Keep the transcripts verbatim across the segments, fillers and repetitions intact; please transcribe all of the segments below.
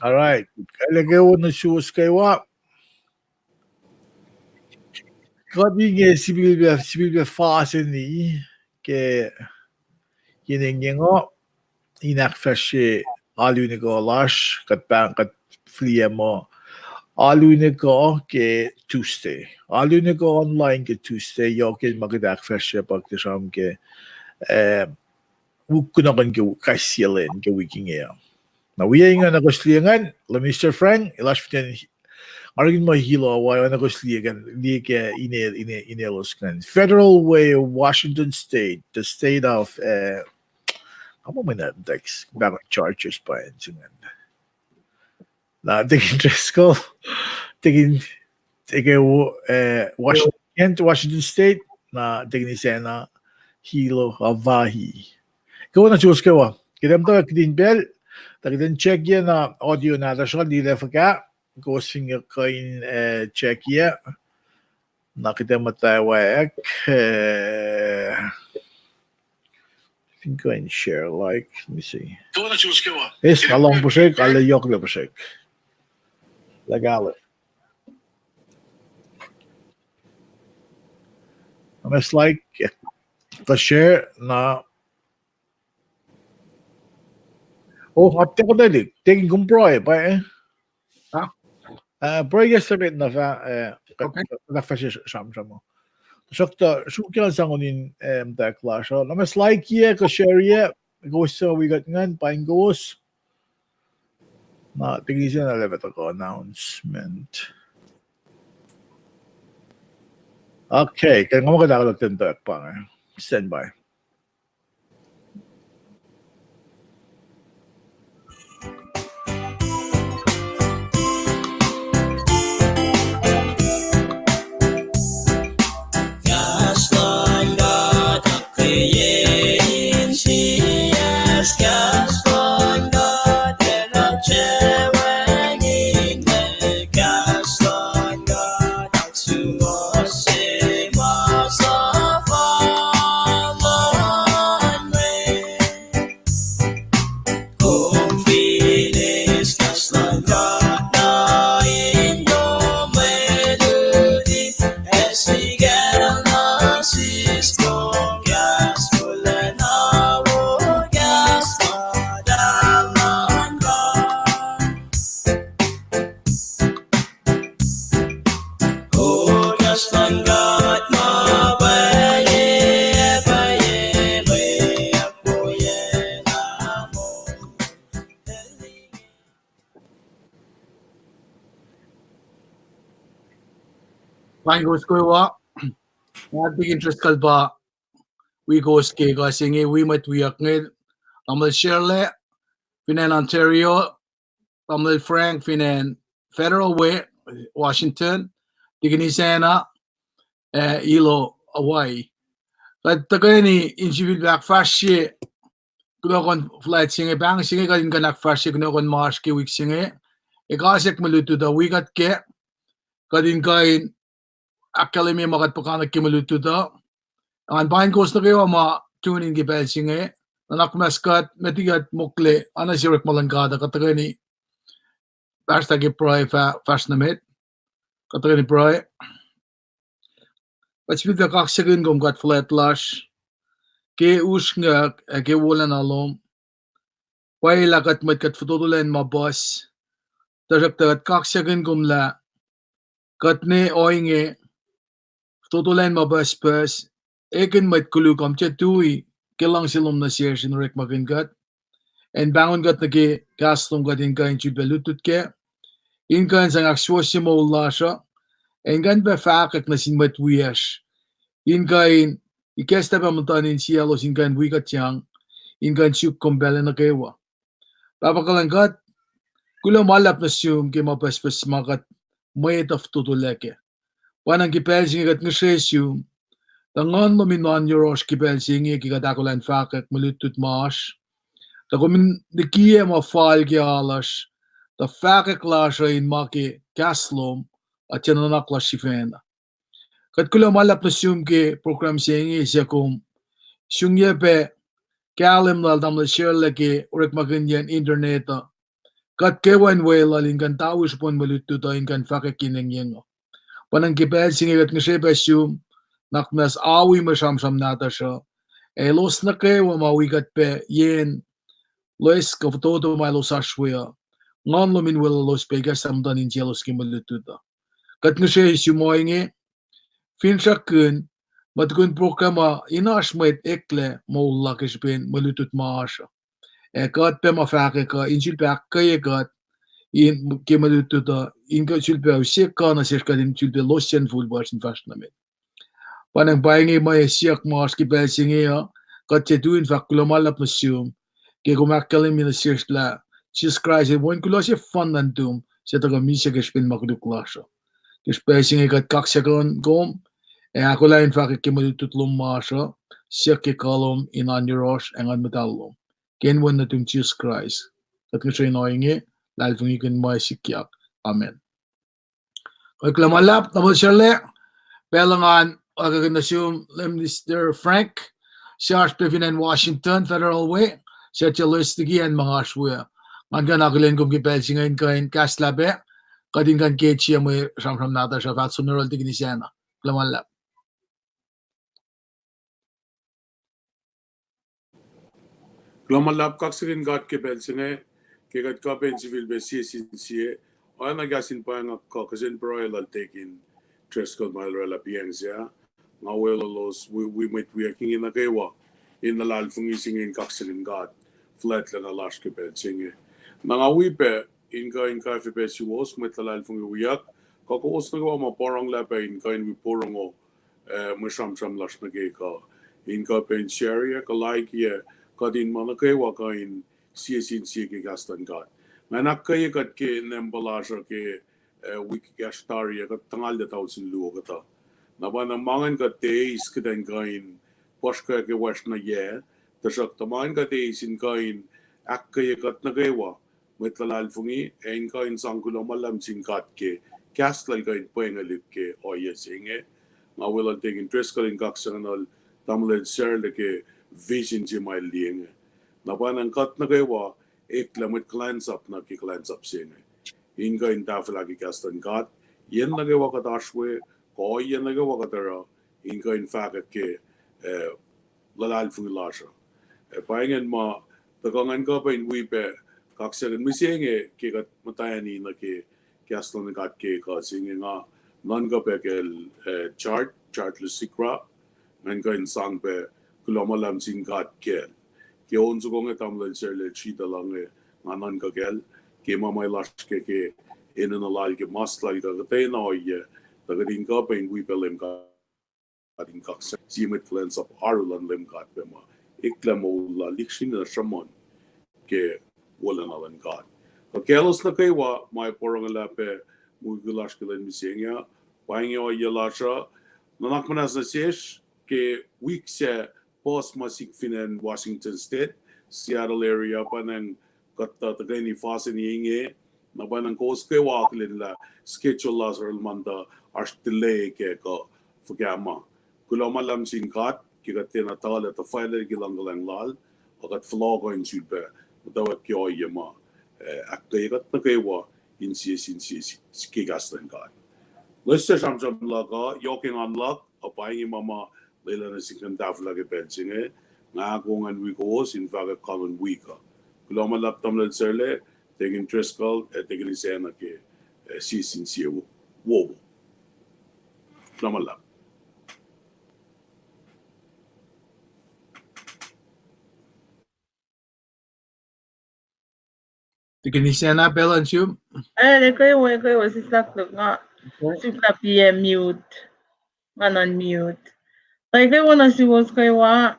All right. Kale ke wo nuh suwos kwewa. Kuht inge sipil pac, sipil pac faseni ke yen engyeng uh, in ahkfahsrye alu nuh ke lasr, kuht pahng kuht fihliyac muh alu nuh ke Tuesday. Alu nuh ke online ke Tuesday, yohk in ma kuht ahkfahsrye pak tisram ke, eh, wik kunohkohn ke kais sie lwen ke wik inge uh. Na wi inge na kosliye ngan, la Mister Frank, elasr piten, nga arkin ma hilo wa na kosliye kan, liye ke ine, ine, ine los kan. Federal Way, Washington State, the state of, eh, kamu mena text, back on charges pa en singan. Na, Deacon Driscoll, Deacon, Deacon, eh, Washington, Kent, Washington State, na, Deacon Isena, Hilo, Hawaii. Kwewa na suwos kwewa. Kuht in tuh kuht in pacl, tuh kuht in check ye na audio na, tuh sruhk lile fuhkah, kowos fin kuh in, eh, check ye. Na kuht in muhtwacwacack, eh, I think go and share, like, let me see. Yes, nga lohng puhsrek, ale yohk le puhsrek. Like, ale. Mas like, eh, kuh share, na. Oh, aptekutelik, tekin kom pruhe, pa, eh? Ah? Eh, pruhe ke se met na fah, eh, kuht, okay, kuht fah fahsr sramsram. Tuhsruhktuh, sruhkyang sangonin, eh, mtak lasr uh. Na mas like ye, kuh share ye, kowos suc wi kuht ingacn, paing kowos. Na, tekin se na levet ako announcement. Okay, ke nga ma kuht ahkolah ten tak pa, eh. Stand by. Paing kowos kwewa, nga tikin interest kalpa wi kowos ke kuh se inge, wi mwet wiyuck inge, Tamuhlwel Shirley, fin acn Ontario, Tamuhlwel Frank, fin acn Federal Way, Washington, tikin Isacna, eh, Hilo, Hawaii. Kuht tuhkweni in sifilpac ahkfahsrye kunohkohn fuhlwact se inge, pahng se inge kuht in kuh in ahkfahsrye kunohkohn ma oasr ke wik se inge. Ekasack mwe lutlut uh wi kuht kac, kuht in kuh in ahkkahlwemye ma kuht puhkantwen ke mwe lutlut uh. Ngan paing kowos nuh kwewa ma tune in ke pacl se inge. Nuhnak muhnahs kuht, met liki kuht mokle, oacna sie orekma luhn God uh, kuht tuhkweni pahsrta ke pruhe fah fahsr nuh met. Kuht tuhkweni pruhe. Kuht sifilpac kaksakihn kom God fuhlwact lasr ke usrnguck ac ke wolacna lom. Pwacye lah kuht mwet kuht fototolac in ma puhs, tuhsruhktuh kuht kaksakihn kom lah kuht ne ohinge fototolac in ma pucspucs, ekihn mwet koluk uh tiac tui ke luhngse lom nuh sesr in orekmakihn kuht, ac in pahngon kuht nuh ke kahs lom kuht in kuh in sulpac lutlut kac, in kuh in sang ahksuwohsye moul lasr uh, ac in kuh in pac fahkwack nuh sin mwet wiyacsr, in kuh in ikacslah pac muhtuhn insiyaclos in kuh in wi kuhtyang, in kuh in suk kom pacl nuh kwewa. Pahpah kuhlwacng kuht, kuloh ma luhlahp nuh sum ke ma pucspucs ma kuht mwet uh fototolac kac. Pwacnwacng ke pacl se inge kuht ngihsre sum, tuh Nguhn lom in oan yohrohsr ke pacl se inge ke kuht ahkolah in fahkwack mwe lutlut ma oasr, tuh kom in likiyac ma fal ke alasr, tuh fahkwack lasr uh in ma ke kahs lom, ac tiac nuhnak lasr sifacna. Kuht kuloh ma luhlahp nuh sum ke program se inge suc kom sungiyac pac kahlwem lal Tamuhlwel Shirley ke orekmakihnyacn internet uh. Kuht kwewa in weluhl in kuh in tawi srihpen mwe lutlut uh in kuh in fahkwack ke engyeng uh. Pwacnwacng ke pacl se inge kuht ngihsre pac sum, nuhnak muhnahs awi mwe sramsram nahtuhsr uh, ac elos nuh kwewa ma wi kuht pac yen loes kuh fototo ma elos oasr we uh, nguhn lom in weluhlos pac ikacslah muhtuhn insiyaclos ke mwe lutlut uh. Kuht ngihsre sum ohinge, finsrakkihn, ma tukun program uh in oasr mwet eklac moul la ke srihpen mwe lutlut ma oasr uh. Ac kuht pac ma fahkwack uh in sulpac ahkkweye kuht in ke mwe lutlut uh, in kuh sulpac use kuh nuh sesr kuht in sulpac losyacn fuhl pa oasr in fahsr nuh met. Pwacnwacng pa inge ma siyuck ma oasr ke pacl se inge uh, kuht tiac tui in fahk kuloh ma luhlahp nuh sum, ke kom ahkkahlwemye nuh sesr lah Jisus Kraist el Wen kuloh sefanna nuhtum, suc tuhkuh misac ke srihpen ma koluk lasr uh. Ke pacl se inge kuht kaksakihn kom, ac ahkolah in fahkwack ke mwe lutlut lom ma oasr uh, siyuck ke kuh lom in oan yohrohsr ac Nguhn Muhtahl lom. Ke inen Wen nuhtum Jisus Kraist, kuht ngihsre in ohinge, luhlahlfongi ke ma sikyak. Amen. Kuloh ma luhlahp, tamuhlwel Sarlac, pacl uh ngan oakakihn nuh sum Lem Minister Frank, suc oasr pac fin acn Washington Federal we, suc tiac loes liki acn ma nga oasr we uh. Ngan kuh in akihlen kom ke pacl se inge in kuh in kahslah pac, kuht in kuh in ke sie mwe sramsram nahtuhsr uh fal som nuh yohrohl Tikinis Anna. Kuloh ma luhlahp. Kuloh ma luhlahp, kaksakihn God ke pacl se inge, ke kuht kuh pac in sifilpac sie sin sie, oacna kahs in pwacngack kuh kihsen pruhe lal Deacon Driscoll ma el oraclah pacl se inge, nga weluhlos wi, wi mwet wiyuck inge nuh kwewa, in luhlahlfongi se inge in kaksakihn God, fuhlwactlacna lasr ke pacl se inge. Na nga wi pac, in kuh in kwacfe pac suwos mwet luhlahlfongi wiyuck, kuh kowos nuh kwewa ma porongo lah pac in kuh in wi porongo, eh, mwe sramsram lasr nuh ke kuh, in kuh pac in share-ye, kuh like-ye, kuht in ma nuh kwewa kuh in sie sin sie ke kahs luhn God. Nga ahkkweye kuht ke nempuh lasr uh ke, eh, wik ekahsr tari ah kuht tuhngalyac tausin luo kuhtuh. Na pa na ma ingacn kuht tiac eis kuht in kuh in puhsrkwack ke wacngihn yac, tuhsruhktuh ma ingacn kuht eis in kuh in ahkkweye kuht nuh kwewa mwet luhlahlfongi, ac in kuh in sang kuloh ma luhlahp sin God ke kahs lal kuh in pwengolihk ke ohiyac se inge. Nga weluhl Deacon Driscoll in kaksakihnuhl tamuhlwel Sarlac ke vision se ma el liye inge. Na pa na kuht nuh kwewa eklac mwet kuhlwacnsap nuh ke kuhlwacnsap se inge, in kuh in tahfwelah ke kahs luhn God, yen nuh kwewa kuht oasr we, kuh ohiyac nuh kwewa kuht oruh, in kuh in fahkwack ke, eh, luhlahlfongi lasr uh. Eh, pa ingacn ma tuhkuh ngan kuh pac in wi pac kaksakihn mihsenge ke kuht muhtwacni nuh ke kahs luhn God ke kuh se inge, nga nuhnkuh pac kacl, eh, Chart, Chart Lusikra, ngan kuh in sang pac kuloh ma luhlahp sin God kacl. Ke on soko inge tamuhlwel Sarlac el sritacl inge, nga nuhnkuh kacl ke ma ma lasr ke, ke enenuh lal ke mas lal kuh kuhtwena ohiyac, tuh kuht in kuh pac in wi pac Leum God in kaksak sie mwet kuhlwacnsap oaru luhn Leum God pac ma eklac moul lal lihksreni na sruhmuhn ke wolacna luhn God. Kuh kaclos nuh kwewa ma porongo lah pac mukwikwi lasr ke lwen mihsenge uh, pa inge ohiyac lasr uh, nuhnak muhnahs nuh sesr ke wik sac, puhs ma sik fin acn Washington State, Seattle area, pa nacng kuht tuhkweni fasin inge, na pa nacng kowos kwewa akihlen lah schedule lasr uh el manta oasr delay ke kuh fuhkah ma. Kuloh ma luhlahp sin God ke kuht tiacna tuhlac tuhfahlah liki luhngkuhlwacng lal, a kuht fohlohkuh in sulpac muhtwacwacack ke ohiyac ma, eh, ahkkweye kuht nuh kwewa in sie sin sie ke kahs luhn God. Loes suc sramsram luhk uh yohk engan luhk, a pa inge ma ma lwelah nuh sin kuh in tahfwelah ke pacl se inge. Nga ahkoo ngan wi kowos in fahkwack kalon wik uh. Kuloh ma luhlahp tamuhlwel Sarlac, Deacon Driscoll, ac Deacon Isacna ke, eh, sie sin sie wo, wowo. Kuloh ma luhlahp. Deacon Isacna, pacl an sum. Eh, ne kwewa, kwewa, sislah luhk nga suk lah piac mute. Nga nuhnkuh mute. Tuh kwewa nuh suwos kwewa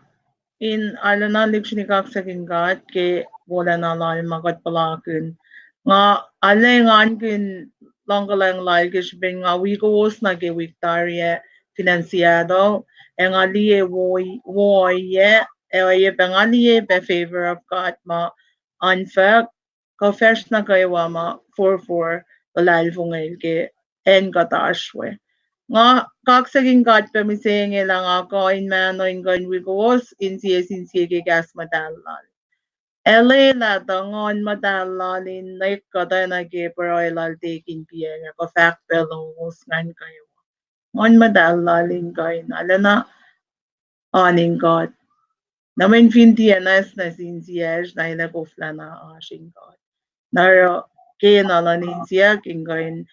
in arulacna lihksreni kaksakihn God ke wolacna lal ma kuht puhlakihn. Nga arlac engankihn luhngkuhlwacng lal ke srihpen nga wi kowos nuh ke wik tari ah fin acn Seattle, ac nga liye wo, wo ohiyac, ac ohiyac pac nga liye pac favor of God ma unfair, kuh fahsr nuh kwewa ma forfor luhlahlfongel ke acn kuht oasr we. Nga kaksakihn God pac mihsenge lah nga kuh in mahno in kuh in wi kowos in sie sin sie ke kahs muhtahl lal. Ac lwelah tuh Nguhn Muhtahl Lal in nwe kuhtwena ke pruhe lal tekin piyac, ac kuh fahk pacl lowos ngan kwewa. Nguhn Muhtahl Lal in kuh in arulacna oan in God. Na mweyen fin tiac nwacsnwacs insiyacsr, na in koflahna oasr in God. Na oruh kena luhn insiyuck in kuh in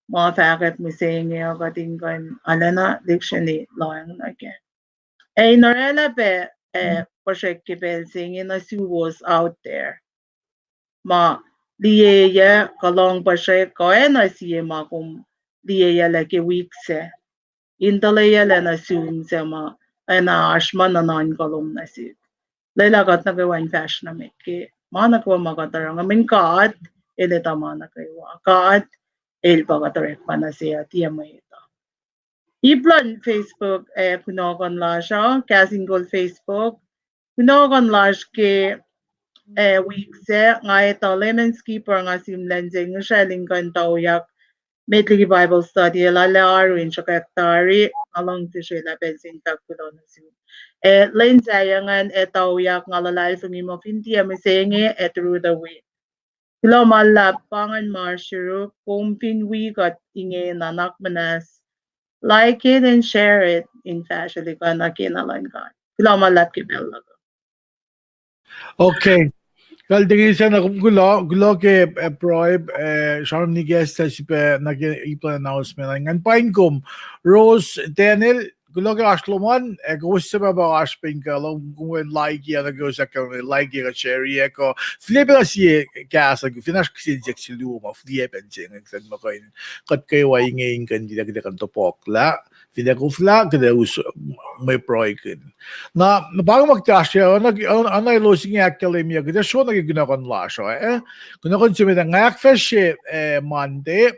ma fahkwack mihsenge uh, kuht in kuh in arulacna lihksreni lohacng nuh kac. Ac in orwaclah pac, eh, puhsrek ke pacl se inge nuh suwos out there ma liyeyuc kuh lohng puhsrek kuh oacna sie ma kom liyeyuclac ke wik sac, in tuhleyuclac nuh sum suc ma oacna oasr ma nuhnuhnkuh lom nuh sihk. Lwelah kuht nuh kwewa in fahsr nuh met ke ma nuh kwewa ma kuht oruh, mweyen God El etuh ma nuh kwewa. God El pa kuht orekma nuh se uh, tiac mwet uh. Ip luhn Facebook, eh, kunohkohn lasr uh, Kahs in Kol Facebook. Kunohkohn lasr ke, eh, wik sac, nga etuh Leman Skipper, nga sihmlac inse ngihsracl in kuh in tuyak met liki Bible study lal ah, oaru in sruhkwack tari, nga luhngse srwelah pacl se in fahk kuloh nuh sum. Eh, lwen sahyac ingacn ac tuyak, nga luhlahlfongi muh fin tiac mihsenge ac through the week. Kuloh ma luhlahp, pa ingacn ma oasr yuruk, kom fin wi kuht inge, nuhnak muhnahs, like it and share it in fahsrwelihk uh nuh ke na luhn God. Kuloh ma luhlahp ke pacl luhk uh. Okay. Kal tekeni sacna kom kuloh, kuloh ke, eh, pruhe, eh, sramsram nikacslah sipac nuh ke ip luhn announcement an. Ngan paing kom, Rose Daniel, kuloh ke oasr lom an, ac kowos suc ma pa oasr pac in kuh lom, kom like ac nuh kowos ahkkahlwemye like ac kuh share ac kuh fihliyac pacna sie kahs an, fin oasr kihsen siyuck se luo ma fihliyac pacna se inge, kuht in muh kuh in, kuht kwewa inge in kuh in tilac kuht ac kuh in topuklah, fin ac koflah kuht ac us mwe pruhekihn. Na, na pa inge ma kuht oasr ke, oacna, oacna elos inge ahkkahlwemye, kuht ac sro nuh ke kunohkohn lasr uh, eh? Kunohkohn se met ah, nga ahkfahsrye, eh, Monday,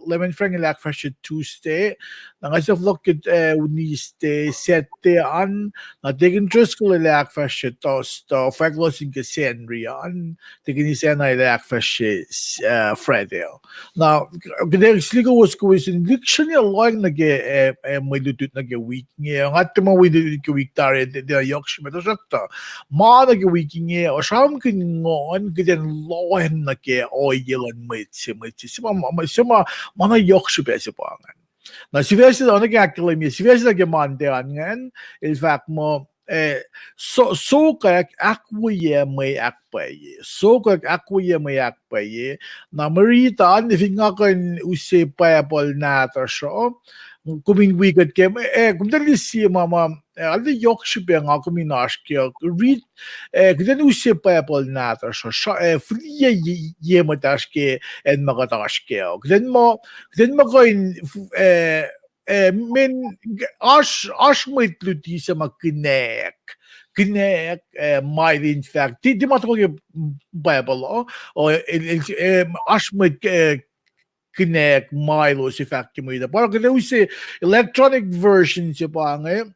Leman Frank el ahkfahsrye Tuesday, na nga sifil fohlohk ke, eh, Wednesday, Saturday an, na Deacon Driscoll el ahkfahsrye Thursday, fahk elos in ke Sacnri an, Deacon Isacna el ahkfahsrye, eh, Friday. Na, kuht ac sili kowos, kowos in lihksreni lohacng nuh ke, eh, eh, mwe lutlut nuh ke wik inge, nga tiac muh mwe lutlut ke wik tari, tiac, tiac yohk srihpac, tuhsruhktuh ma nuh ke wik inge uh sramsramkihn nguhn, kuht in lohacng nuh ke ohiyac luhn mwet se, mwet se, se ma, ma, se ma, ma na yohk srihpac se pa ingacn. Na sifac se, oacna ke ahkkahlwemye, sifac se nuh ke Monday an ingacn, el fahk muh, eh, so-, sokwack ahkwoye mwe ahkpwacye. Sokwack ahkwoye mwe ahkpwacye. Na mwe riti an, fin nga kuh in use Bible nahtuhsr uh, kom in wi kuht ke, eh, kom tuh liye sie ma, ma, eh, arlac yohk srihpac nga kom in oasr ke, rit, eh, kuht in use Bible nahtuhsr uh, sra-, eh, fihliyac ye, ye muhtahsr ke acn ma kuht oasr kac uh. Kuht in muh, kuht in muh kuh in, eh, eh, men, oasr, oasr mwet luti se ma kinak, kinak, eh, ma el in fahk, ti, ti ma tuhkuh ke Bible uh, o, el, el, eh, oasr mwet, eh, kinak ma elos ac fahk ke mwe riti. Pa kuht ac use electronic version se pa inge,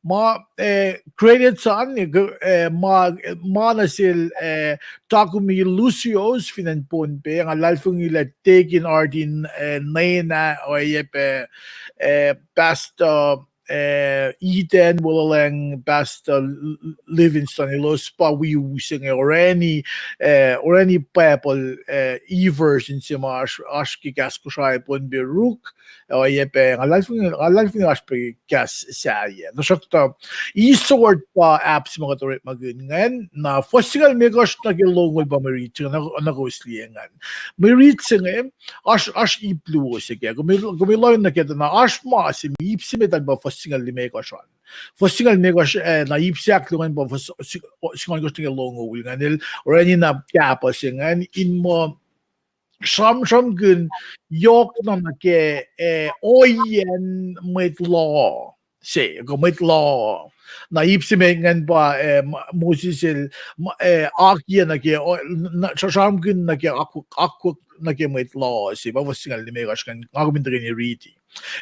ma, eh, credits an, eh, ma, ma nuh sel, eh, Takumi Lucios fin acn Pohnpei, nga luhlahlfongi lah Deacon Artin, eh, Nena, oacyacpac, eh, Pastor, eh, Ethan Wololeng, Pastor L-, L-, Livingston, elos pa wi u se inge orani, eh, orani Bible, eh, e-version se ma oasr, oasr ke kahs Kosrae Pohnpei Ruk, oacyacpac nga luhlahlfongi, nga luhlahlfongi oasr pac kahs sahyac. Tuhsruhktuh, eSword pa app se ma kuht orekmakihn ingacn, na fuhs singucul limekohsr nuh ke longoul pa mwe riti se inge, na, na kowos liye ingacn. Mwe riti se inge, oasr, oasr ip luo se kac. Kom, kom lohng nuh ke tuh na oasr ma se, ip se met an pa fuhs singucul limekohsr an. Fuhs singucul limekohsr, eh, na ip se ahkluo ingacn pa fuhs si-, singucul ohnkohsr nuh ke longoul ingacn. El orani na kahpuh se ingacn, in muh sramsramkihn yohk na nuh ke, eh, ohiyacn mwet loh se, kuh mwet loh. Na ip se met ingacn pa, eh, Ma-, Moses el, ma-, eh, akiyac nuh ke, o-, na, sra-, sramsramkihn nuh ke akwuck, akwuck nuh ke mwet loh se, pa fuhs singucul limekohsr ingacn, nga kom in tuhkweni riti.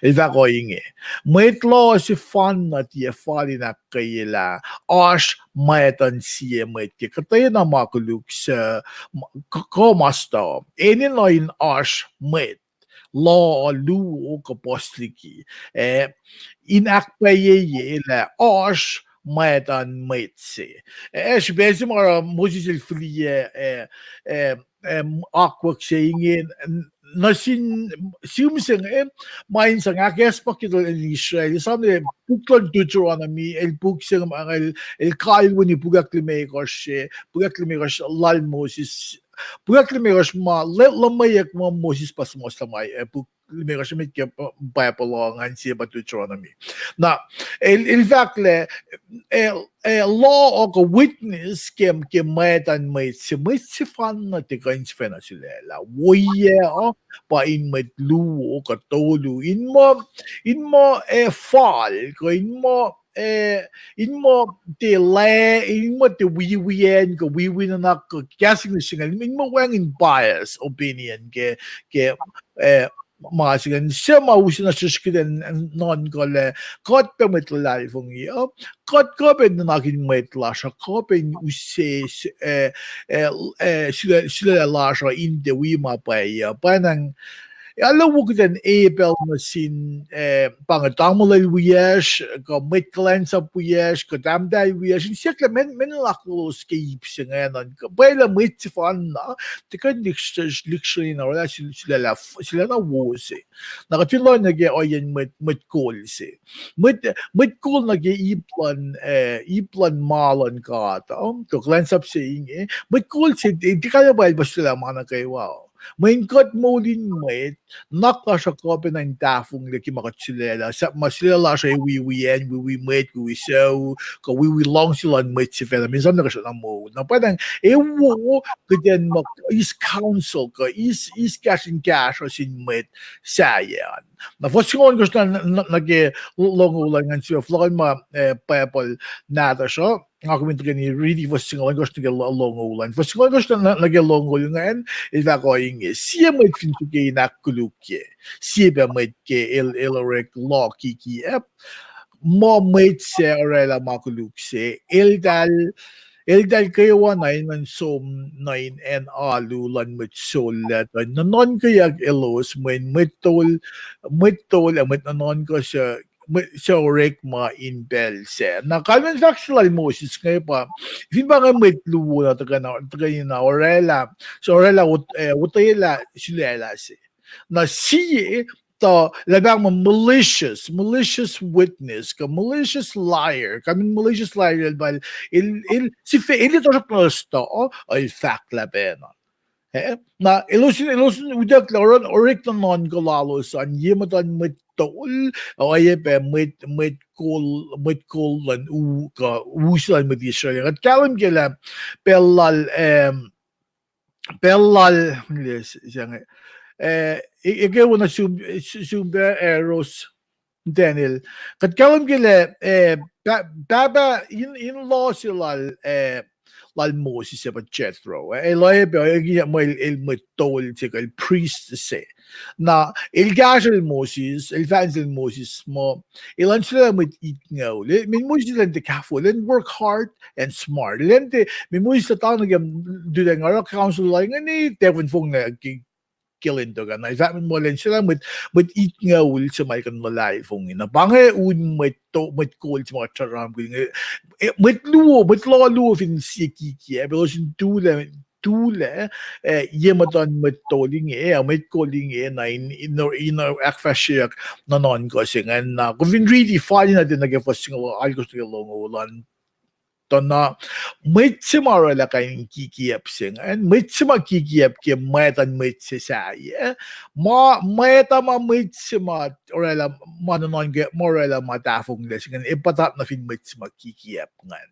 El fahk ohinge: Mwet loh sefanna tiac fal in ahkkweyelah oasr mwet an sie mwet ke kuhtwena ma koluk suc, m-, k-, kuh ma stuh. Enenuh in oasr mwet loh luo kuh puhs liki, eh, in ahkpwacyeye lah oasr mwatan mwet se. Eh, srihpac se ma oruh Moses el fihliyac, eh, eh, eh, akwuck se inge, n-, nuh sin, sihm se inge, ma in sang ahkacsmakihnye tuhlihk nuhtin Israel, esam lah puk luhn Deuteronomy, el puk se inge ma el, el kalweni pukak limekohsr se, pukak limekohsr lal Moses, pukak limekohsr ma, le-, luhmweyuck ma Moses pa suhmuhslah ma, eh, puk limekohsr met ke Bible uh ngan sie pa Deuteronomy. Na, el, el fahk lah, eh, eh, law uh kuh witness ke, ke mwatan mwet se, mwet sefanna tiac kuh in sifacna sulaclah. Woiyac uh pa in mwet luo kuh tolu, in muh, in muh, eh, fal, kuh in muh, eh, in muh tiac la, in muh tiac wiwiyacn, kuh wiwi nuhnak, kuh kahs English se inge, in muh wacngihn bias opinion ke, ke, eh, ma se ingacn, suc ma use na srihsrihk kuht in nuhnkuh lah kuht pac mwet luhlahlfongi uh, kuht kuh pac nuhnak in mwet lasr uh, kuh pac in use, eh, eh, eh, sulaclah lasr uh in tiac wi ma pwacye uh. Pwacnwacng, arlac wo kuht in epel nuh sin, eh, pa inge tamuhlwel wiyacsr, kuh mwet kuhlwacnsap wiyacsr, kuh tahmtahel wiyacsr, in siyuck lah meac, meac nuhnak lalos ke ip se ingacn an, pwacye lah mwet sefanna tiac kuh in lihksreni na orwaclah sul-, sulaclah, sulaclah na wo se. Na kuht fin lohacng nuh ke ohiyacn mwet, mwet kol se. Mwet, mwet kol nuh ke ip luhn, eh, ip luhn ma luhn God uh, kuh kuhlwacnsap se inge. Mwet kol se, eh, tiac kalmac pa el pa sulaclah ma nuh kwewa. Mweyen kuht moul in mwet, nuhnak lasr uh kuh pac na in tahfonglac ke ma kuht sulaclah, sahp ma sulaclah lasr uh wiwiyacn, wiwi mwet, wiwi sucu, kuh wiwi luhngse luhn mwet sifacna, mweyen sahp na kuh srackna moul. Na pwacnwacng, eh, wo, kuht in muh eis counsel, kuh eis, eis kahsruh in kahsruh sin mwet sahyac an. Na fuhs singucul ohnkohsr na, na, nuh ke longoul an ngan sifil fohlohkohnma, eh, Bible nahtuhsr uh. Nga kom in tuhkweni riti fuhs singucul ohnkohsr nuh ke lo-, longoul an. Fuhs singucul ohnkohsr nuh, nuh ke longoul ingacn, el fahk ohinge: Sie mwet fin srihke in ahkkolukye sie pac mwet ke el, el orek law kikiacp, muh mwet sac orwaclah ma koluk se, eltahl, eltahl kwewana enenuh in som nuh in acn alu luhn mwet sollac, tuh in nuhnuhnkweyuck elos mweyen mwet tol, mwet tol ac mwet nuhnuhnkuh suc, mwet suc orekma in pacl sac. Na kalmacn fahk se lal Moses inge pa, fin pa inge mwet luo na tuhkweni, tuhkweni na orwaclah, suc orwaclah, eh, otwelah sulaclah se. Na sie, tuh lah pahng muh malicious, malicious witness, kuh malicious liar, kalmacn malicious liar el pa el, el, el, sifac, el tohsruhk nuh sto, el fahklah pacna. Eh, na elos in, elos in utucklah orekma nuhnuhnkuh lalos an ye muhtuhn mwet tol, oacyacpac mwet, mwet kol, mwet kol luhn u, kuh u se luhn mwet Israel. Kuht kahlwem ke lah pacl lal, em, pacl lal, eh, e-, eke wo na sum, sum pac, eh, Ros Daniel. Kuht kahlwem ke lah, eh, pa-, pahpah in, in law se lal, eh, lal Moses ac pa Jethro. Eh, el oacyacpac, eh, muh el, el mwet tol se kuh el priest se. Na el kahsrel Moses, el fahk nuh sel Moses muh elan sulaclah mwet itngucul. Eh, mweyen Moses elan tiac kahfo, elan work hard and smart. Elan tiac, mweyen Moses tuh tana ke, tuh elan oruh counsel lal ingacn, tiac fongna ke, ke lwen tok ah. Na el fahk muh elan sulaclah mwet, mwet itngucul se ma el kuh in luhlahlfongi. Na pa inge un mwet to-, mwet kol se ma kuht sramsramkihn inge. Eh, mwet luo, mwet law luo fin sie kikiacp, elos in tulac, tulac, eh, ye muhtuhn mwet tol inge, eh, mwet kol inge, na in, in, in ahkfahsryeyuck nuhnuhnkuh se ingacn. Na kom fin riti fal na tiac nuh ke fuhs singucul ohnkohsr nuh ke longoul an, tuh na mwet se ma orwaclah kain kikiacp se ingacn, mwet se ma kikiacp ke mwactan mwet se sahyac, ma, mwacta ma mwet se ma orwaclah ma nuhnuhnkuh, ma orwaclah ma tahfonglac se ingacn, ac puhtat nuh fin mwet se ma kikiacp ingacn.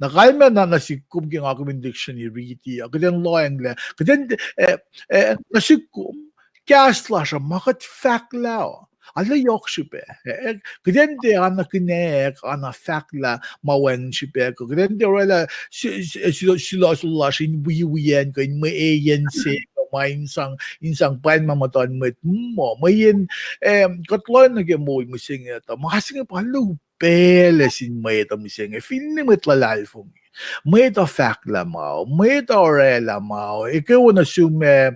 Na kalmac na, nuh sihk kom ke nga kom in dictionary riti uh, kuht in lohacng lah, kuht in, eh, eh, nuh sihk kom, kahs lasr uh ma kuht fahklah uh, arlac yohk srihpac. Eh, kuht in tiac ana kunacack, ana fahklah ma wacngihn srihpac, kuh kuht in tiac orwaclah su-, su-, su-, sulosul lasr in wiwiyacn, kuh in mwe eyan se, kuh ma in sang, in sang pwacn ma muhtuhn mwet muh. Mweyen, eh, kuht lohacng nuh ke moul mihsenge tuh ma se inge pa luo pacl sin mwet uh mihsenge, finne mwet luhlahlfongi. Mwet uh fahklah ma, mwet uh orwaclah ma, eke wo nuh sum, eh,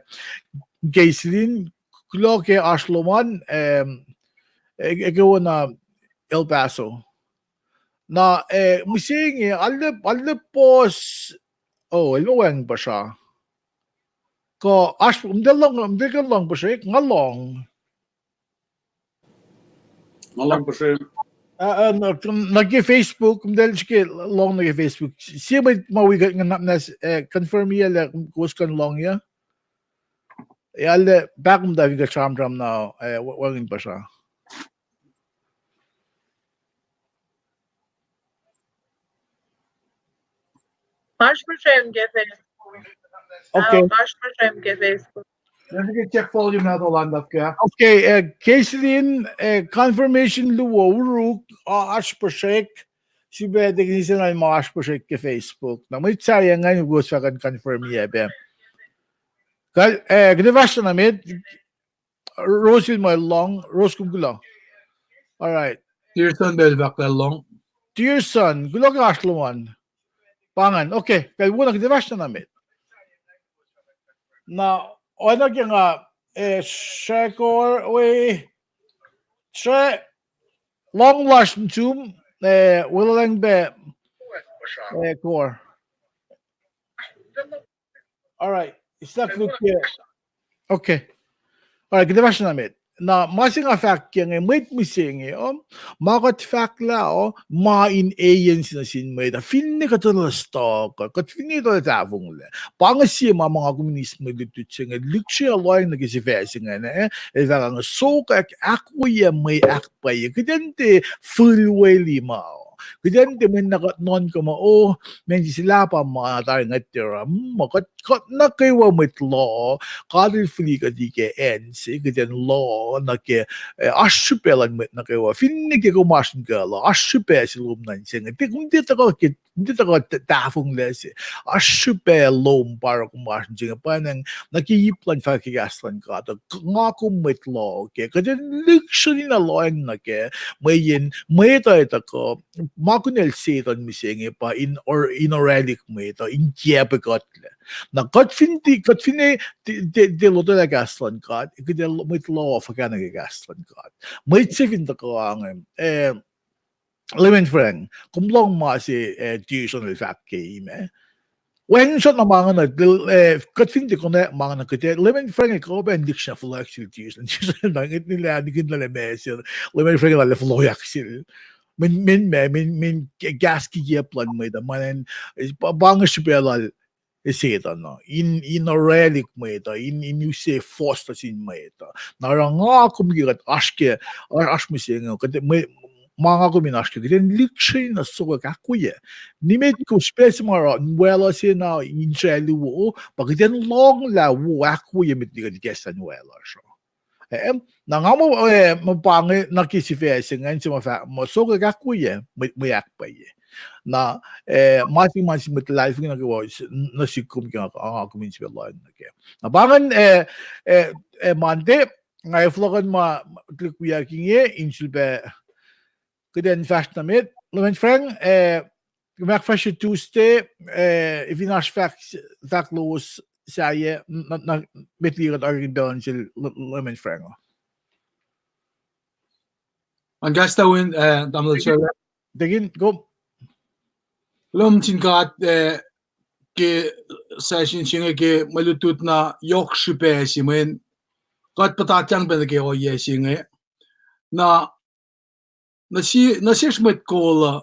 Caitlin, kuloh ke oasr lom an, em, e-, eke wo na El Paso. Na, eh, mihsenge, alu, alu pos, oh, el ma wacngihn puhsra. Kuh, oasr, mtacl lohng, mtacl kuh lohng puhsrek, nga lohng. Nga lohng puhsrek. Ah, ah, nuh, nuh ke Facebook, mtacl srihke lohng nuh ke Facebook. Sie mwet ma wi kuht ngan, eh, confirm-i lah kowos kuh in lohng ah. Ac alu, pahkomuhta fin kuht sramsram na, eh, wa-, wacngihn puhsra. Oasr puhsrem ke Facebook. Okay. Oasr puhsrem ke Facebook. Let me check volume now, Dolan, okay? Okay, eh, Caitlin, eh, confirmation luo, uruk, ah, oasr puhsrek, srihpac tekini se na ma oasr puhsrek ke Facebook. Na mwet sahyac ingacn kowos fah kuh in confirm-i ah pac. Kal, eh, kuht ac fahsr na met, Rose el muh el lohng, Rose, kom kuloh. All right. Dearson el fahk lah el lohng. Dearson, kuloh ke oasr lom an. Pa ingacn, okay, kal wona kuht ac fahsr na met. Na, oacna ke nga, eh, srekor, we, sre, lohng lasr nuh sum, eh, weluhlwacng pac, eh, kor. All right. It's not look here. Okay. All right, kuht ac fahsr na met. Na ma se nga fahk ke inge, mwet mihsenge, oh, ma kuht fahk lah, oh, ma in eyan se nuh sin mwet ah, finne kuht etuh lah stuh kuht, kuht finne etuh lah tahfonglac. Pa inge sie ma ma nga kom in eis mwe lutlut se inge, lihksreni lohacng nuh ke sifac se ingacn, eh, el fahk inge, sokwack ahkwoyac mwe ahkpwacye. Kuht in tiac fihl weli ma, oh. Kuht in tiac mwe na kuht nuhnkuh muh, oh, mweyen sislah pa ma tari ngwet oruh. Ma kuht, kuht nuh kwewa mwet loh, God el fihli kuht ke acn se, kuht in loh nuh ke, eh, oasr srihpac luhn mwet nuh kwewa. Finne ke kom oasr in kuh loh, oasr srihpac se lom nuh in se inge. Tiac kom tiac tuhkuh ke, kom tiac tuhkuh tahfonglac se. Oasr srihpac lom pa oruh kom oasr in se inge. Pwacnwacng nuh ke ip luhn fahk ke kahs luhn God, nga kom mwet loh ke. Kuht in lihksreni na lohacng nuh ke, mweyen mwet uh tuhkuh, ma kunacl Setuhn mihsenge pa in or-, in orwaclihk mwet uh, in kiacpwe kuhtlac. Na kuht fin ti-, kuht finne ti-, tiac, tiac lotwelah kahs luhn God, kuht ac mwet loh fuhkah nuh ke kahs luhn God. Mwet se fin tuhkuh inge, eh, Leman Frank, kom lohng ma se, eh, Dearson el fahk ke email. Wacngihn sot na ma inge, eh, kuht fin tiac konwacack ma inge, kuht, eh, Leman Frank el kuh pac in lihksreni fohlohk sel Dearson. Dearson na ngwet nila, nikihn lal ma se, Leman Frank el fohlohk sel. Min, min ma, min, min kahs kikiacp luhn mwet uh, ma ingacn, eh, pa, pa inge srihpac lal, eh, Setuhn uh, in, in orwaclihk mwet uh, in, in use fohs nuh sin mwet uh. Na oruh nga kom ke kuht oasr ke, oasr mihsenge, kuht, mwe, ma nga kom in oasr ke, kuht in lihksreni na sokwack ahkwoyac. Nimet kom srihpac se ma oruh, in weluhl se na in sracluo, pa kuht in lohng lah wo ahkwoyac met liki kuht ikacslah in weluhl sruh. Eh, na nga muh, eh, muh pa inge nuh ke sifac se ingacn se ma fah, muh sokwack ahkwoyac, mwe, mwe ahkpwacye. Na, eh, ma se ma sin mwet luhlahlfongi nuh kwewa, nuh sik kom ke nga, nga kom in sifacna lohacng nuh ke. Na pa ingacn, eh, eh, eh, Monday, nga ac fohlohkohn ma tuhlihk wiyuck inge, in sulpac kuht in fahsr na met, Leman Frank, eh, kom ahkfahsrye Tuesday, eh, fin oasr fahk, fahk lowos sahyac, na, na, met liki kuht arkin pacl an sel Leman Frank uh. An kahs tawin, eh, tamuhlwel Srela. Tekin, go. Lom sin God, eh, ke session se inge ke mwe lutlut na yohk srihpac se mweyen kuht puhtatyang pac nuh ke ohiyac se inge. Na, nuh si-, nuh sesr mwet kol uh,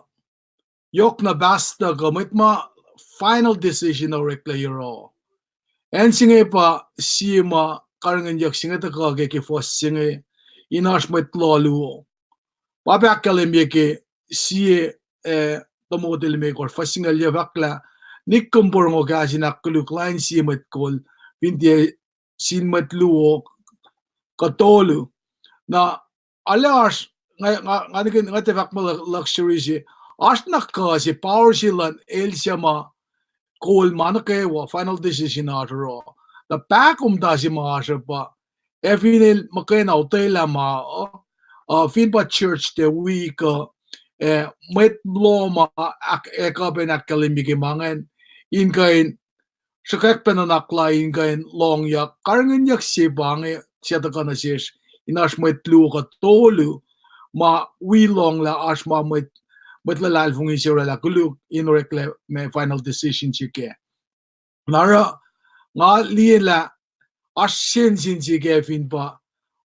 yohk na pastor kuh mwet ma final decision oreklac yohrohl. Acn se inge pa sie ma karihngihnyuck se inge tuhkuh ke, ke fuhs se inge, in oasr mwet loh luo. Pa pac ahkkahlwemye ke sie, eh, Timothy limekohsr fuhs singucul yuh fahk lah, nikihn porongo kahs in ahkkoluk lain sie mwet kol, fin tiac sin mwet luo kuh tolu. Na, arlac oasr, nga, nga, nga nihkihn, nga tiac fahk muh luxury se, oasr na kuh se, power se luhn el suc ma kol ma nuh kwewa, final decision oasr oruh. Na pahkomuhta se ma oasr uh pa, ac fin el muhkwena otwelah ma uh, uh, fin pa church tiac wi kuh, eh, mwet loh ma ac kuh pac in ahkkahlwemye ke ma ingacn, in kuh in sruhkwack pac nuhnak la in kuh in lohngyuck, karihngihnyuck se pa inge, suc tuhkuh nuh sesr, in oasr mwet luo kuh tolu, ma wi lohng lah oasr ma mwet, mwet luhlahlfongi se orwaclah koluk in oreklac ma final decision se kac. Na oruh nga liye lah oasr sensen se kac fin pa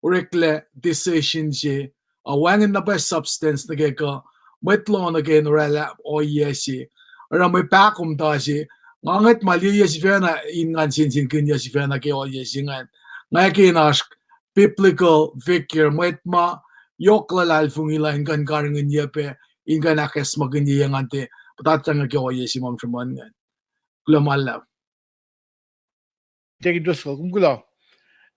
oreklac decision se, uh, wacngihn na pa substance nuh ke kuh mwet loh nuh ke in orwaclah ohiyac se. Oruh mwe pahkomuhta se, nga ngwet ma liye sifacna in ngan sensenkihn sifacna ke ohiyac se ingacn. Nga ke in oasr biblical figure, mwet ma yohk luhlahlfongi lah in kuh in karihngihnyuc pac, in kuh in ahkacsmakihnye ngan tiac puhtatyang ke ohiyac se ma sruhmuhn ingacn. Kuloh ma luhlahp. Tekin Driscoll, kom kuloh.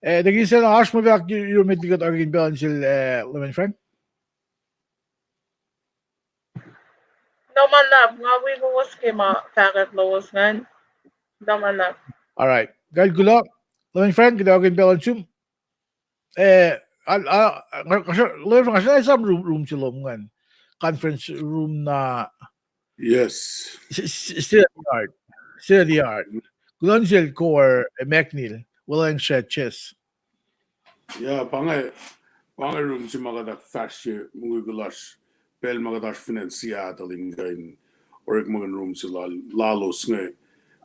Eh, tekin sena oasr mwe fahk yohrohl met liki kuht orekmakihn pacl an sel, eh, Reverend Frank? Kuloh ma luhlahp, nga wi kowos ke ma fahkwack lowos ingacn. Kuloh ma luhlahp. All right. Kal kuloh. Reverend Frank, kuht orekmakihn pacl an sum. Eh, Reverend Frank, nga srah esam room, room se lom ingacn. Conference room na. Yes. Still the art. Still the art. Kuloh nuh sel Kor, eh, McNeil, Weleng Stretches. Yeah, pa inge, pa inge room se ma kuht ahkfahsrye mukwikwi lasr, pacl ma kuht oasr fin acn Seattle in kuh in orekmakihn room se lal, lalos inge.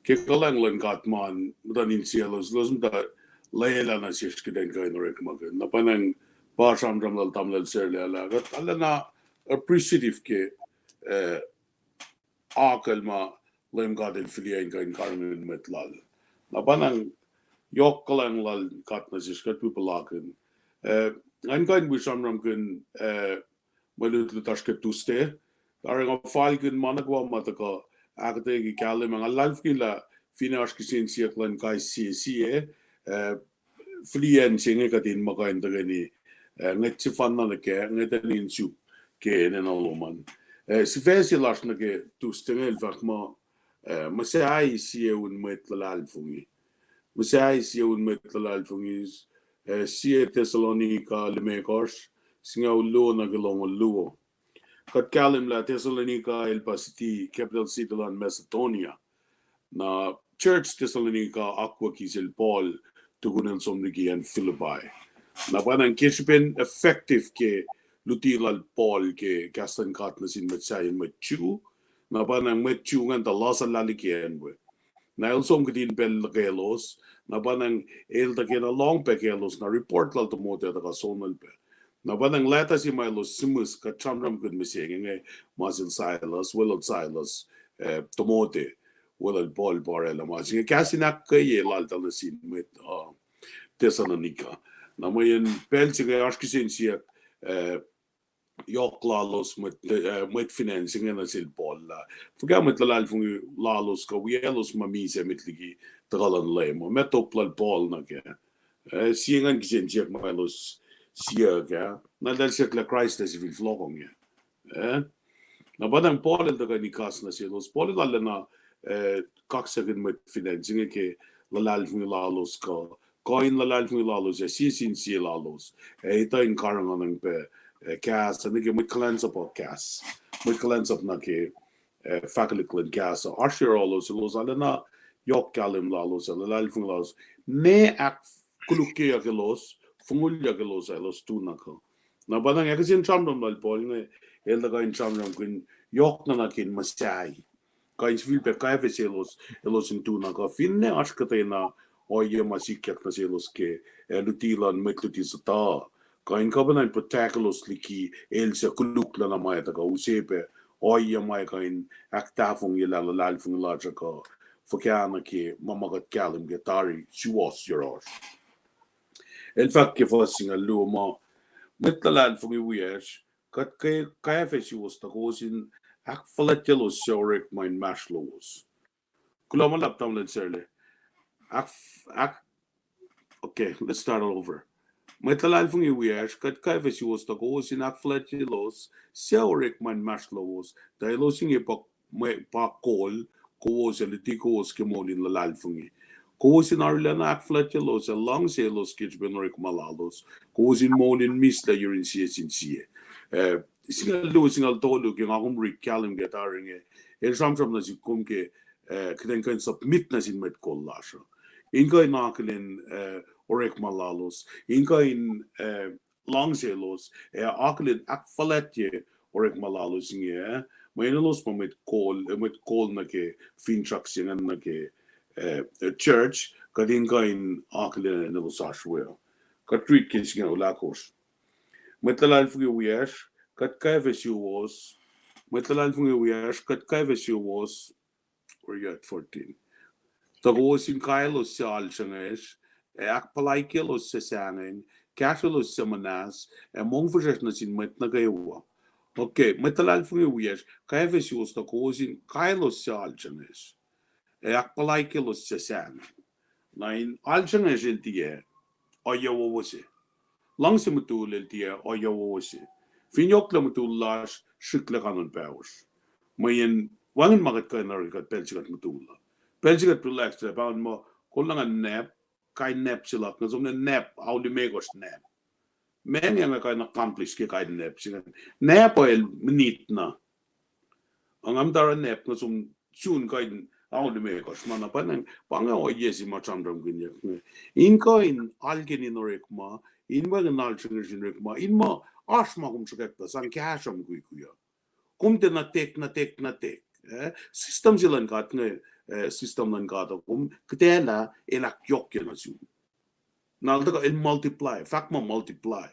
Ke kuhlwacng luhn God ma muhta insiaclos, elos muhta lwelah nuh sesr kuht in kuh in orekmakihn. Na pa inge pa sramsram lal tamuhlwel Serle lah kuht arulacna appreciative ke, eh, akucl ma Leum God El fihliyac in kuh in karihngihn mwet lal. Na pa inge yohk kuhlwacng lal God nuh sesr kuht wi puhlakihn. Eh, ngan kuh in wi sramsramkihn, eh, mwe lutlut oasr ke Tuesday. Tari nga falkihn ma nuh kwewa ma tuhkuh ahkuhtweyac ke kahlwem ah, nga luhlahlfongi lah finne oasr kihsen siyuck luhn kais sie sie, eh, fihliyac se inge kuht in muh kuh in tuhkweni, eh, ngwet sefanna nuh kac, ngwet in suk ke enenuh lom an. Eh, sifac se lasr nuh ke Tuesday inge el fahk muh, eh, muhsahi sie un mwet luhlahlfongi. Muhsahi sie un mwet luhlahlfongi, eh, sie Thessalonica limekohsr, singucul luo nuh ke longoul luo. Kuht kahlwem lah Thessalonica el pa city, capital city luhn Macedonia. Na church Thessalonica akwucki sel Paul tukun el som liki acn Philippi. Na pa inge ke srihpen effective ke luti lal Paul ke kahs luhn God nuh sin mwet sahyac mwet Jew. Na pa inge mwet Jew ingacn tuh lasalla liki acn we. Na el som kihtin pacl luhkelos, na pa inge el tuh kena lohng pac kaclos, na report lal Timothy tuh kuh sonol pac. Na pa inge leta se ma elos sihmihs, kuht sramsramkihn mihsenge inge, ma sel Silas, weluhl Silas, eh, Timothy, weluhl Paul pa oraclah ma se inge, kahs in ahkkweye laltahl nuh sin mwet, uh, Thessalonica. Na mweyen pacl se inge oasr kihsen siyuck, eh, yohk lalos mwet, eh, mwet fin acn se inge nuh sel Paul lah fuhkah mwet luhlahlfongi lalos kuh wiyaclos ma misac met liki tuhkuh luhn Leum uh, meac top lal Paul nuh kac. Eh, sie ingacn kihsen siyuck ma elos siyuck ah, na eltahl siyuck lah Kraist ac sifil fohlohkohnge. Eh? Na pa inge Paul el tuhkweni kahs nuh selos. Paul el arulacna, eh, kaksakihn mwet fin acn se inge ke luhlahlfongi lalos kuh, kuh in luhlahlfongi lalos ac sie sin sie lalos, ac etuh in karihngihn pac, eh, kahs, ac nuh ke mwet kuhlwacnsap uh kahs. Mwet kuhlwacnsap nuh ke, eh, fahkelihk luhn kahs uh oasr yohrohlos, elos arulacna yohk kahlwem lalos ac luhlahlfongi lalos. Ne ahkkolukyeyuck elos, fongulyak elos, ac elos tu na kuh. Na pa inge kihsen sramsram lal Paul inge, el tuh kuh in sramsramkihn yohk nuhnak in muhsahi. Kuh in sifilpac kwacfe selos, elos in tu na kuh finne oasr kuhtwena ohiyac ma sikyak nuh selos ke, eh, luti luhn mwet luti suhtuh. Kuh in kuh pacna in protect elos liki el suc koluklacna ma etuh kuh use pac ohiyac ma kuh in ahktahfongyelah luhlahlfongi lasr uh kuh fuhkah nuh ke ma ma kuht kahlwem ke tari suwohs yohrohsr. El fahk ke fuhs singucul luo muh, mwet luhlahlfongi wiyacsr, kuht ke kwacfe suwos tuh kowos in ahkfuhlwactyelos suc orekma inmahsrlowos. Kuloh ma luhlahp tamuhlwel Serle. Ahk, ahk, okay, let's start all over. Mwet luhlahlfongi wiyacsr, kuht kwacfe suwos tuh kowos in ahkfuhlwactyelos suc orekma inmahsrlowos, tuh elos inge pa, mwe, pa kol kowos ac luti kowos ke moul in luhlahlfongi. Kowos in arulacna ahkfuhlwactyelos ac luhngse elos ke srihpen orekma lalos. Kowos in moul in mihslac yurin sie sin sie. Eh, singucul luo, singucul tolu, ke nga kom read kahlwem ke tari inge, el sramsram nuh sihk kom ke, eh, kuht in kuh in submit nuh sin mwet kol lasr uh, in kuh in akihlen, eh, orekma lalos, in kuh in, eh, luhngse elos, ac akihlen ahkfuhlwactye orekma lalos inge, eh, Mweyen elos pa mwet kol, eh, mwet kol nuh ke finsrak se ingacn nuh ke, eh, church, kuht in kuh in akihlen elos oasr we. Kuht rit ke singucul ahkosr. Mwet luhlahlfongi wiyacsr, kuht kwacfe suwohs. Mwet luhlahlfongi wiyacsr, kuht kwacfe suwohs. Where you at, fourteen? Tuh kowos in kaelos suc alsruhngesr, ac ahkpuhlaikyelos suc sahngweng, kahsrwelos suc muhnahs, ac mongfihsrwacsr nuh sin mwet nuh kwewa. Okay, mwet luhlahlfongi wiyacsr, kwacfe suwohs tuh kowos in kaelos suc alsruhngesr, ac ahkpuhlaikyelos suc sahngweng. Na in alsruhngesr el tiac ohiyac wowo se. Luhngse mutul el tiac ohiyac wowo se. Fin yohklah mutul lasr, srihklac kanon pahosr. Mweyen wacngihn ma kuht kuh in oruh ke kuht pacl se kuht mutul uh. Pacl se kuht relax lah, pa ingacn muh, kol lah nga nap, kain nap se luhk, nga som na nap, ao limekohsr nap. Meac nga kuh in accomplish ke kain nap se ingacn? Nap uh el minit na. Nga muhta oruh nap, nga som sun kain ao limekohsr ma. Na pa ingacn, pa inge ohiyac se ma sramsramkihnyuck inge. In kuh in alkeni in orekma, in wacngihn alsruhngesr in orekma, in muh oasr ma kom sruhkwack lah sang kahsruh mukwikwi uh. Kom tiacna tek, na tek, na tek. Eh, system se luhn God inge, eh, system luhn God uh, kom kihtaclah, el ahkyohkye nuh sum. Na el tuhkuh el multiply, fahk muh multiply.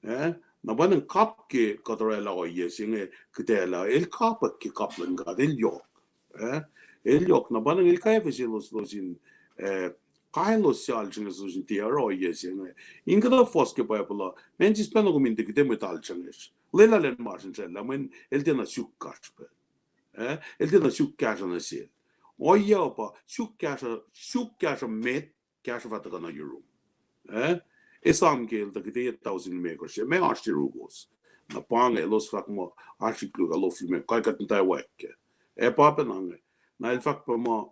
Eh, na pa ingacn kap ke kuht orwaclah ohiyac se inge kihtaclah, el kapwack ke kap luhn God, el yohk. Eh, el yohk, na pa ingacn el kwacfe selos, elos in, eh, kaelos suc alsruhngesr elos in tiac oruh ohiyac se inge. In kuhtuh fuhs ke Bible uh, meac sispac na kom in tiac kuhtuh mwet alsruhngesr. Lwelah lwen masr in sraclah, mweyen el tiacna suk kasrpac. Eh, el tiacna suk kahsruh nuh sel. Ohiyac uh pa suk kahsruh, suk kahsruh met, kahsruh fah tuhkuh nuh yurum. Eh, esam ke el tuh kihtacl tausin limekohsr, meac oasr yuruwos? Na pa inge elos fahk muh oasr ikluk, alof limekohsr, kuh kuht muhtwacwacack kac. Eh, pa pacna inge. Na el fahk pac muh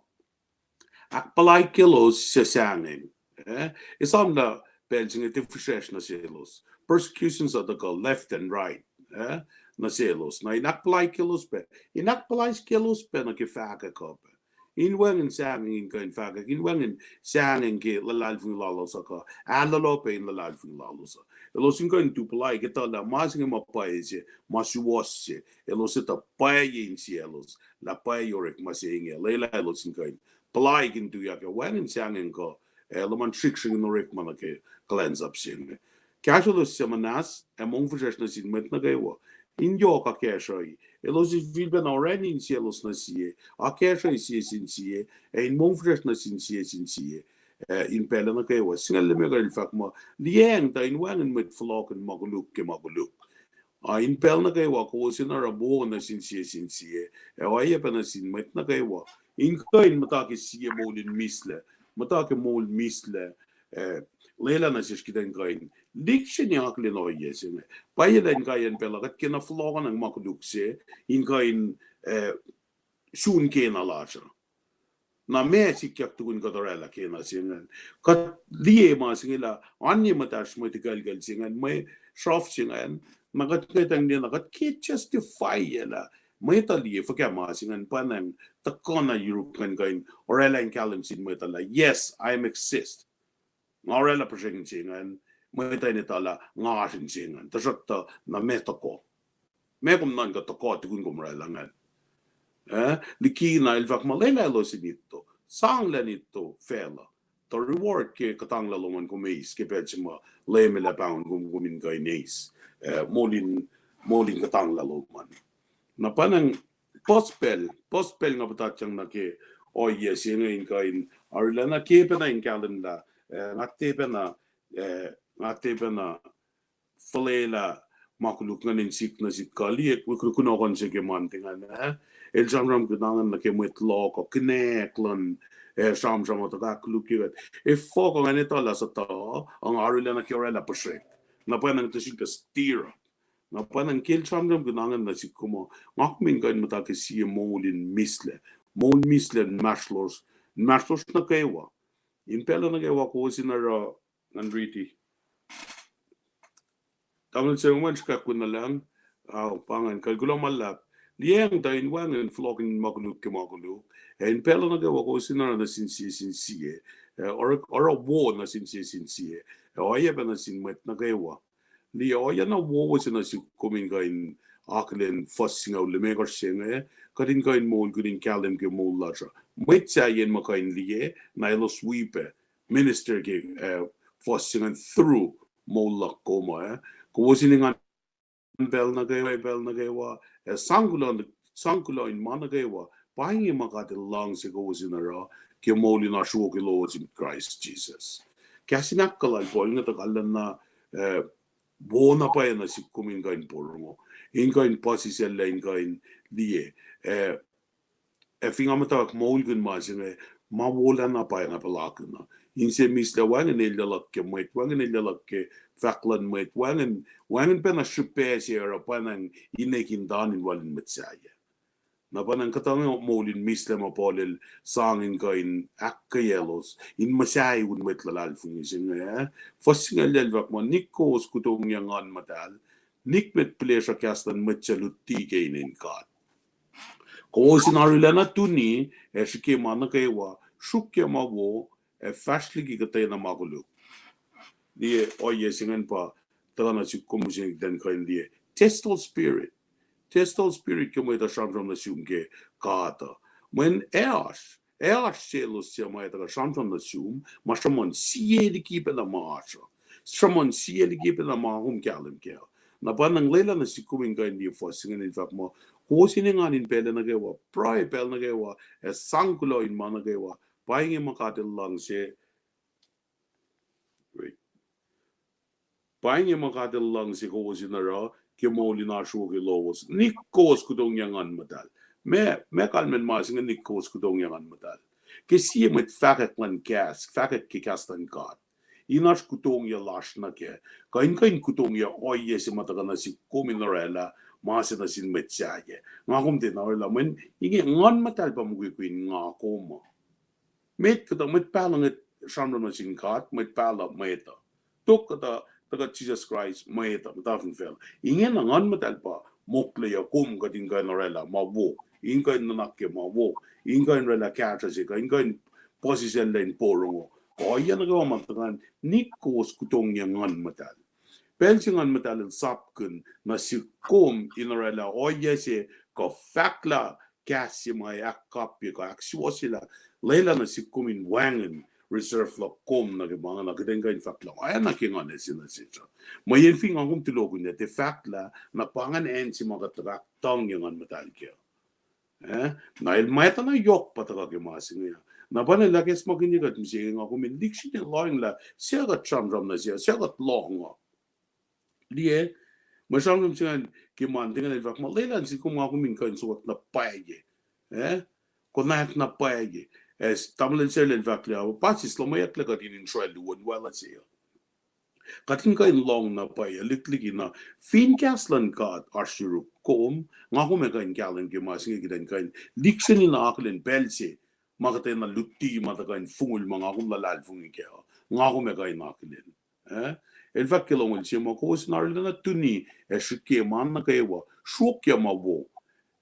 ahkpuhlaikyelos suc sahngweng. Eh, esam lah pacl se inge tiac fihsracsr nuh selos. Persecutions uh tuhkuh left and right, eh, nuh selos. Na in ahkpuhlaikyelos pac, in ahkpuhlaikyelos pac nuh ke fahkwack uh pac. In wacngihn sahngweng in kuh in fahkwack, in wacngihn sahngweng ke luhlahlfongi lalos uh kuh ahlolo pac in luhlahlfongi lalos uh. Elos in kuh in tu puhlaik, etuh lah ma se inge ma pwacye se, ma suwohs se, elos etuh pwacye insiyaclos, lah pwacye orekma se inge, lwelah elos in kuh in puhlaik in tuyak ac wacngihn sahngweng kuh, eh, luhman srihksrihk in orekma nuh ke kuhlwacnsap se inge. Kahsrwelos suc muhnahs, ac mongfihsrwacsr nuh sin mwet nuh kwewa. In yohk akacsruhi. Elos in fin pacna orani insiyaclos nuh sie, akacsruhi sie sin sie, ac in mongfihsrwacsr nuh sin sie sin sie, ac in pacl nuh kwewa. Singucul limekohsr el fahk muh, liyacacng tuh in wacngihn mwet fohlohkihn ma koluk ke ma koluk. A in pacl nuh kwewa kowos in oruh wo nuh sin sie sin sie, ac oacyacpac nuh sin mwet nuh kwewa. In kuh in muhta ke sie moul in mislac, muhta ke moul mislac, eh, lwelah nuh sesr kuht in kuh in lihksreni akihlen ohiyac se inge. Pwacye lah inkaiyacn pacl uh kuht kena fohlohkohnacng ma koluk se, in kuh in, eh, sun kena lasr uh. Na meac sikyak tukun kuht orwaclah kena se ingacn? Kuht liye ma se inge lah oan ye muhtahsr mwe tikuclkucl se ingacn, mwe sruhf se ingacn, na kuht ngwetacng liye na kuht ke justify-ye lah mwet uh liye fuhkah ma se ingacn, pa ingacn tuhkuh na yuruk ingacn kuh in orwaclah in kahlwem sin mwet uh lah, yes, I am exist. Nga orwaclah puhsrek in se ingacn, mwet uh in etuh lah nga oasr in se ingacn, tuhsruhktuh na meac tohkoh? Meac kom nuhnkuh tohkoh tukun kom orwaclah ingacn? Eh, likina el fahk muh lwelah elos in itto, sang lah in itto facluh. Tuh reward ke kuhtanglah lom an kom eis ke pacl se ma Leum El ac pahngon kom, kom in kuh in eis, eh, moul in, moul in kuhtanglah lom an. Na pa ingacn, puhs pacl, puhs pacl nga puhtatyang nuh ke ohiyac se inge in kuh in arulacna ke pacna in kahlwem lah, eh, nga tiac pacna, eh, nga tiac pacna fuhlwelah ma koluk ingacn in sik nuh sihk kuh liye kunohkohn se ke Monday ingacn, eh, el sramsramkihn angan nuh ke mwet loh kuh kinek luhn, eh, sramsram uh tuhkuh ahkkolukye kuht. Efuh kuh ngan etuh lah suhtuh, nga arulacna ke orwaclah puhsrek? Na pa ingacn tuh sik stir up. Na pa ingacn ke el sramsramkihn angan nuh sihk muh nga kom in kuh in muhta ke sie moul in mislac. Moul mislac inmahsrlosr, inmahsrlosr nuh kwewa. In pacl nuh kwewa kowos in oruh, ngan riti. Tamuhlwel se, ma srihkakihn nuh lucng, ah, pa ingacn, kuh kuloh ma luhlahp. Liyacacng tuh in wacngihn fohlohkihn ma koluk ke ma koluk, ac in pacl nuh kwewa kowos in oruh nuh sin sie sin sie, ac oruh, oruh wo nuh sin sie sin sie, ac oacyacpac nuh sin mwet nuh kwewa. Liye, ohiyac na wowo se nuh sihk kom in kuh in akihlen fuhs singucul limekohsr se inge, kuht in kuh in moulkihn in kahlwem ke moul lasr uh. Mwet sahyac ma kuh in liye, na elos wi pac minister ke, eh, fuhs se ingacn through moul luhk kom uh, eh. Kowos in engan pacl nuh kwewa, pacl nuh kwewa, ac sang kuloh, sang kuloh in ma nuh kwewa, pa inge ma God El luhngse kowos in oruh, ke moul in asruoki lowos in Kraist Jisus. Kahs in ahkkahlwemye Paul inge tuh kalena, eh, wo na pwacye nuh sihk kom in kuh in porongo, in kuh in puhsisacllac, in kuh in liye, eh, ac fin nga muhtwacwacack moulkihn ma se inge, ma wolacna pa nga puhlakihn uh. Inse mihslac wacngihn elyah luhk ke mwet, wacngihn elyah luhk ke fahk luhn mwet, wacngihn, wacngihn pacna srihpac se oruh pwacnwacng inek in tan in wal in mwet sahyac. Na pwacnwacng kuhtuh inge moul in mihslac ma Paul el sang in kuh in ahkkweyaclos in muhsahi un mwet luhlahlfongi se inge. Fuhs singucul el fahk muh, nik kowos kutongyac Nguhn Muhtahl, nik met pihlesruh kahs luhn mwet suc luti ke inen God. Kowos in arulacna tuni, ac srihke ma nuh kwewa, sruokyac ma wo, ac fahsr liki kuhtwena ma koluk. Liye ohiyac se ingacn pa tuhkuh nuh sihk kom mihsenge kuht in kuh in liye. Test all spirit. Test all spirit ke mwet uh sramsram nuh sum ke God uh. Mweyen ac oasr, ac oasr selos suc ma ac tuhkuh sramsram nuh sum, ma sruhmuhn sie liki pacna ma oasr uh. Sruhmuhn sie liki pacna ma kom kahlwem kac uh. Na pa nga lwelah nuh sihk kom in kuh in liye fuhs se ingacn in fahk muh, kowos in engan in pacl nuh kwewa, pruhe pacl nuh kwewa, ac sang kuloh in ma nuh kwewa, pa inge ma God El luhngse, pa inge ma God El luhngse kowos in oruh, ke moul in asruoki lowos, nik kowos kutongyac Nguhn Muhtahl. Meac, meac kalmacn ma se inge, nik kowos kutongyac Nguhn Muhtahl? Ke sie mwet fahkwack luhn kahs, fahkwack ke kahs luhn God, in oasr kutongyac lasr nuh kac, kuh in kuh in kutongyac ohiyac se ma tuhkuh nuh sihk kom in orwaclah ma se nuh sin mwet sahyac. Nga kom tiacna orwaclah, mweyen inge Nguhn Muhtahl pa mukwikwi in nga kom uh. Met kuhtuh, mwet pahluh inge sramsram nuh sin God, mwet pahluh mwet uh. Tok kuhtuh, tuhkuh Jisus Kraist mwet uh, muhta fin facluh. Ingena Nguhn Muhtahl pa mokleyuck kom kuht in kuh in orwaclah ma wo, in kuh in nuhnak ke ma wo, in kuh in orwaclah kahsruh se kuh, in kuh in puhsisacllac in porongo. Ohiyac nuh kwewa ma tuhkuh, nik kowos kutongyac Nguhn Muhtahl. Pacl se Nguhn Muhtahl el sapkihn nuh sihk kom in orwaclah ohiyac se, kuh fahklah kahs se ma ahkkapye kuh ahksuwohsyelah, lwelah nuh sihk kom in wacngihn reserve luhk kom nuh ke ma inge, na kuht in kuh in fahklah oacna ke nguhn se nuh sesr uh. Mweyen fin nga kom tulohkihn ac tiac fahklah, na pa ingacn acn se ma kuht tuhkuh ahktuhngye Nguhn Muhtahl kac. Eh, na el mwet uh na yohk pa tuhkuh ke ma se inge. Na pa na el ahkacsmakihnye kuht mihsenge, nga kom in lihksreni lohacng lah suc kuht sramsram nuh se, suc kuht lohng uh. Liye, mwe sramsram se ingacn ke ma inge el fahk muh lwelah nuh sihk kom, nga kom in kuh in sokwack na pwacye. Eh, konwacack na pwacye. Ac tamuhlwel se el fahk lah pa sis luhmweyucklac kuht in insroac luo in wacluh se uh. Kuht in kuh in lohng na pwacye, lihklihk na fin kahs luhn God oasr yuruk kom, nga kom ac kuh in kahlwem ke ma se inge, kuht in kuh in lihksreni na akihlen pacl se ma kuhtwena luti ma tuhkuh in fongul ma nga kom luhlahlfongi kac uh, nga kom ac kuh in akihlen. Eh? El fahk ke longoul se muh kowos in arulacna tuni ac srihke ma nuh kwewa, sruokyac ma wo,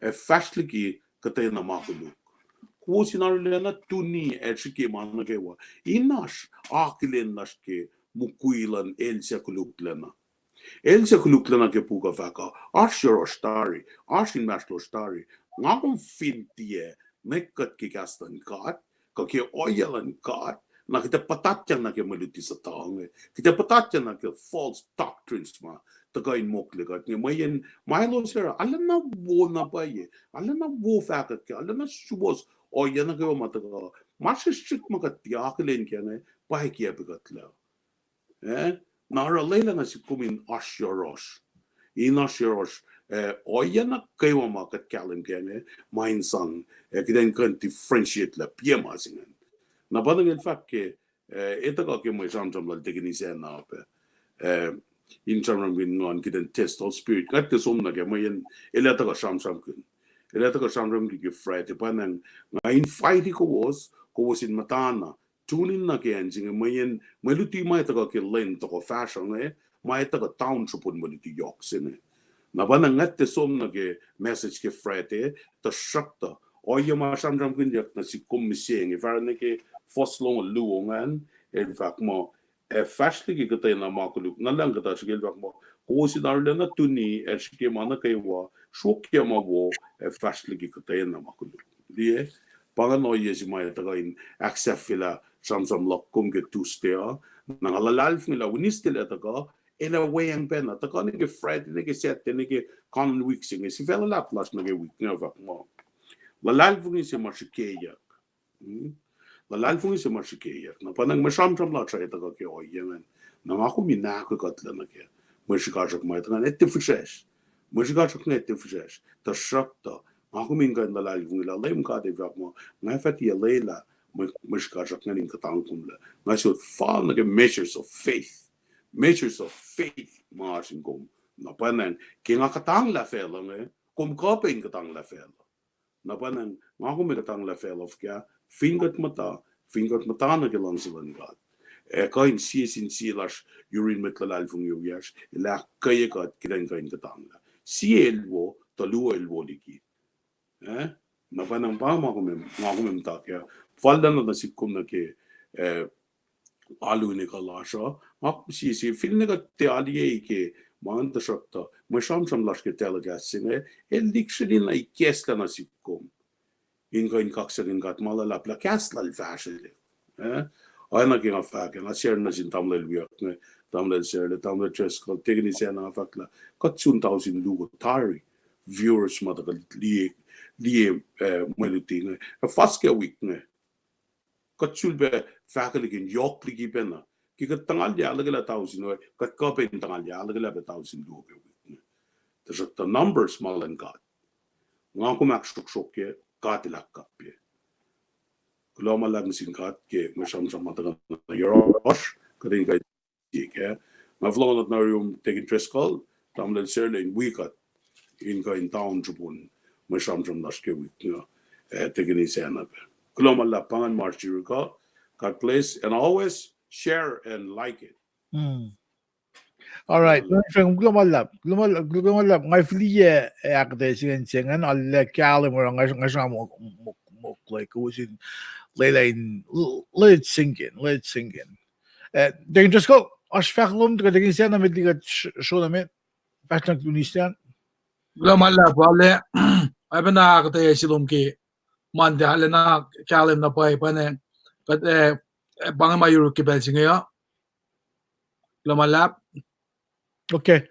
ac fahsr liki kuhtwena ma koluk. Kowos in arulacna tuni ac srihke ma nuh kwewa, in oasr akihlen lasr ke mukwi luhn el suc koluklacna. El suc koluklacna ke puk uh fahk uh, oasr yohrohsr tari, oasr inmahsrlosr tari. Nga kom fin tiac nwackkuht ke kahs luhn God, kuh ke ohiyac luhn God, na kuht ac puhtatyang nuh ke mwe luti suhtuh inge, kuht ac puhtatyang nuh ke false doctrines ma tuhkuh in mokle kuht inge. Mweyen ma elos oruh, arulacna wo na pwacye, arulacna wo fahkwack kac, arulacna suwohs ohiyac nuh kwewa ma tuhkuh, ma srihsrihk ma kuht tiac akihlen kac inge, pa kiacpwe kuhtlac. Eh? Na oruh lwelah nuh sihk kom in oasr yohrohsr. In oasr yohrohsr, eh, ohiyac nuh kwewa ma kuht kahlwem kac inge, ma in sang, eh, kuht in kuh in differentiate lah piac ma se ingacn. Na pa inge el fahk ke, eh, el tuhkuh ke mwe sramsram lal Deacon Isacna pac, eh, in sramsramkihn nguhn kuht in test all spirit. Nga tiac som nuh kac, mweyen el ac tuhkuh sramsramkihn. El ac tuhkuh sramsramkihn ke Friday, pa nga invite kowos, kowos in muhtana tune in nuh ke acn se inge, mweyen mwe luti ma ac tuhkuh ke lwen tohkoh fahsruh inge, ma ac tuhkuh town srihpen mwe luti yohk se inge. Na pa nga tiac som nuh ke message ke Friday, tuhsruhktuh ohiyac ma sramsramkihnyuck nuh sihk kom mihsenge, fahsr nuh ke fuhs longoul luo ingacn, el fahk muh, ac fahsr liki kuhtwena ma koluk. Na lah kuhtuh srihke el fahk muh, kowos in arulacna tuni, ac srihke ma nuh kwewa, sruokyac ma wo, ac fahsr liki kuhtwena ma koluk. Liye, pa ingacn ohiyac se ma tuhkuh in ahksahfyelah sramsram luhk kom ke Tuesday uh. Na nga luhlahlfongi lah Wednesday el ac tuhkuh, el ac weacng pacna, tuhkuh nuh ke Friday, nuh ke Saturday, nuh ke kain in wik se inge, sifac luhlahp lasr nuh ke wik inge fahk muh, luhlahlfongi se ma srihkeyuck. Luhlahlfongi se ma srihkeyuck. Na pa ingacn mwe sramsram lasr uh tuhkuh ke ohiyac ingacn. Na nga kom in ahkoekuhtlac nuh ke mwe srihkasrak ma tuhkuh ingacn, etuh fihsracsr. Mwe srihkasrak inge etuh fihsracsr. Tuhsruhktuh nga kom in kuh in luhlahlfongi lah Leum God El fahk muh, nga fah tiac lwelah mwe, mwe srihkasrak ingacn in kuhtangkomlac. Nga sot fal nuh ke measures of faith. Measures of faith ma oasr in kom. Na pa ingacn, ke nga kuhtanglah facluh inge, kom kuh pac in kuhtanglah facluh. Na pa ingacn, nga kom ac kuhtanglah facluh fuhkah, fin kuht muhta, fin kuht muhta nuh ke luhngse luhn God, ac kuh in sie sin sie lasr yurin mwet luhlahlfongi wiyacsr, el ahkkweye kuht kuht in kuh in kuhtanglah. Sie el wo, tuh luo el wo liki. Na pa ingacn pa ma kom, nga kom ac muhta kac. Fal lah nuh sik kom nuh ke alu in ekuh lasr uh, nga kom sie sie, finne kuht tiac aliyucki ke ma ingacn, tuhsruhktuh mwe sramsram lasr ke telecast se inge, el lihksreni na ikacslah nuh sik kom in kuh in kaksakihn God ma luhlahp lah kahs lal fahsrwelihk. Oacna ke nga fahk, nga share nuh sin tamuhlwel wiyuck inge, tamuhlwel Sarla, tamuhlwel Driscoll, Tekini Sacna, nga fahk lah kuht sun tausin luo tari viewers ma tuhkuh liye, liye mwe luti inge. Fuhs ke wik inge kuht sulpac fahkwelihk in yohk liki pacna. Ke kuht tuhngalyac ahluhkwelah tausin, kuht kuh pac in tuhngalyac ahluhkwelah pac tausin luo ke wik inge. Tuhsruhktuh numbers ma luhn God. Nga kom ahksruhksruhkye, God El ahkkapye. Kuloh ma luhlahp nuh sin God ke mwe sramsram ma tuhkuh nuh yohrohsr, kuht in kuh in sie kac. Nga fohlohk nuh yurum Tekini Driscoll, tamuhlwel Sarla, in wi kuht in kuh in taun srihpen mwe sramsram lasr ke wik inge, Tekini Sacna pac. Kuloh ma luhlahp, pa ingacn ma oasr yuruk uh. God bless and always share and like it. All right. Kuloh ma luhlahp, kuloh ma luhlahp, kuloh ma luhlahp. Nga fihliyac ahkuhtweyac se ingacn, se ingacn, arlac kahlwem oruh nga, nga sramsram moklwe kowos in lwelah in, let it sink in, let it sink in. Tekini Driscoll, oasr fahk lom, tuh Tekini Sacna met liki kuht sro na met, fahsr nuh Wednesday an. Kuloh ma luhlahp, arlac, oacpacna ahkuhtweyac se lom ke Monday, arlacna kahlwem na pwacye, pwacye, kuht, pa inge ma yuruk ke pacl se inge uh. Kuloh ma luhlahp. Okay.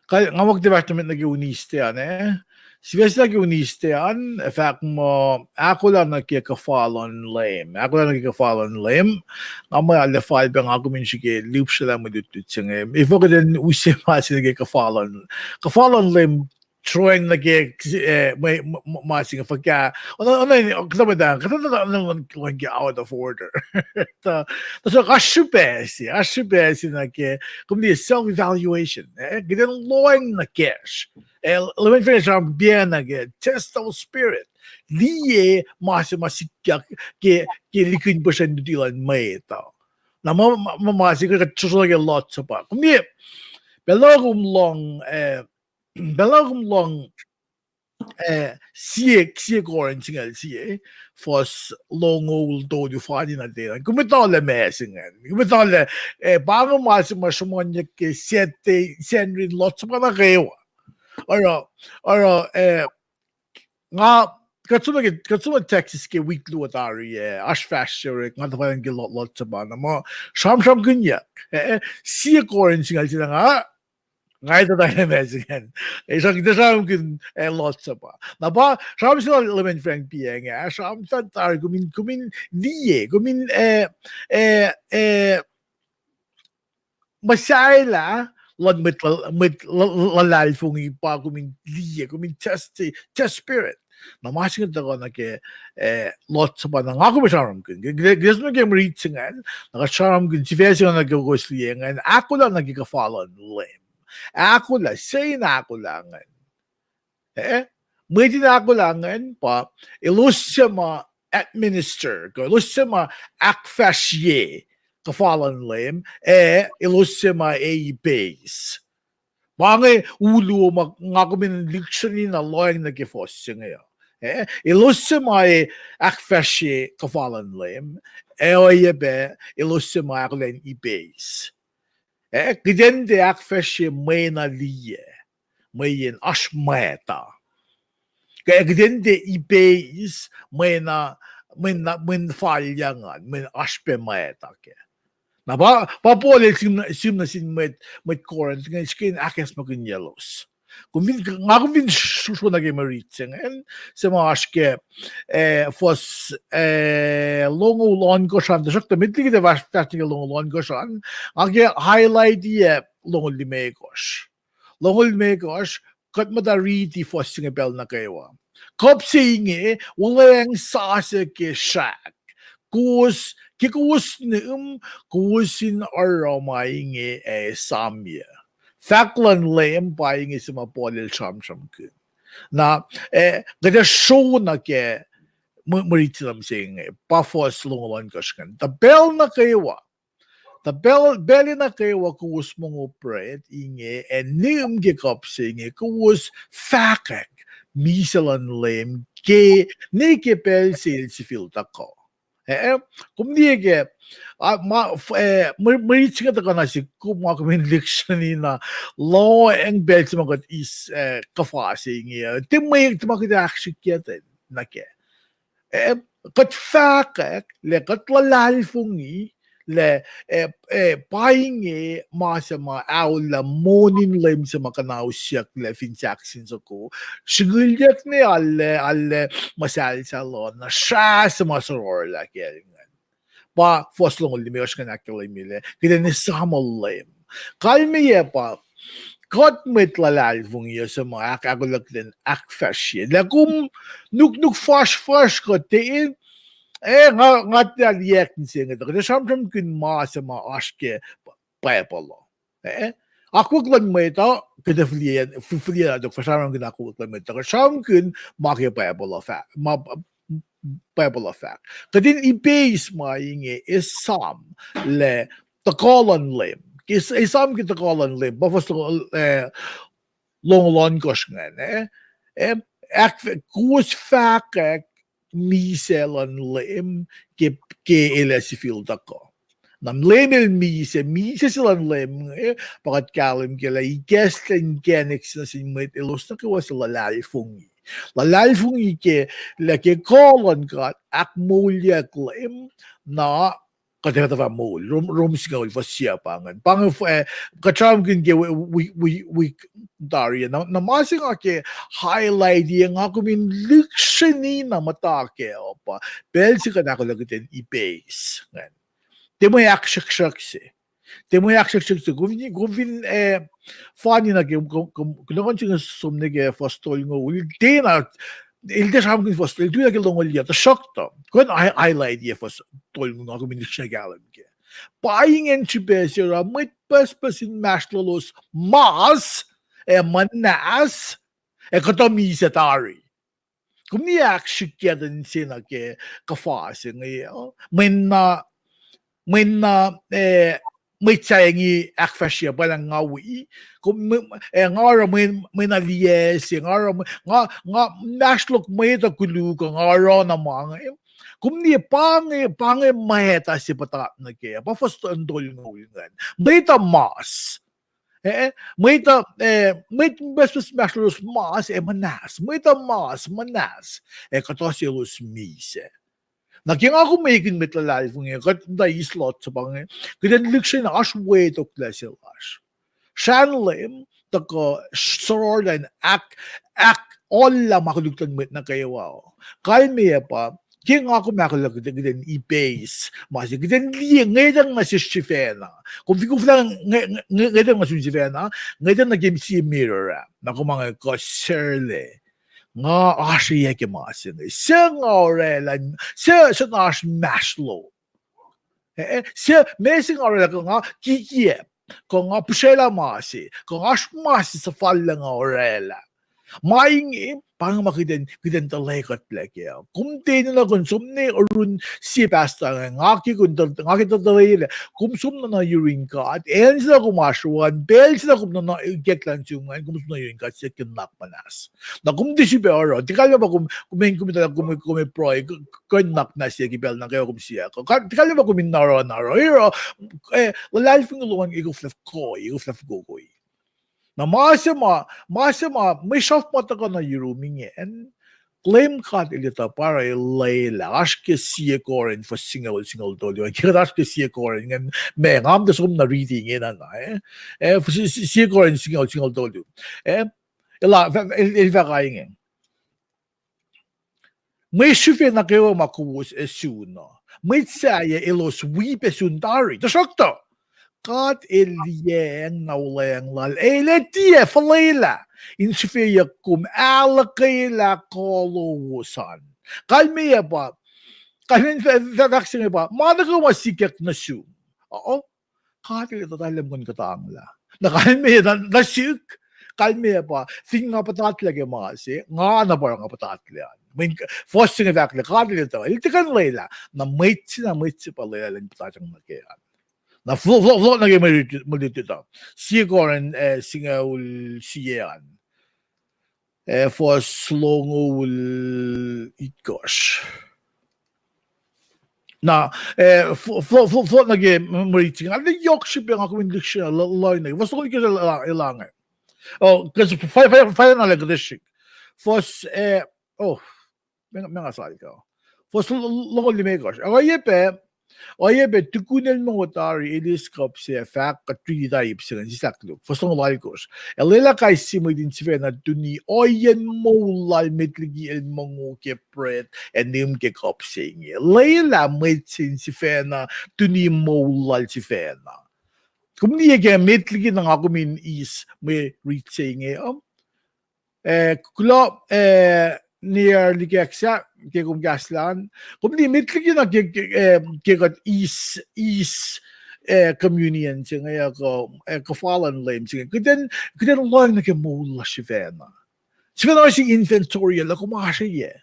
Nga muh kuht fahsr nuh met nuh ke Wednesday an, eh? Sifac se nuh ke Wednesday an, fahk muh ahkolah nuh ke kuhfa luhn Leum. Ahkolah nuh ke kuhfa luhn Leum. Nga muh arlac fal pac nga kom in srihke lihpsrelah mwe lutlut se inge. Efuh kuht in use ma se nuh ke kuhfa luhn, kuhfa luhn Leum, throwing nuh ke, ma se inge fuhkah. Oacna, oacna, kuhtuh mwet ah, kuhtuh na luhn ke out of order. Tuhsruhk oasr srihpac se, oasr srihpac se nuh ke kom liye self-evaluation, eh? Kuht in lohacng nuh kacsr. Leum El fahk sramsram pacna ke test of spirit. Liye ma se ma sikyak ke, ke likina puhsren luti luhn mwet uh. Na ma, ma, ma se inge kuht srohsrohlah ke Lord's Supper. Kom liye, pacl uh kom lohng, eh, pacl uh kom lohng, eh, sie, sie Corinth singucul sie, fuhs longoul tolu fani na ten. Kom etuh lah ma se ingacn. Kom etuh lah, eh, pa inge ma se ma sruhmuhnyuck ke Sacnri in Lord's Supper nuh kwewa. Oruh, oruh, eh, nga, kuht som nuh Texas ke wik luo tari ah, oasr fahsr se orek, nga tuhfahna ke Lord's Supper na muh sramsramkihnyuck, eh, sie Corinth singucul sie na nga, nga etuh tari ma se ingacn. Sramsramkihn, eh, Lord's Supper. Na pa sramsram se lal Leman Frank Piac ah, sramsram tari kom in, kom in liye, kom in, eh, eh, eh, muhsahelah luhn mwet, mwet luhlahlfongi pa kom in liye, kom in test, test spirit. Na ma se inge tuhkuh nuh ke, eh, Lord's Supper na nga kom sramsramkihn. Ke, ke, ke sramsram ke mwe rit se ingacn, na kuht sramsramkihn sifac se ingacn nuh ke kowos liye ingacn, ahkolah nuh ke kuhfa luhn Leum. Ahkolah, se in ahkolah ingacn, eh, mwet in ahkolah ingacn pa elos suc ma administer, kuh elos suc ma ahkfahsrye kuhfa luhn Leum, ac elos suc ma ipeis. Pa inge uluo ma nga kom in lihksreni na lohacng nuh ke fuhs se inge uh. Eh, elos se ma ahkfahsrye kuhfa luhn Leum, ac oacyacpac elos se ma ahkolah in ipeis. Eh, kuht in tiac ahkfahsrye mwe na liye, mweyen oasr mwacta. Kuht in tiac ipeis mwe na, mwe na, mwe na fal ingacn, mweyen oasr pac mwacta kac. Na pa, pa Paul el sihm nuh, sihm nuh sin mwet, mwet Corinth inge, srihke in ahkacsmakihnyelos. Kom fin, nga kom fin sro-, sro nuh ke mwe rit se ingacn, se ma oasr ke, eh, fuhs, eh, longoul ohnkohsr an, tuhsruhktuh met liki kuht fahsr, fahsr nuh ke longoul ohnkohsr an, nga ke highlight-i longoul limekohsr. Longoul limekohsr, kuht muhta riti fuhs se inge pacl nuh kwewa. Kuhp se inge, wuhlweacng sasuc ke srahk. Kowos, ke kowos nihm, kowos in oruh ma inge ac esamyac. Fahk luhn Leum pa inge se ma Paul el sramsramkihn. Na, eh, kuht ac sro nuh ke mwe, mwe rit se na mihsenge, pa fuhs longoul ohnkohsr ingacn. Tuh pacl nuh kwewa, tuh pacl, pacl nuh kwewa kowos mongo pret inge ac nihm ke kuhp se inge, kowos fahkwack misac luhn Leum ke, ne ke pacl se el sifil tuhkuh. Eh, kom liye ke, ah, ma, f-, eh, mwe, mwe rit se inge tuhkuh na sihk, kom, nga kom in lihksreni na lohacng pacl se ma kuht eis, eh, kuhfa se inge. Tiac mwe, tiac ma kuht ahksrihkye nuh kac. Eh, kuht fahkwack lah kuht luhlahlfongi lah, eh, eh, pa inge ma se ma aollah monin Leum se ma kuhnausyucklac fin sahk sin soko. Srihngihlyuck ne aollah, aollah muhsahlsahl uh, na srah se ma sororlah kacl ingacn. Pa fuhs longoul limekohsr ingacn ahkkahlwemye lah kuht in esam Leum. Kalmeyac pa, kuht mwet luhlahlfongi uh se ma ahk-, ahkolah kuht in ahkfahsrye. Lah kom nuknuk fuhsrfuhsr kuht, eh, nga, nga tiac liyacacng se inge, tuh kuht ac sramsramkihn ma se ma oasr ke Bible uh. Eh, akwuck luhn mwet uh, kuht ac fihliyac, fihliyac na tok fah sramsramkihn akwuck luhn mwet uh, kuht sramsramkihn ma ke Bible uh fahk, ma Bible uh fahk. Kuht in ipeis ma inge esam lah tuhkuh luhn Leum. Ke es-, esam ke tuhkuh luhn Leum, pa fuhs, eh, longoul ohnkohsr ingacn, eh? Eh, ahk-, kowos fahkwack misac luhn Leum ke, ke el ac sifil tuhkuh. Na Leum el misac, misac se luhn Leum inge, pa kuht kahlwem ke lah ikacslah inkacnek se nuh sin mwet elos nuh kwewa suc luhlahlfongi. Luhlahlfongi ke lah ke kuh luhn God ahkmoulyak Leum, na kuht ac fah moul. Rom, Rom singucul fuhs sie pa ingacn. Pa inge, eh, kuht sramsramkihn ke wi-, wi-, wi-, wik tari. Na, na ma se nga ke highlight-i, nga kom in lihksreni na muhta kac uh pa pacl se kuht ahkolah kuht in ipeis ingacn. Tiac mwe ahksruhksruhk se. Tiac mwe ahksruhksruhk se. Kom fin, kom fin, eh, fani na ke, kom, kom, kunohkohn se inge som nuh ke fuhs tolngoul, el tiacna, el tiac sramsramkihn fuhs, el tui na ke longoul yac, tuhsruhktuh kuh in hi-, highlight-i fuhs tolngoul, nga kom in lihksreni kahlwem kac. Pa ingacn srihpac se oruh mwet pucspucs inmahsrlolos mas ac muhnahs ac kuhtuh misac tari. Kom liye ahksrihkye tuh inse nuh ke kuhfa se inge uh. Mweyen na, mweyen na, eh, mwet sahyac inge ahkfahsrye, pwacnwacng nga wi, kom, mwe-, eh, nga oruh mwe-, mwe na liyac se, nga oruh mwe-, nga, nga inmahsrlok mwet uh koluk uh, nga oruh na ma inge. Kom liye pa inge, pa inge mwacta se puhtat nuh kac, pa fuhs tolngoul ingacn. Mwet uh mas. Eh, mwet uh, eh, mwet pucspucs inmahsrlolos mas ac muhnahs. Mwet uh mas, muhnahs, ac kuhtuh selos misac. Na ke nga kom ekihn mwet luhlahlfongi, kuht muhta eis lot se pa inge, kuht in lihksreni oasr wetoklac se lasr. Srahn Leum tuhkuh sororlah in ahk-, ahkolah ma koluk luhn mwet nuh kwewa. Kalmeyac pa, ke nga kom ahkolah kuht in, kuht in ipeis ma se, kuht in liye, ngwetacng nuh sesr sifacna. Kom fin koflah nge-, nge-, ngwetacng nuh sum sifacna, ngwetacng nuh ke sie mirror ah. Na kom inge kuh serlac. Nga oasr ke ma se inge. Suc nga orwaclah, suc, suc na oasr inmahsrlo. Eh, eh, suc, ma se nga orwaclah, kuh nga kikiacp, kuh nga pihsraclah ma se, kuh nga oasr ma se suhfal lah nga orwaclah. Ma inge, pa inge ma kuht in, kuht in tuhlac kuhtlac kac. Kom tiac enenuh kom som ne orun sie pastor inge, nga ke kom tuh, nga ke tuh tuhlac lah kom som nuhnuh yurin God, acn se na kom oasr we an, pacl se na kom nuhnuh ikacklah nuh sum an, kom som nuh yurin God, siyuck ke nuhnak muhnahs. Na kom tiac sifilpac oruh, tiac kalmac pa kom, kom in, kom in tuh, kom, kom in pruhe, k-, kuh in nuhnak muhnahs siyuck ke pacl nuh kwewa kom siyuck. Ka-, tiac kalmac pa kom in na oruh, na oruh, oruh, eh, luhlahlfongi lom an, e koflah koi, e koflah fokokoi. Na ma se ma, ma se ma, mwe sruhf ma tuhkuh nuh yurum ingacn, Leum God El etuh pa oruh El lwelah, oasr ke Sie Korin fuhs singucul, singucul tolu, ke kuht oasr ke Sie Korin ingacn, ma nga muhta som na riti ingena na, eh? Eh, Sie, Sie, Sie Korin singucul, singucul tolu. Eh, el, el, el fahk inge. Mwe srihfe nuh kwewa ma kowos ac sun uh, mwet sahyac elos wi pac sun tari. Tuhsruhktuh God El liyacacng na wuhlweacng Lal, El ac tiac fuhlwelah in srihfeyuck kom ahluhkwelah kuh lowos an. Kalmeyac pa, kalmen fah-, fah-, fahk se inge pa, ma nuh kwewa ma sikyak nuh sum, uh-oh, God El etuh tuh El ac kuh in kuhtanglah. Na kalmeyac, na, na sihk, kalmeyac pa, fin nga puhtatlac ke ma se, nga na pa oruh nga puhtatlac an. Mweyen fuhs se inge fahk lah God El etuh, El tiac kuh in lwelah, na mwet se, na mwet se pa lwelah elan puhtatlac nuh ke an. Na flo-, flo-, flo nuh ke mwe rit-, mwe rit uh. Sie Korin, eh, singucul sie an. Eh, fuhs longoul itkohsr. Na, eh, fo-, fo-, fo-, fo-, nuh ke mwe rit se inge, nga tiac yohk srihpac nga kom in lihksreni, lo-, lohng nuh ke fuhs longoul itkohsr el, el, el ange. Oh, kuh fai-, fai-, fai-, fai-, na lah kuht srihk. Fuhs, eh, oh, me, me nga sal ka. Fuhs lo-, longoul limekohsr. Ac oacyacpac, oacyacpac tukun el mongo tari, el eis kuhp se ac fahk, kuht riti tari ip se ingacn, sislah koluk. Fuhs longoul alkohsr. Ac lwelah kais sie mwet in sifacna tuni ohiyacn moul lal met liki el mongo ke bread ac nihm ke kuhp se inge. Lwelah mwet se in sifacna tuni moul lal sifacna. Kom liye ke met liki na nga kom in eis mwe rit se inge, um, Eh, kuloh, eh, Niar Likaksah, ke kom kahs lal an. Kom liye met liki na ke, ke, eh, ke kuht eis, eis, eh, communion se inge, eh, kuh, eh, kuhfa luhn Leum se inge. Kuht in, kuht in lohacng nuh ke moul lasr sifacna. Sifacna oruh se inventory lah kom oasr yac.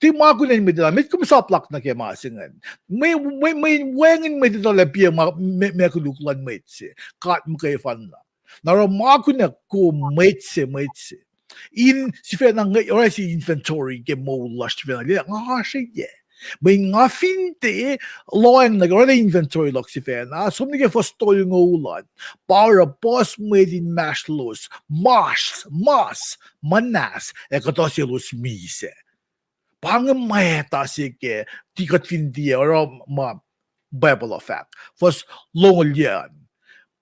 Tiac ma kunacn mwet etuh, met kom saplak nuh ke ma se ingacn. Mwe, mwe, mwe wacngihn mwet etuh lah piac ma, ma, ma koluk luhn mwet se. God muhkwena. Na oruh ma kunac kom mwet se, mwet se. In sifacna nge-, oruh se inventory ke moul lasr sifacna, lah nga oasr yac. Mweyen nga fin tiac lohacng nuh ke, oruh inventory luhk sifacna, som nuh ke fuhs tolngoul an. Pa oruh puhs mwet inmahsrlos, mas, mas, muhnahs, ac kuhtuh selos misac. Pa inge mwacta se ke, ti kuht fin tiac oruh ma Bible uh fahk. Fuhs longoul yac an.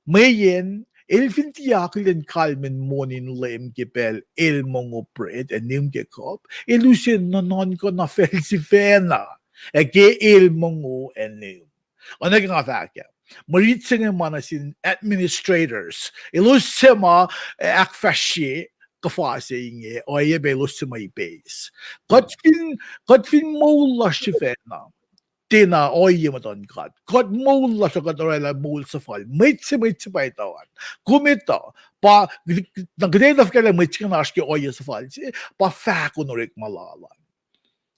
Mweyen, el fin tiac akihlen kalmacn monin Leum ke pacl el mongo bread ac nihm ke kuhp, el use nuhnuhnkuh na facl sifacna, ac ke el mongo ac nihm. Oacna ke nga fahk ah, mwe rit se inge ma nuh sin administrators. Elos suc ma, eh, ahkfahsrye kuhfa se inge, oacyacpac elos suc ma ipeis. Kuht fin, kuht fin moul lasr sifacna, tiacna ohiyac muhtuhn God. Kuht moul lasr uh kuht orwaclah moul suhfal. Mwet se, mwet se pa etuh an. Kom etuh. Pa, na kuht etuh fuhkah lah mwet se ingacn oasr ke ohiyac suhfal se, pa fahkon orekma lal an.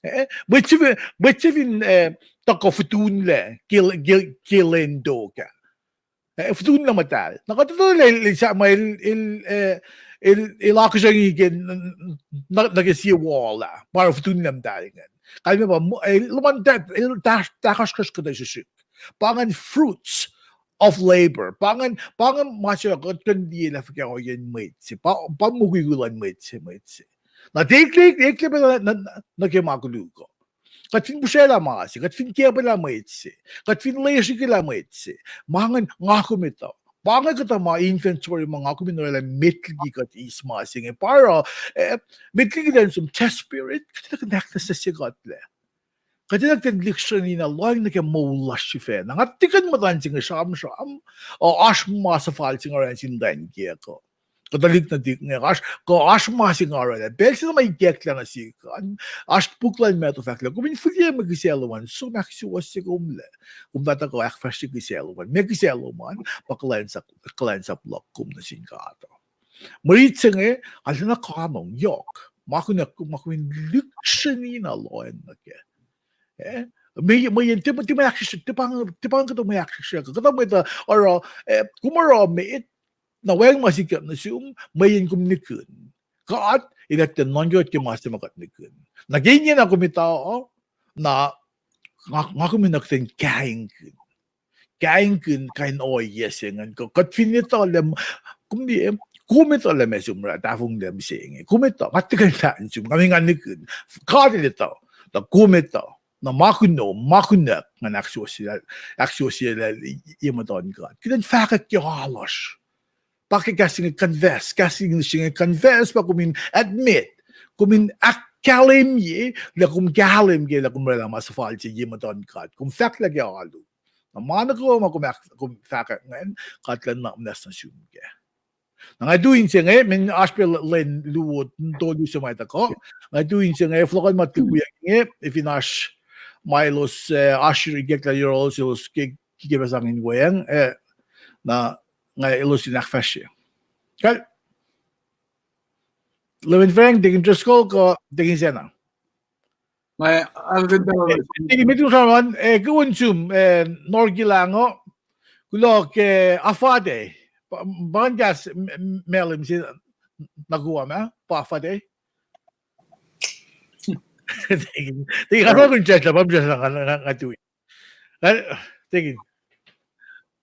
Eh, mwet se fin, mwet se fin, eh, tuhkuh fotunlac ke, ke, ke lwen tok ah. Eh, fotunlac muhtahl. Na kuht etuh lah el, el, el, el, eh, el, el akihsrngi ke, n-, n-, nuh ke sie wall ah, pa oruh fotunlac muhtahl ingacn. Kalmac pa, el luhman ta-, el ta-, tahkahsrkahsr kuhtuh srihsrihk. Pa ingacn fruits of labor. Pa ingacn, pa ingacn ma se kuht kuh in liye lah fuhkah ohiyacn mwet se. Pa, pa mukwikwi luhn mwet se, mwet se. Na tiac eklac, eklac pac nuh, nuh, nuh ke ma koluk uh. Kuht fin pihsrwelah ma se, kuht fin kacpwelah mwet se, kuht fin lesrihkwelah mwet se, ma ingacn nga kom etuh. Pa inge kuhtuh ma inventory ma nga kom in orwaclah met liki kuht eis ma se inge. Pa oruh, eh, met liki kuht in som test spirit, kuht in kuh in ahknwacsnwacsye kuhtlac. Kuht in kuh in lihksreni na lohacng nuh ke moul lasr sifacna. Nga tiac kuh in muhta in se inge sramsram, uh, oasr ma suhfal se nga orwaclah sin tuhlihk uh. Kuhtuh lihk nuhtihk inge, oasr, kuh oasr ma se nga orwaclah. Pacl se na ma ikacklah nuh sihk an, oasr puk luhn Matthew fahk lah, kom in fihliyac mwe kihsac lom an, som ahksuwohsye komlac. Kom fah tuhkuh ahkfahsrye kihsac lom an. Mwe kihsac lom an, pa kuhlwacnsap, kuhlwacnsap luhk kom nuh sin God uh. Mwe rit se inge, kalena kanong yohk. Ma kunuh, ma kom in lihksreni na lohacng nuh kac. Eh? Mweyen, mweyen, tiac, tiac mwe ahksrihsrihk, tiac pa, tiac pa kuhtuh mwe ahksrihsrihk. Kuhtuh mwet uh oruh, eh, kom oruh met, na wacngihn ma sikyak nuh sum, mweyen kom nihkihn. God El etuh nuhnkuh ke ma se ma kuht nihkihn. Na ke ingena kom etuh, na nga, nga kom in kuhtin kaingkihn. Kaingkihn kain ohiyac se ingacn. Kuht fin etuh lah, kom liye, kom etuh lah ma sum oruh, tahfonglac mihsenge. Kom etuh, nga tiac kuh in fahk nuh sum, nga, nga nihkihn. God El etuh, tuh kom etuh. Na ma kunom, ma kunuhk, ngan ahksuwohsye, ahksuwohsye lah ye muhtuhn God. Kuht in fahkwack ke oa lasr. Pa ke kahs inge confess, kahs English inge confess, pa kom in admit, kom in ahkkahlwemye lah kom kahlwem ke lah kom orwaclah ma suhfal se ye muhtuhn God. Kom fahk lah ke alu. Na ma nuh kwewa ma kom, kom fahkwack ingacn, God El nuhnak muhnahs nuh sum kac. Na nga tu in se inge, mweyen oasr pac lwen luo tolu se ma tuhkuh. Nga tu in se inge, fohlohkohnma tuh wiyuck inge, fin oasr ma elos, eh, oasr ikacklah yohrohlos, elos ke, ke pa sang in weacng, eh, na nga elos in ahkfahsrye. Kal, Lewin Frank, Deacon Driscoll, kuh Deacon Sena. Nga, Deacon Mitun Saran, eh, kuh in sum, eh, Norki Lango, kuloh ke Afade. Pa ngan kahs Malem se nuh kwewa ma pa Afade. Deacon, Deacon, nga kuh in church lah pa church lah nga, nga, nga tui. Deacon,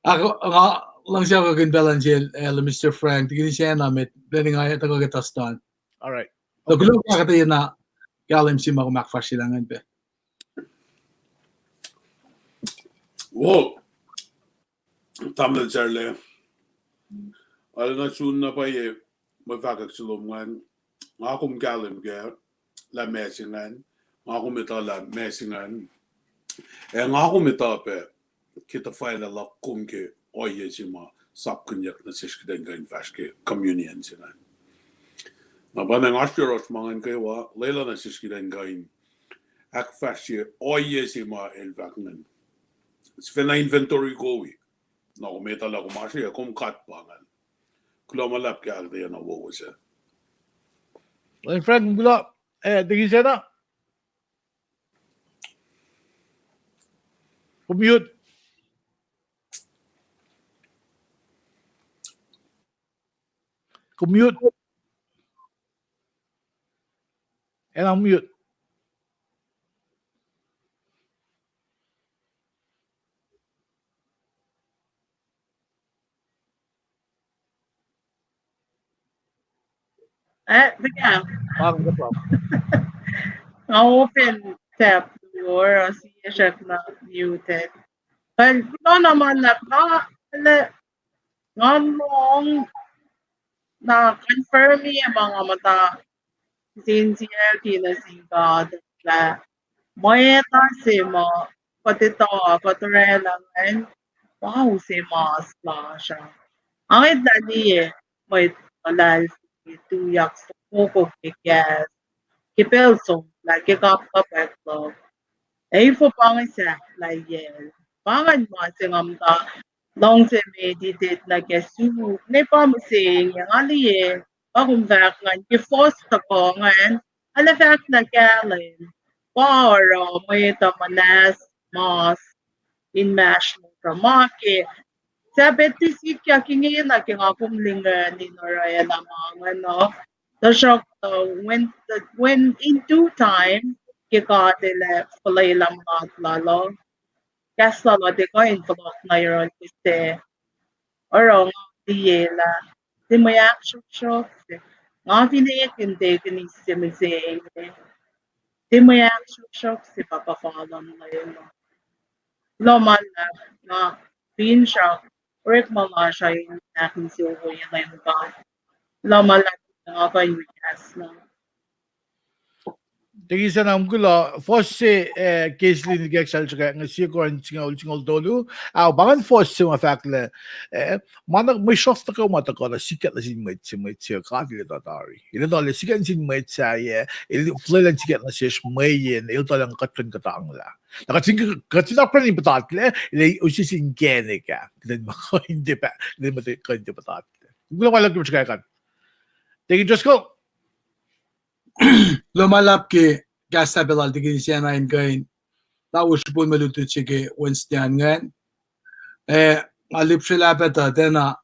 nga luhngse kuh in pacl an sel, eh, Mister Frank, Deacon Sena met, then nga tuhkuh ke Tustan. All right. So kuloh ke kuht ac na kahlwem se ma kom ahkfahsrye lah ingacn pac. Wo, tamuhlwel Sarlac, arulacna sun na pwacye mwe fahkwack se lom ingacn. Nga kom kahlwem kac lah ma se ingacn, nga kom etuh lah ma se ingacn, ac nga kom etuh pac ke tuhfahlah luhk kom ke ohiyac se ma sapkihnyuck nuh sesr kuht in kuh in fahsr ke communion se ingacn. Na pa na nga oasr yohrohsr ma ingacn kwewa, lwelah nuh sesr kuht in kuh in ahkfahsrye ohiyac se ma el fahk ingacn. Sifacna inventory kom wi. Na kom etuh lah kom oasr, kom kat pa ingacn. Kuloh ma luhlahp ke ahkuhtweyac na wowo se. Lewin Frank, kuloh, eh, Deacon Sena. Kom mute. Kom mute. Enenuh mute. Eh, tiac. Nga open tab luo, oruh sie srackna muted. Kuloh na ma luhlahp, nga, nga lohng na confirm-i ma nga muhta sincere nuh sin God lah mwet uh se ma kuht etuh, kuht orwaclah ingacn, pa use mas lasr uh. Nga ngwetlah liye mwet luhlahlfongi tuyak soko ke kahs, ke pacl somlah, ke kapkapwack luhk, ac efuh pa inge sahflahiyacl. Pa ingacn ma se nga muhta luhngse meditate nuh ke suk, ne pa mihsenge, nga liye, pa kom fahk ingacn ke fuhs tuhkuh ingacn, arlac fahk lah kahlwem, pa oruh mwet uh muhnahs mas inmahsrlosr uh ma ke Sapaht sikyak ingena ke nga kom lingacn in orwaclah ma ingacn uh, tuhsruhktuh when, when in due time, ke God El ac fuhlwelah mulat lal uh, kahs lal uh tiac kuh in fohlohk nuh yohrohl se. Oruh nga liye lah tiac mwe ahksruhksruhk se. Nga fin ekihn tekihn se mihsenge, tiac mwe ahksruhksruhk se pa kuhfa luhn Leum uh. Kuloh ma luhlahp, nga finsrak orekma lasr uh in ahkinsewowoye Leum God. Kuloh ma luhlahp, nga kuh in wi kahs na. Tekisa na, kuloh, fuhs se, eh, ke sili nikacsal srihkasrak inge, sie Korint singucul, singucul tolu. Ao, pa ingacn fuhs se ma fahk lah, eh, ma na mwe sruhf tuhkuh ma tuhkuh na sikyak nuh sin mwet se, mwet se God El etuh tari. El etuh lah sikyak nuh sin mwet sahyac, El fuhlwelah sikyak nuh sesr mweyen El etuh lah kuht kuh in kuhtanglah. Na kuht fin, kuht fin apkuhran in puhtatlac, El use sin inkacnek ah, kuht in muh kuh in tiac pa, kuht in muh kuh in tiac puhtatlac. Kuloh ma luhlahp ke mwe srihkasrak an. Deacon Driscoll. Lom ma luhlahp ke kahs pacl lal Deacon Sena in kuh in tawos srihpun mwe lutlut se ke Wednesday an ingacn. Eh, nga lihpsrelah pac tuh tiacna,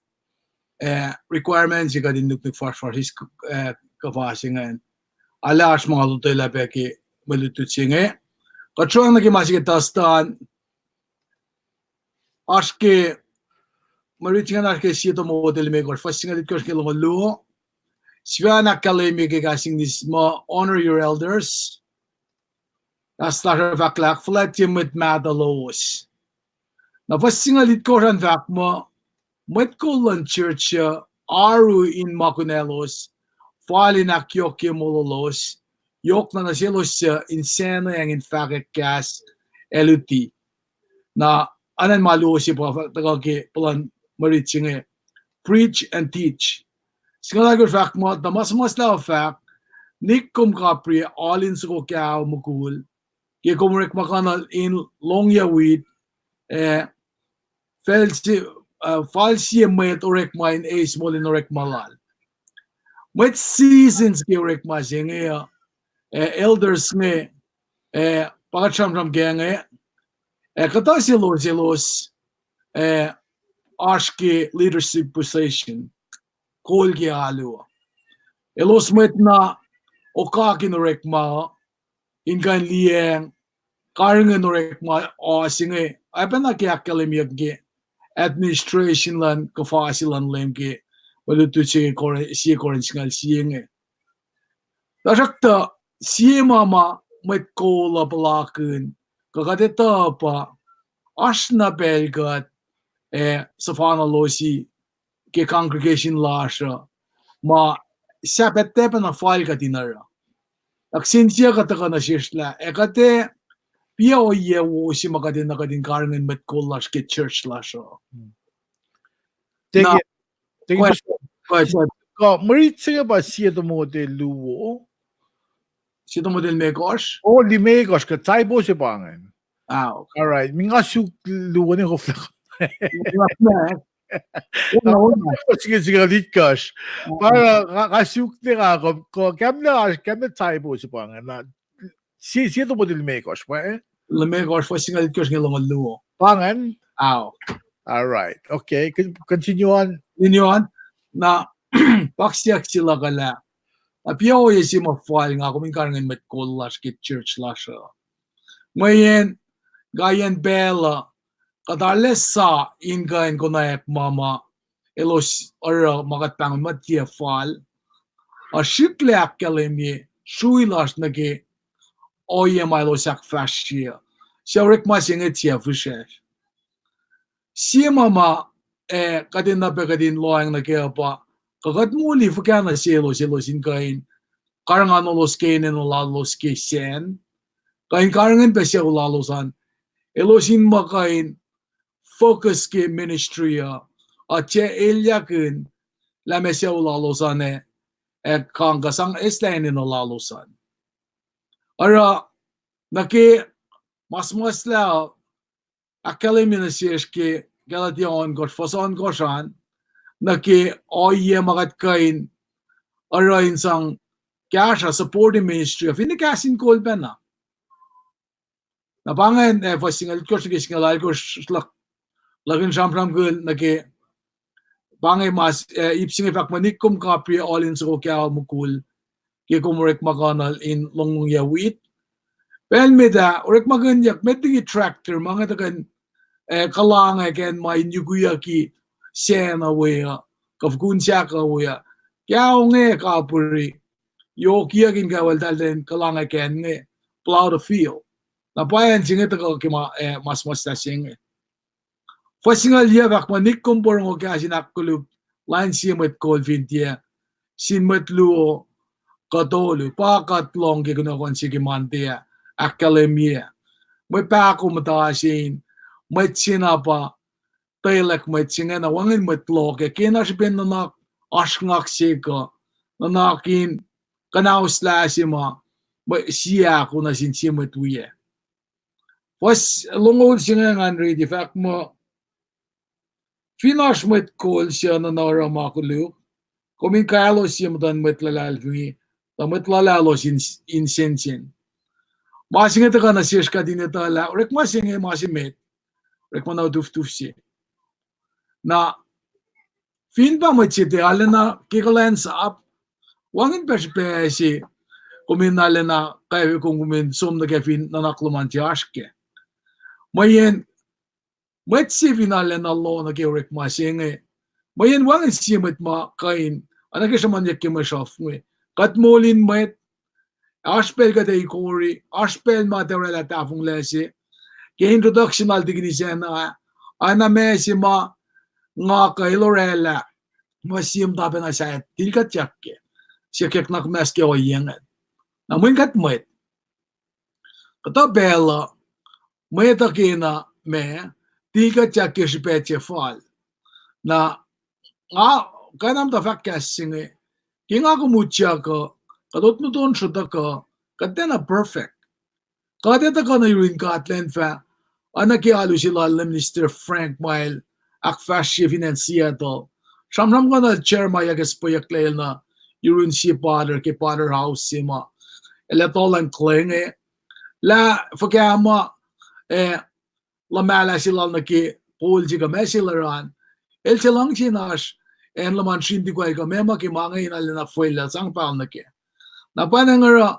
eh, requirement se kuht in nuknuk fahsrfahsr eis, eh, kuhfa se ingacn. Alu oasr ma nga lotwelah pac ke mwe lutlut se inge. Kuht sruang nuh ke ma se ke Thursday an, oasr ke, mwe rit se ingacn oasr ke Sie Timothy limekohsr, fuhs singucul itkohsr ke longoul luo. Sifacna ahkkahlwemye ke kahs English muh honor your elders. Kahs lasr uh fahk lah ahkfuhlwactye mwet mahtuh lowos. Na fuhs singucul itkohsr an fahk muh mwet kol luhn church uh oaru in ma kunaclos, fal in ahkyohkye mololos, yohkna nuh selos suc insacnweacng in fahkwack kahs ac luti. Na anan ma luo se pa tuhkuh ke puhlan mwe rit se inge, preach and teach. Singucul alkosr fahk muh, tuh ma suhmuhslah uh fahk, nik kom kapriyac alu in soko kaho mukul, ke kom orekmakihnal in lohngyuc wit, eh, fal sie, eh, fal sie mwet orekma in eis moul in orekma lal. Mwet seasons ke orekma se inge uh, eh, elders inge, eh, pa kuht sramsram kac inge, eh, kuhtuh selos, selos, eh, oasr ke leadership position, kol ke alu uh. Elos mwet na okak in orekma uh, in kuh in liyacacng karihngihn orekma uh se inge, oacpacna ke ahkkahlwemyeyuck ke administration luhn kuhfa se luhn Leum ke mwe lutlut se ke Cor-, Sie Corinth singucul sie inge. Tuhsruhktuh, sie ma ma mwet kol uh puhlakihn, kuh kuht etuh pa, oasr na pacl kuht, eh, suhfalna losi ke congregation lasr uh, ma sahp etuh pacna fal kuht in oruh. Ac kihsen siyuck uh tuhkuh nuh sesr lah, ac kuht ac piac ohiyac wo se ma kuht enenuh kuht in karihngihn mwet kol lasr ke church lasr uh. Na, Deacon, Deacon, kuh, kuh, kuh mwe rit se inge pa Sie Timothy luo. Sie Timothy limekohsr? Oh, limekohsr, kuh typo se pa ingacn. All right, mi nga suk luo ne koflah. Singucul itkohsr. Pa nga, nga suk ne nga, kuh, kuh, kamla, kamla typo se pa ingacn. Na, Sie, Sie Timothy limekohsr, pa, eh? Limekohsr, fuhs singucul itkohsr inge longoul luo. Pa ingacn? Ao. All right. Okay. Con-, continue on. Continue on. Na, pa siyuck se luhk uh lah, na piac ohiyac se ma fal nga kom in karihngihn mwet kol lasr ke church lasr uh. Mweyen, kaiyacn pacl uh, kuht arlac sa in kuh in konwacack ma ma elos oruh ma kuht pahngon muh tiac fal. Ac srihklac ahkkahlwemye srui lasr nuh ke ohiyac ma elos ahkfahsrye. Suc orekma se inge tiac fihsracsr. Sie ma ma, eh, kuht enenuh pac kuht in lohacng nuh kac uh pa, kuh kuht moli fuhkah nuh selos, elos in kuh in karihngihnolos ke enenuh lalos ke sacn, kuh in karihngihn pac sucu lalos an, elos in muh kuh in focus ke ministry uh, ac tiac elyahkihn lah ma sucu lalos an ac, ac kang kuh sang eslah enenuh lalos an. Oruh, nuh ke ma suhmuhslah uh, ahkkahlwemye nuh sesr ke Galatia ohnkohsr, fuhs ohnkohsr an, nuh ke ohiyac ma kuht kuh in oruh in sang kahsruh supporting ministry uh, finne kahs in kol pacna. Na pa ingacn, eh, fuhs singucul itkohsr nuh ke singucul alkohsr luhk, luhk in sramsramkihn nuh ke, pa inge mas, eh, ip se inge fahk muh nik kom kapriyac alu in soko kaho mukul, ke kom orekmakihnal in lohngyuc wit. Pacl met ah, orekmakihnyuck met liki tractor, ma inge tuhkuh in, eh, kuhlangakacn ma in yukiyucki sacn uh we uh, kuh fukun sahk uh we uh. Kaho inge kapihri, yohkiyuck in kaweltahl in kuhlangakacn inge, plow the field. Na pwacye se inge tuhkuh ke ma, eh, ma suhmuhslah se inge. Fuhs singucul yuh fahk muh nik kom porongo kahs in ahkkoluk lain sie mwet kol fin tiac sin mwet luo kuh tolu. Pa kuht lohng ke kunohkohn se ke Monday ah, ahkkahlwemye mwe pahkomuhta se in mwet se na pa tuhlac mwet se ingena wacngihn mwet loh ke kena srihpen nuhnak oasr ngak se kuh nuhnak in kuhnauslah se ma, ma sie ahkoo nuh sin sie mwet wiyac. Fuhs longoul se inge ngan riti fahk muh, fin oasr mwet kol suc nuhnuh oruh ma koluk, kom in kalosie muhtuhn mwet luhlahlfongi, tuh mwet luhlahlfongi in, in sensen. Ma se inge tuhkuh nuh sesr kuht in etuh lah orekma se inge ma se met, orekma na utuftuf se. Na fin pa mwet se tiac arulacna ke kuhlwacnsap, wacngihn pac srihpac se kom in arulacna kwacfe kom, kom in som nuh kac fin nuhnak lom an tiac oasr kac. Mweyen mwet se fin arulacna loh nuh ke orekma se inge, mweyen wacngihn sie mwet ma kuh in, oacna ke sruhmuhnyuck ke mwe sruhf inge, kuht moul in mwet, oasr pacl kuht ac ikori, oasr pacl ma tiac orwaclah tahfonglac se. Ke introduction lal Tikinis Anna, oacna ma se ma nga kuh el orwaclah, ma sie muhta pacna sahyac tilkuhtyak kac, siyuckyuck nuhnak muhnahs ke ohiyac ingacn. Na mweyen kuht mwet, kuhtuh pacl uh, mwet uh kena ma tilkuhtyak ke srihpac se fal. Na nga, kain na muhta fahk kahs se inge, ke nga kom utyak uh, kuht otnoton sruhtuhk uh, kuht tiacna perfect. Kuht etuh kuh nuh yurin God elan fah, oacna ke alu se lal Minister Frank ma el ahkfahsrye fin acn Seattle. Sramsram kuh nuh Jeremiah ke suhpweyucklac el nuh yurin sie potter ke potter house se ma el ac tolan klenge, lah fuhkah ma, eh, luhmahlah se lal nuh ke pol se kuh ma se el oruh an, el tiac luhngse in oasr acn luhman srin tukwacl kuh meac ma ke ma inge in arulacna fwelah sang pahol nuh kac. Na pwacnwacng oruh,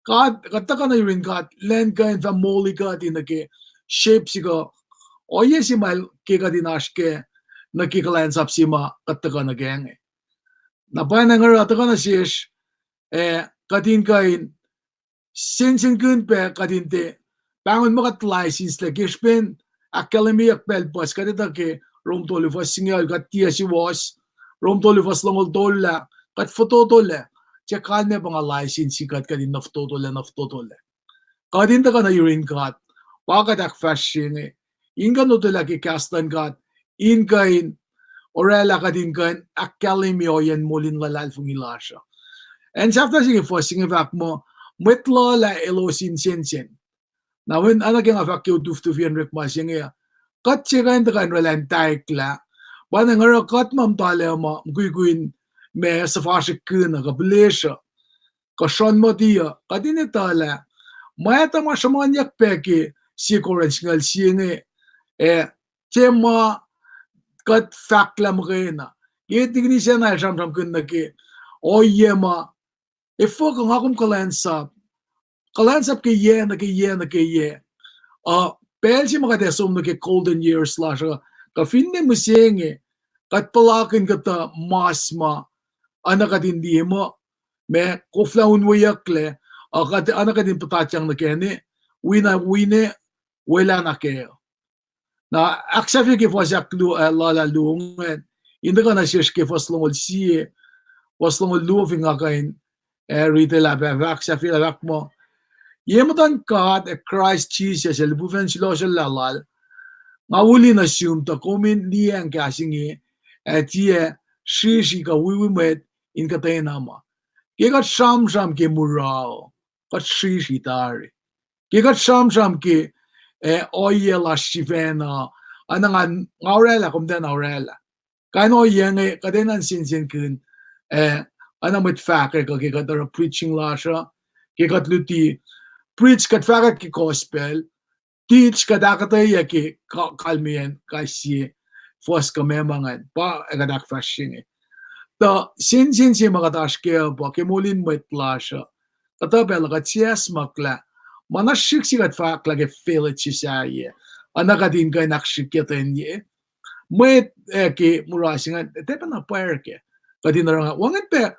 God, kuht tuhkuh nuh yurin God elan kuh in fah moli kuht in nuh ke shape se kuh ohiyac se ma el ke kuht in oasr kac nuh ke kuhlwacnsap se ma kuht tuhkuh nuh kac inge. Na pwacnwacng oruh tuhkuh nuh sesr, eh, kuht in kuh in sensenkihn pac kuht in tiac pahngon muh kuht license lac ke srihpen ahkkahlwemyeyuck pacl puhs kuht etuh ke Rom tolu fuhs singucul kuht tiac suwohs, Rom tolu fuhs longoul tolu lah kuht fototolac, tiac kalmac pa nga license kuht kuht in nuh fototolac, nuh fototolac. Kuht in tuhkuh nuh yurin God, pa kuht ahkfahsrye inge, in kuh in otwelah ke kahs luhn God, in kuh in orwaclah kuht in kuh in ahkkahlwemye ohiyacn moul in luhlahlfongi lasr uh. Acn sahflah se inge fuhs se inge fahk muh, mwet luhlah elos in sensen. Na mweyen oacna ke nga fahk ke utuftuf in orekma se inge uh, kuht se kuh in tuhkuh in orwaclah in taiklah, pwacnwacng oruh kuht ma muhta lac ma mukwikwi in ma suhfasrihkkihn uh kuh pihlesruh kuh sruhnmoti uh, kuht in etuh lah mwet uh ma sruhmuhnyuck pac ke sie Corinth singucul sie inge, ah, tiac ma kuht fahklah muhkwena. Ke Tikinis Anna el sramsramkihn nuh ke ohiyac ma, efuh kuh nga kom kuhlwacnsap, kuhlwacnsap ke yac nuh ke yac nuh ke yac. Uh, pacl se ma kuht ac som nuh ke golden years lasr uh, kuh finne mihsenge, kuht puhlakihn kuhtuh mas ma oacna kuht in liye muh ma koflah unweyucklac, uh, kuht oacna kuht in puhtatyang nuh kac ne, wina wine, welah na kac. Na ahksahfye ke fuhs ahk luo, ah, lal ah luo ingacn, in tuhkuh nuh sesr ke fuhs longoul sie, fuhs longoul luo fin nga kuh in, ah, riti lah pa ahksahfye lah fahk muh, ye muhtuhn God ac Kraist Jisus ac lihpufacn sulosullah lal, nga wuli nuh sum tuh kom in liyacacng kahs inge, ac tiac srihsrihk kuh wiwi mwet in kuhtwena ma. Ke kuht sramsram ke mura uh, kuht srihsrihk tari. Ke kuht sramsram ke, ah, ohiyac lasr sifacna, oacna nga, nga orwaclah, kom tiacna orwaclah. Kain ohiyac inge kuht enenuh in sensenkihn, ah, oacna mwet fahkwack uh ke kuht oruh preaching lasr uh, ke kuht luti, preach kuht fahkwack ke gospel, teach kuht ahkuhtweyac ke ka-, kalmeyacn kais sie fuhs kuh meac ma ingacn, pa ac kuht ahkfahsrye inge. Tuh sensen se ma kuht oasr kac uh pa ke moul in mwet lasr uh, kuhtuh pacl uh kuht siacsmaklah, ma na srihk se kuht fahklah ke facluh se sahyac, oacna kuht in kuh in ahksrihkyetenye mwet, ah, ke mura se ingacn, tiac pacna pwacr kac. Kuht in oruh nga, wacngihn pac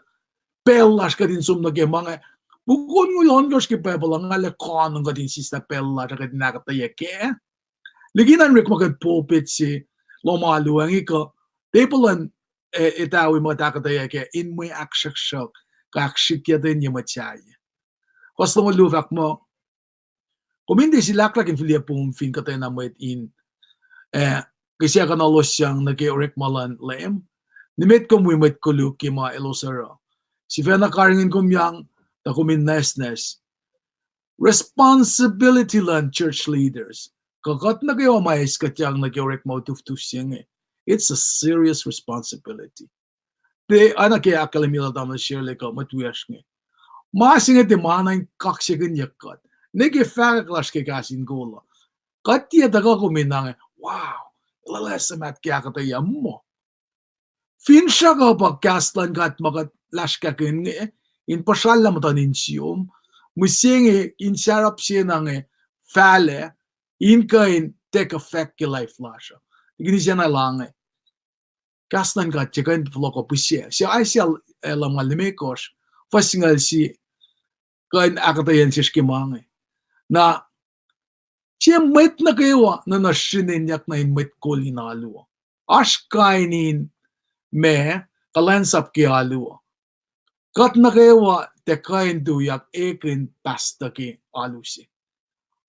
pacl lasr kuht in som nuh ke ma inge. Puk onngucul ohnkohsr ke Bible uh nga lah koanon kuht in sislah pacl lasr uh kuht in ahkuhtweyac kac. Liki na in orekmakihn pulpit se lohm alu inge kuh table luhn, ah, etawi ma kuht ahkuhtweyac kac in mwe ahksruhksruhk kuh ahksrihkyetenye mwet sahyac. Fuhs longoul luo fahk muh, kom in tiac silahklahk in fihliyac pom fin kuhtwena mwet in, ah, kihsackuhnalosyang nuh ke orekma luhn Leum. Nimet kom wi mwet koluk ke ma elos oruh. Sifacna karihngihn kom yang, tuh kom in nwacsnwacs. Responsibility luhn church leaders, kuh kuht nuh kwewa ma eis kuhtyang nuh ke orekma utuftuf se inge, it's a serious responsibility. Te, oacna ke ahkkahlwemye lal Thomas Shirley kuh mwet wiyacsr inge. Ma se inge tiac ma na in kaksakihnyuck kuht. Ne ke fahkwack lasr ke kahs in kol uh, kuht tiac tuhkuh kom in ange, wow, luhlesuh Matt ke ahkuhtweyac muh. Finsrak uh pa kahs luhn God ma kuht lasrkakihn inge, in puhsrallah muhtuhn insiom, mihsenge in sarap se na inge fahlac, in kuh in take effect ke life lasr uh. Likini sacna la inge. Kahs luhn God se kuh in fohlohk uh pihsac. Se Isaiah, eh, lumngaul limekohsr, fuhs singucul sie, kuh in ahkuhtweyac nuh sesr ke ma inge. Na, sie mwet nuh kwewa nuh srihnenyuck nuh in mwet kol in alu uh. Oasr kain in ma kuhlwacnsap ke alu uh. Kuht nuh kwewa tiac kuh in tuyak ekihn pastor ke alu se.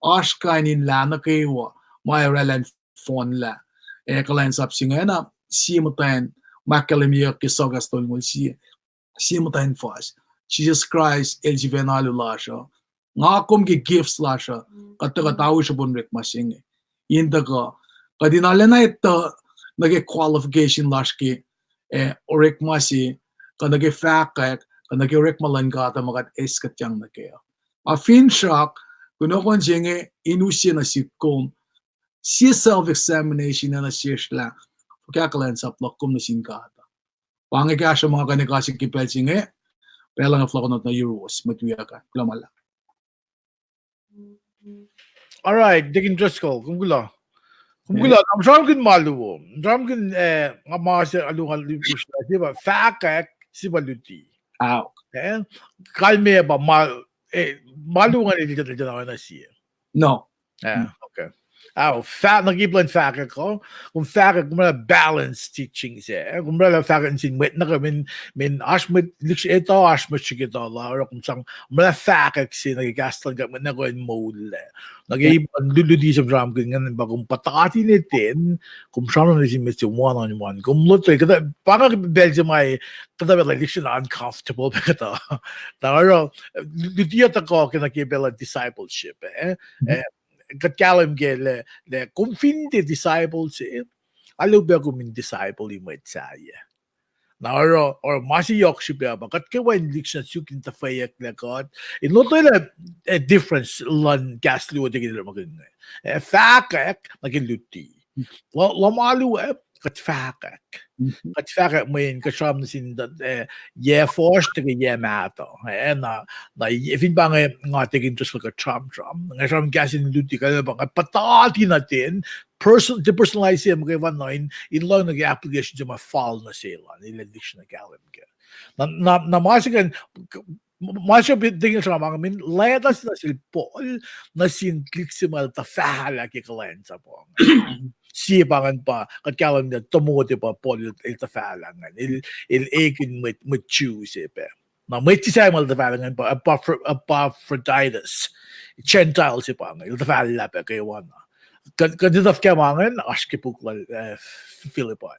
Oasr kain in lah nuh kwewa ma oraclah in fohnlah, eh, kuhlwacnsap se ingena, sie muhtwacn, ma ahkkahlwemyeyuck ke Soakas tolngoul sie, sie muhtwacn fuhs. Jisus Kraist el sifacna alu lasr uh. Nga kom ke gifts lasr uh, kuht tuhkuh tau srihpen orekma se inge. In tuhkuh, kuht in arulacna etuh nuh ke qualification lasr ke, eh, orekma se, kuh nuh ke fahkwack, kuh nuh ke orekma luhn God uh ma kuht eiskuhtyang nuh kac. Ma finsrak, kunohkohn se inge in use nuh sihk kom, sie self-examination nuh sesr lah, fuhkah kuhlwacnsap luhk kom nuh sin God. Pa inge kahsruh ma nga kuh in ekahsr ke pacl se inge, pacl inge fohlohkohnot nuh yuruwos, mwet wiyuck ah, kuloh ma luhlahp. All right, Deacon Driscoll, kom kuloh. Kom kuloh, na sramsramkihn ma luo. Sramsramkihn, eh, nga ma se alu nga lipuhsr lah, se pa fahkwack, se pa luti. Ao. Eh, kalmac pa ma, eh, ma luo nga liye, liye, liye, liye, liye. No. Ah, okay. Ao, fah-, nuh ke plwacn fahkwack uh, kom fahkwack, kom oraclah balance teaching se, eh, kom oraclah fahkwack nuh sin mwet nuh kwewa, min, min oasr mwet lihksreni etuh, oasr mwet srihke etuh lah, oruh kom sang, kom oraclah fahkwack se nuh ke kahs luhn God, mwet nuh kwewa in moul lac. Nuh ke ip luhn lu-, luti se sramsramkihn ingacn pa kom puhtati nuh ten, kom sramsram nuh sin mwet se one on one. Kom lotwelah, kuhtuh, pa inge pacl se ma, kuhtuh pacl lihksreni uncomfortable pa kuhtuh. Na oruh, luti uh tuhkuh ke nuh ke pacl uh discipleship, eh? Eh, kuht kahlwem ke lah, lah kom fin tiac disciple se, alu pac kom in disciple-i mwet sahyac. Na oruh, oruh ma se yohk srihpac pa, kuht kwewa in lihksreni suk in tuhfweyucklac kuht in lotwelah, eh, difference luhn kahs luo tikin ma kuh inge. Eh, fahkwack nuh ke luti. Lo-, lohm alu ah, kuht fahkwack. Kuht fahkwack mweyen kuht sramsram nuh sin, eh, yac fuhsr tuh ke yac mahtuh. Eh, na, na, fin pa inge nga tikin just kuht sramsram, nga sramsram kahs in luti, kuht pa inge puhtati nuh ten, person, depersonalize se muhkwena in, in lohng nuh ke application se ma fal nuh sel an, in lihksreni kahlwem kac. Na, na, na ma se ingacn, ma se tikin sramsram, I mean, letter se nuh sel Paul, nuh sin lihk se ma el tuhfahlah ke kuhlwacnsap uh. Sie pa ingacn pa, kuht kahlwem lah Timothy pa Paul el, el tuhfahlah ingacn, el, el ekihn mwet, mwet Jew se pac. Na mwet se sahyac ma el tuhfahlah ingacn pa Epaphr-, Epaphroditus, Gentile se pa ingacn, el tuhfahlah pac kwewana. Kuht, kuht etuh fuhkah ma ingacn, oasr ke puk lal, eh, Philippi.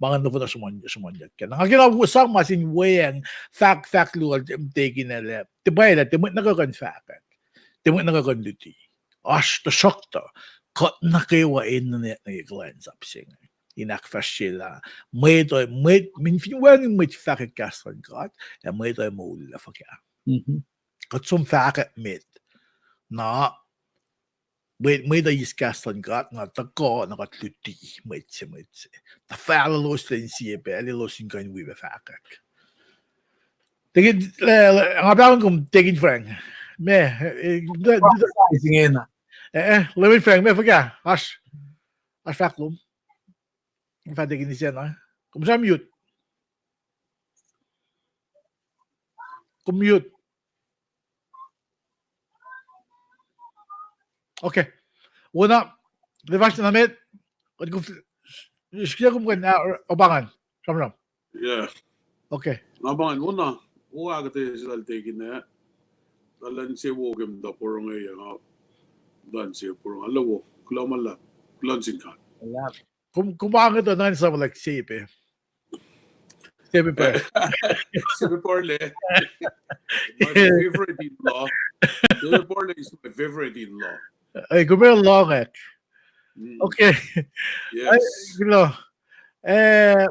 Ma ingacn nohfohn na sruhmuhn-, sruhmuhnyuck kac. Na nga kena sang ma sin weacng fahk, fahk luo, tikin ah lah, tiac pwacye lah tiac mwet nuh kwewa kuh in fahkwack, tiac mwet nuh kwewa kuh in luti. Oasr, tuhsruhktuh, kuht nuh kwewa enenuh nuh ke kuhlwacnsap se inge in ahkfahsryelah mwet uh, mwet, min fin wacngihn mwet fahkwack kahs luhn God, ac mwet uh moul lah fuhkah. Kuht som fahkwack met. Na, mwet, mwet uh eis kahs luhn God, na tuhkuh, na kuht luti mwet se, mwet se. Tuhfahlah elos lwen sie pacl, elos in kuh in wi pac fahkwack. Tikin, eh, nga pahngon kom tikin Frank. Ma, eh, eh, Frank, ma fuhkah? Oasr, oasr fahk lom. Fah tikin ise na. Kom sramsram mute. Kom mute. Okay. Wona, lefasna met, kuht kom, sikia kom kuh in, ah, opangan, sramsram. Yeah. Okay. Nga opangan, wona, o ahkuhtweyac se lal tikin ah, lal an se wo ke muhta porongo ah, nga, lal an se porongo, lal wo, kuloh ma luhlahp, kuloh nuh sin God. Kom, kom ange tuh ngan sa like sepe. Sepe Porle. Sepe Porle. My favorite in-law. Sepe Porle is my favorite in-law. Hey, kom lohng ah. Okay. Yes. Kuloh. Eh,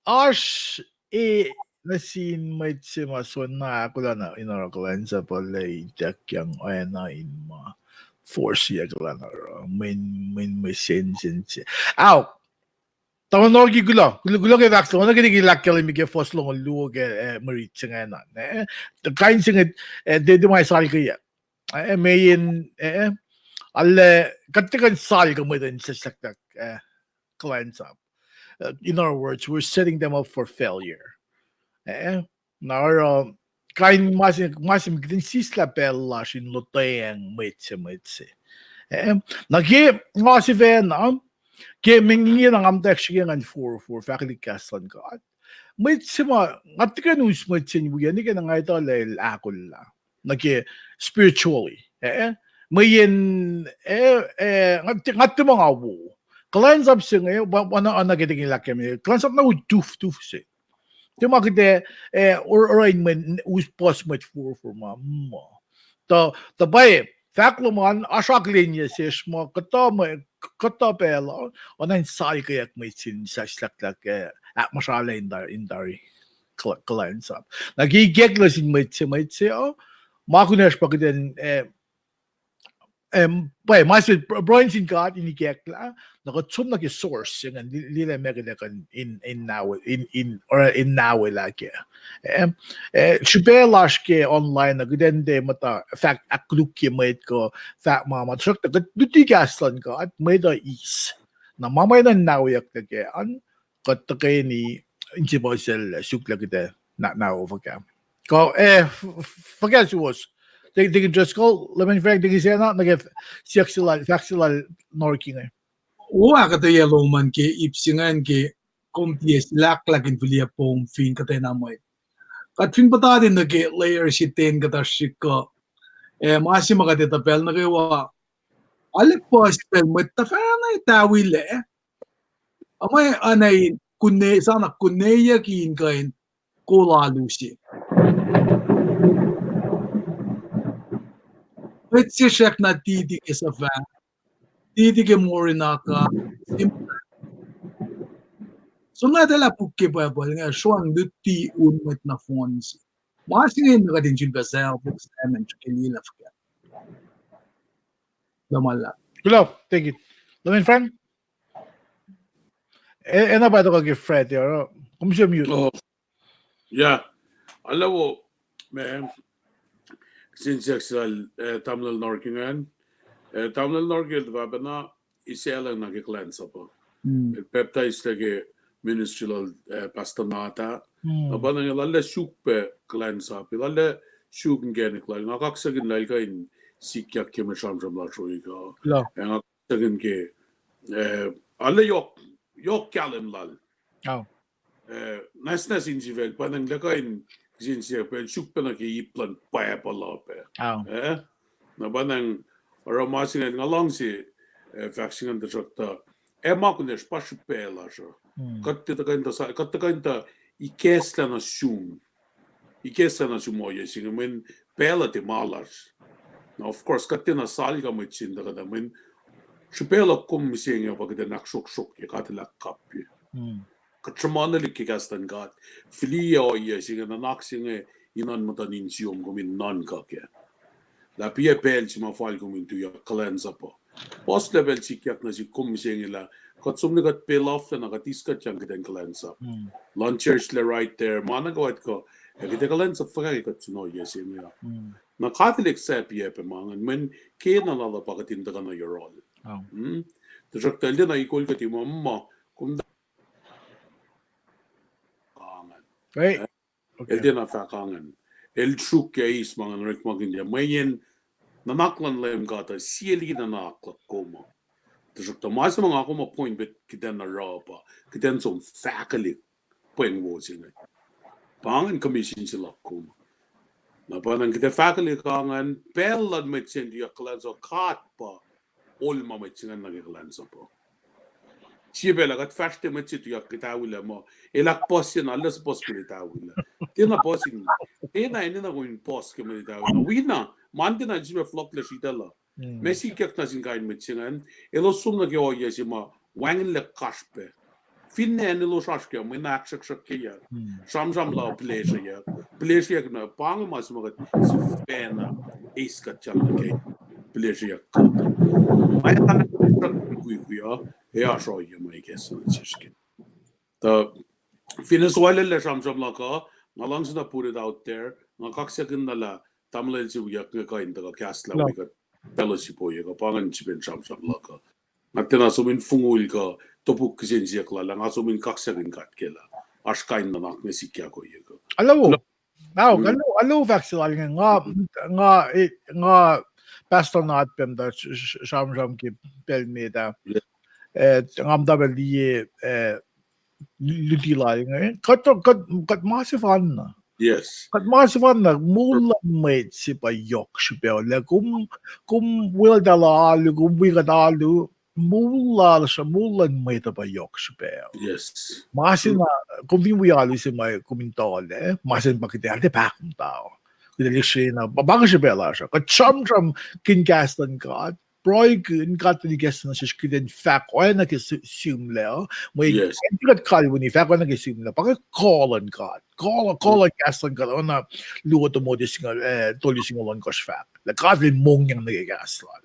Oasr e nuh sin mwet se ma soenna ahkolah na in oruh kuhlwacnsap uh, lah ituckyang oacna in ma force-iyac kuhlwacnsap uh, mweyen, mweyen mwe sensen se. Ao, Tamuhlwel Norky, kuloh, kuloh, kuloh ke fahk se, oacna ke liki ahkkahlwemye ke fuhs longoul luo ke, eh, mwe rit se ingacn, eh. Kain se inge, eh, tiac, tiac ma salkeyuck. Eh, mweyen, eh, arlac, kuht tiac kuh in salkeyuck mwet in sesseslah, eh, kuhlwacnsap. Uh, in other words, we're setting them up for failure. Eh, na oruh, kain ma se, ma se kuht in sislah pacl lasr in lotweacng mwet se, mwet se. Eh, na ke nga sifacna, ke mengiyena nga muhtwacwacack srihke ngan forfor fahkwelihk kahs luhn God. Mwet se ma, nga tiac kuh in us mwet se in wi, nwe ke na nga etuh lah el ahkolah. Nuh ke spiritually, eh? Mweyen, eh, eh, nga tiac, nga tiac ma nga wo. Kuhlwacnsap se inge, oacna, oacna ke tiac ke lah ke me, kuhlwacnsap na u tuftuf se. Tiac ma kuht, eh, oruh in mwe, us puhs mwet forfor ma, ma. Tuh, tuh pwacye, fahk lom an, oasr akihlenyuck sesr ma, kuhtuh mwe, kuhtuh pacl uh, oacna in salkeyuck mwet se in sesseslah, eh, ahkmuhsralah in tari, in tari kuhlwacnsap. Na ke ikacklah sin mwet se, mwet se uh, ma kunacsr pa kuht in, eh, pwacye, ma se pruhe sin God in ikacklah, na kuht som nuh ke source se ingacn, liye lah meac kuht ac kuh in, in, in, in, in nawelah kac. Eh, srihpac lasr ke online uh, kuht in tiac muhta fahk ahkkolukye mwet kuh fahk ma ma, tuhsruhktuh kuht luti kahs luhn God, mwet uh eis. Na ma ma enenuh in naweyucklac kac an, kuht tuhkweni inse puhsisacl suk lah kuht ac na, na fuhkah. Kuh, eh, fuhkah suwohs. Tikin Driscoll, Leman Frank, tikin Sena, nuh ke siyuck se lal, fahk se lal Norky inge. Wo ahkuhtweyac lom an ke ip se ingacn ke kom tiac silahklahk in fihliyac pom fin kuhtwena mwet. Kuht fin puhtati nuh ke layer se ten kuhtasrihk kuh, eh, ma se ma kuht etuh pacl nuh kwewa, arlac puhs pacl mwet tuhfahna tawilac. Ama, ana in kune, sana kuneyuck in kuh in kol alu se. Mwet se srackna titi ke suhfah, titi ke morinaka, sim-, soenna etuh lah puk ke Bible inge sroang luti un mwet nohfohn se. Ma se inge na kuht in sulpac self-examine ke liye lah fuhkah. Luhmahlah. Kuloh, thank you. Leman Frank? E, ena pa tuhkuh ke Fred, oruh kom se mute. Oh, yeah. Arlac wo, ma, sin siyuck se lal, eh, Tamuhlwel Norky ingacn. Eh, Tamuhlwel Norky el tuhfah pacna, isaclacng na ke kuhlwacnsap uh. El baptize lah ke ministry lal, eh, Pastor Nata. Na pa na el arlac suk pac kuhlwacnsap, el arlac suk inkacnek lal. Nga kaksakihn lah el kuh in sikyak ke mwe sramsram lasr uh kuh. Nga kaksakihn ke, eh, arlac yohk, yohk kahlwem lal. Eh, nwacsnwacs insifac, pa nacng lah kuh in kihsen siyuck pacl suk pacna ke ip luhn Bible uh pac. Eh, na pa nacng oruh ma se ingacn nga luhngse, eh, fahk se ingacn tuhsruhktuh, ac ma kunacsr pa srihpac lasr uh. Kuht tiac tuhkuh in tuh sa-, kuht tuhkuh in tuh ikacslah nuh sum. Ikacslah nuh sum ohiyac se inge mweyen pacl uh tiac ma lasr. Na of course kuht tiacna salka mwet se in tuhkuh tuh mweyen srihpac luhk kom mihsenge pa kuht in ahksrohksrohkye, kuht in ahkkapye. Kuht sruhmuhn liki kahs luhn God. Fihliyac ohiyac se inge, nuhnak se inge, in oan muhtuhn insiyom kom in nuhnkuh kac. Lah piyac pacl se ma fal kom in tuyak kuhlwacnsap uh. Puhslac pacl sikyak nuh sik kom mihsenge lah kuht som nuh kuht pacl ohflah na kuht eis kuht yang kuht in kuhlwacnsap. Luhn church lah right there, ma nuh kwewa kuh, ac kuht ac kuhlwacnsap fuhkah ke kuht sun ohiyac se inge uh. Na Catholic sahp yac pac ma ingacn, mweyen kena lal uh pa kuht in tuhkuh na yohrohl. Tuhsruhktuh el tiacna ikol kuht ma, ma, kom tuh, el tiacna fahk ingacn. El sruokyac eis ma ingacn orekmakihnyuck, mweyen nuhnak luhn Leum God uh sie liki nuhnak luhk kom uh. Tuhsruhktuh ma se ma nga kom uh point pac kuht in oruh pa, kuht in som fahkwelihk pweng wo se inge. Pa ingacn commission se luhk kom. Na pa ingacn kuht ac fahkwelihk ingacn, pacl luhn mwet se in tuyak kuhlwacnsap, God pa ol ma mwet se ingacn nuh ke kuhlwacnsap uh. Sie pacl ah kuht fahsr tuh mwet se tuyak ke tawilac muh, el ahkpuhsye na, el suhpuhs mwet tawilac. Tiacna puhs in, tiacna enenuh kom in puhs ke mwet tawilac. Wi na, ma tiacna in sifilpac fohlohklac sritacl uh. Ma sikyak nuh sin kain mwet se ingacn, elos som nuh ke ohiyac se ma wacngihnlac kasrpac. Finne elos oasr ke, mwe na ahksruhksruhk ke ya. Sramsram la pihlesreyuck. Pihlesreyuck na, pa inge ma se ma kuht sifacna eis kuht sang nuh ke pihlesreyuck kuht. Ma etuh na kuht mukwikwi uh, ac oasr ohiyac ma ikacslah nuh sesr ke. Tuh, finne soalella sramsram luhk uh, nga luhngse na put it out there, nga kaksakihn na lah tamuhlwel se wiyuck inge kuh in tuhkuh kahslah wi kuht fellowship ohiyac kuh pa ingacn srihpen sramsram luhk uh. Nga tiacna som in fongul kuh topuk kihsen siyuck lal ah, nga som in kaksakihn God ke lah oasr kain nuhnak inge sikyak ohiyac kuh. Alo, alo, alo fahk se lal inge, nga, nga, eh, nga pastor na atpem tuh sramsram ke pacl met ah. Eh, nga muhta pacl liye, eh, luti lal inge. Kuht, kuht, kuht ma sefanna. Kuht ma sefanna, moul luhn mwet se pa yohk srihpac. Lah kom, kom weltahl alu, kom wi kuht alu, moul lal, moul luhn mwet uh pa yohk srihpac. Ma se na, kom fin wi alu se ma kom in tuhlac, ma se pa kuht ac tiac pahkomuhta. Kuht ac liye srihna, pa, pa inge srihpac lasr uh. Kuht sramsramkihn kahs luhn God, pruhekihn God tuh ikacslah nuh sesr kuht in fahk oacna ke sihmlac uh. Mwe kuht kalweni fahk oacna ke sihmlac, pa inge kuh luhn God. Kuh, kuh luhn kahs luhn God, oacna luo Timothy singucul, eh, tolu singucul ohnkohsr fahk lah God El mongyang nuh ke kahs lal.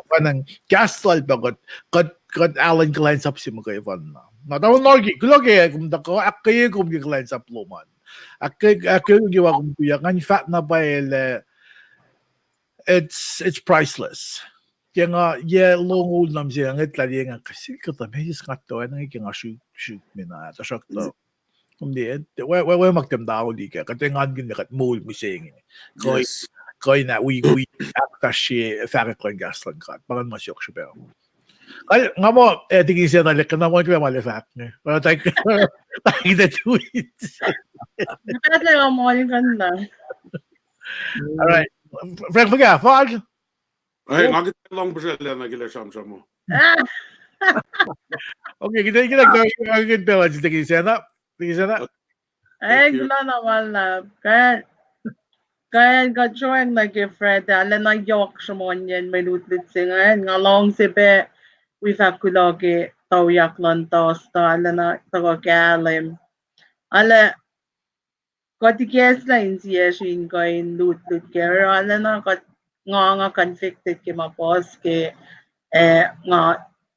Oacna kahs lal pa kuht, kuht, kuht alu in kuhlwacnsap se muhkwena. Na tamuhlwel Norki, kuloh ke kom tuhkuh, ahkkweye kom ke kuhlwacnsap lom an. Ahkkweye, ahkkweye kom ke ma kom tuyak, ngan fahk na pwacye lah it's, it's priceless. Ke nga yac longoul na mihsenge, nga etuh lah liye nga kuh sel kuhtuh meac se nga tuh oacna ke nga srihk, srihk me na, tuhsruhktuh kom liye, we, we, we ma kuht muhta auli kac, kuht engankihn lah kuht moul mihsenge. Kuh, kuh in wi, wi ahkfahsrye fahkwack luhn kahs luhn God, pa ingacn ma yohk srihpac. Kal, nga muh, eh, Tikin Sena, lihk na muh kuloh ma el fahk inge. Thank you. All right. Frank, fuhkah, fal? Eh, nga ke lohng puhsralacna ke lah sramsram uh. Okay, kita, kita, kita, kita, Tikin Sena, Tikin Sena. Eh, kuloh na ma luhlahp. Kuh, kuh kuht sroacng nuh ke Friday, arulacna yohk sruhmuhnyacn mwe lutlut se ingacn, nga luhngse pac wi fahk kuloh ke tuyak luhn Thursday, arulacna tuhkuh kahlwem. Arlac kuht ikacslah insiyacsr in kuh in lutlut kac, arulacna kuht, nga, nga convicted ke ma puhs ke, eh, nga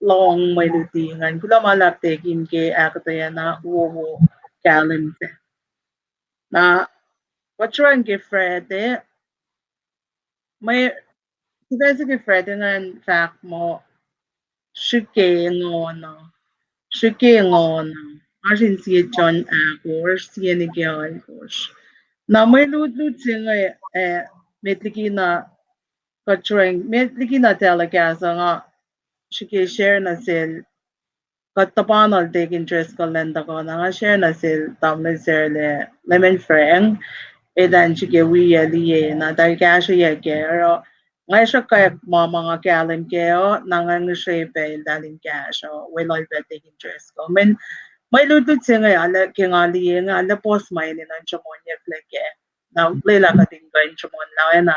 lohng mwe luti ingacn. Kuloh ma luhlahp Tikin ke ahkuhtweyac na wowo kahlwem sac. Na, kuht sroacng ke Friday, mwe, kuht sroacng ke Friday ingacn fahk muh, srihke nguhn uh, srihke nguhn uh. Oasr in sie John ahkosr, sie nuh ke alkosr. Na mwe lutlut se inge, eh, met likina kuht sroacng, met likina telecast uh nga srihke share nuh sel, kuht tuhpanuhl Tikin Driscoll elan tuhkuh na, nga share nuh sel tamuhlwel Sarlac, Lemon Frank, elan srihke wi ac liye na, eltahl kahsrweyuc kac, oruh nga sruhkwack ma ma nga kahlwem kac uh, na nga ngihsre pac eltahl in kahsruh, weluhl pac Tikin Driscoll. Mweyen mwe lutlut se inge arlac ke nga liye inge arlac puhs ma enenuh in sruhmuhnyucklac kac. Na lwelah kuht in kuh in sruhmuhn lah oacna,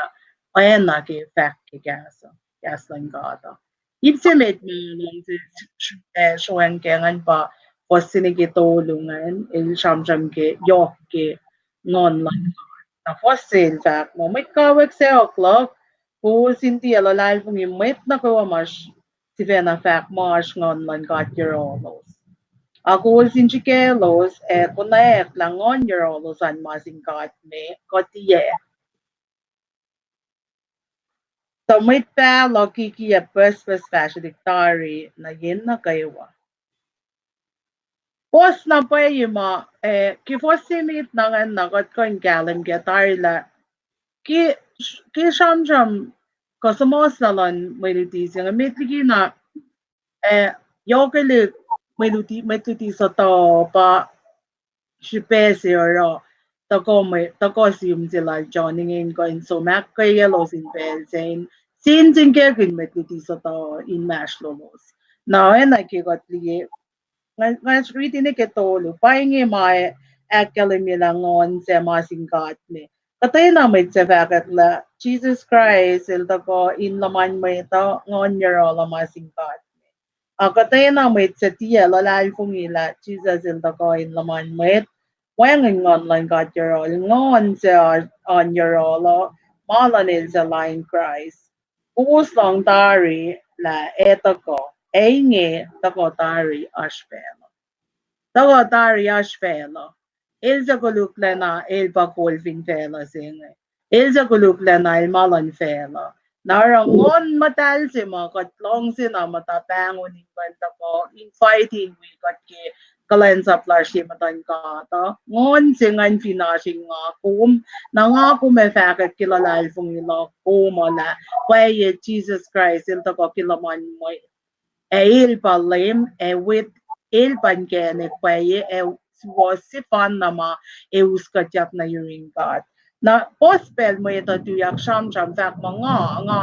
oacna ke fahk ke kahs uh, kahs luhn God uh. Ip se met ma luhngse, eh, sroacng kac ingacn pa fuhs se nuh ke tolu ingacn, el sramsram ke yohk ke nguhn luhn God. Na fuhs se el fahk muh, mwet kawuck sacohk luhk, kowos in tiac luhlahlfongi mwet nuh kwewa ma sifacna fahk muh oasr nguhn luhn God yohrohlos. A kowos in srihkelos ac konwacack lah nguhn yohrohlos an ma sin God me kuh tiac. Tuh mwet pahluh kikiacp pucspucs fahsrwelihk tari nuh yen nuh kwewa. Fuhs na pwacye ma, eh, ke fuhs se met na ingacn na kuht kuh in kahlwem kac tari lah ke, ke sramsram kuh suhmuhslah luhn mwe luti se inge, met likina, eh, yohkwelihk mwe luti, mwe luti suhtuh pa srihpac se oruh, tuhkuh mwe, tuhkuh sihm se lal John inge in kuh in som ahkkweyaclos in pacl sac in sensenkackihn mwe luti suhtuh inmahsrlolos. Na oacna ke kuht liye, nga, nga riti nuh ke tolu, pa inge ma ahkkahlwemye lah nguhn sac ma sin God me. Kuhtwena mwet suc fahkwack lah Jisus Kraist el tuhkuh in luhman mwet uh, nguhn yohrohl uh ma sin God me. Ac kuhtwena mwet suc tiac luhlahlfongi lah Jisus El tuhkuh in luhman mwet, wacngihn Nguhn luhn God yohrohl, Nguhn se oan yohrohl uh, ma luhn el suc lain Kraist. Kowos lohng tari lah ac tuhkuh, ac inge tuhkuh tari oasr facluh. Tuhkuh tari oasr facluh. El suc koluklacna el pa kol fin facluh se inge. El suc koluklacna el ma luhn facluh. Na oruh Nguhn Muhtahl se ma kuht luhngse na muhta pahngon in kuh in tuhkuh, invite in wi kuht ke kuhlwacnsap lasr ye muhtuhn God uh. Nguhn se ingacn fin oasr in nga kom, na nga kom ac fahkwack ke luhlahlfongi luhk kom uh lah pwacye Jisus Kraist El tuhkuh ke luhman mwet. Ac El pa Leum, ac wet El pa inkacnek pwacye, ac suwohs sefanna ma ac uskuhtyak nuh yurin God. Na puhs pacl mwet uh tuyak sramsram fahk muh nga, nga,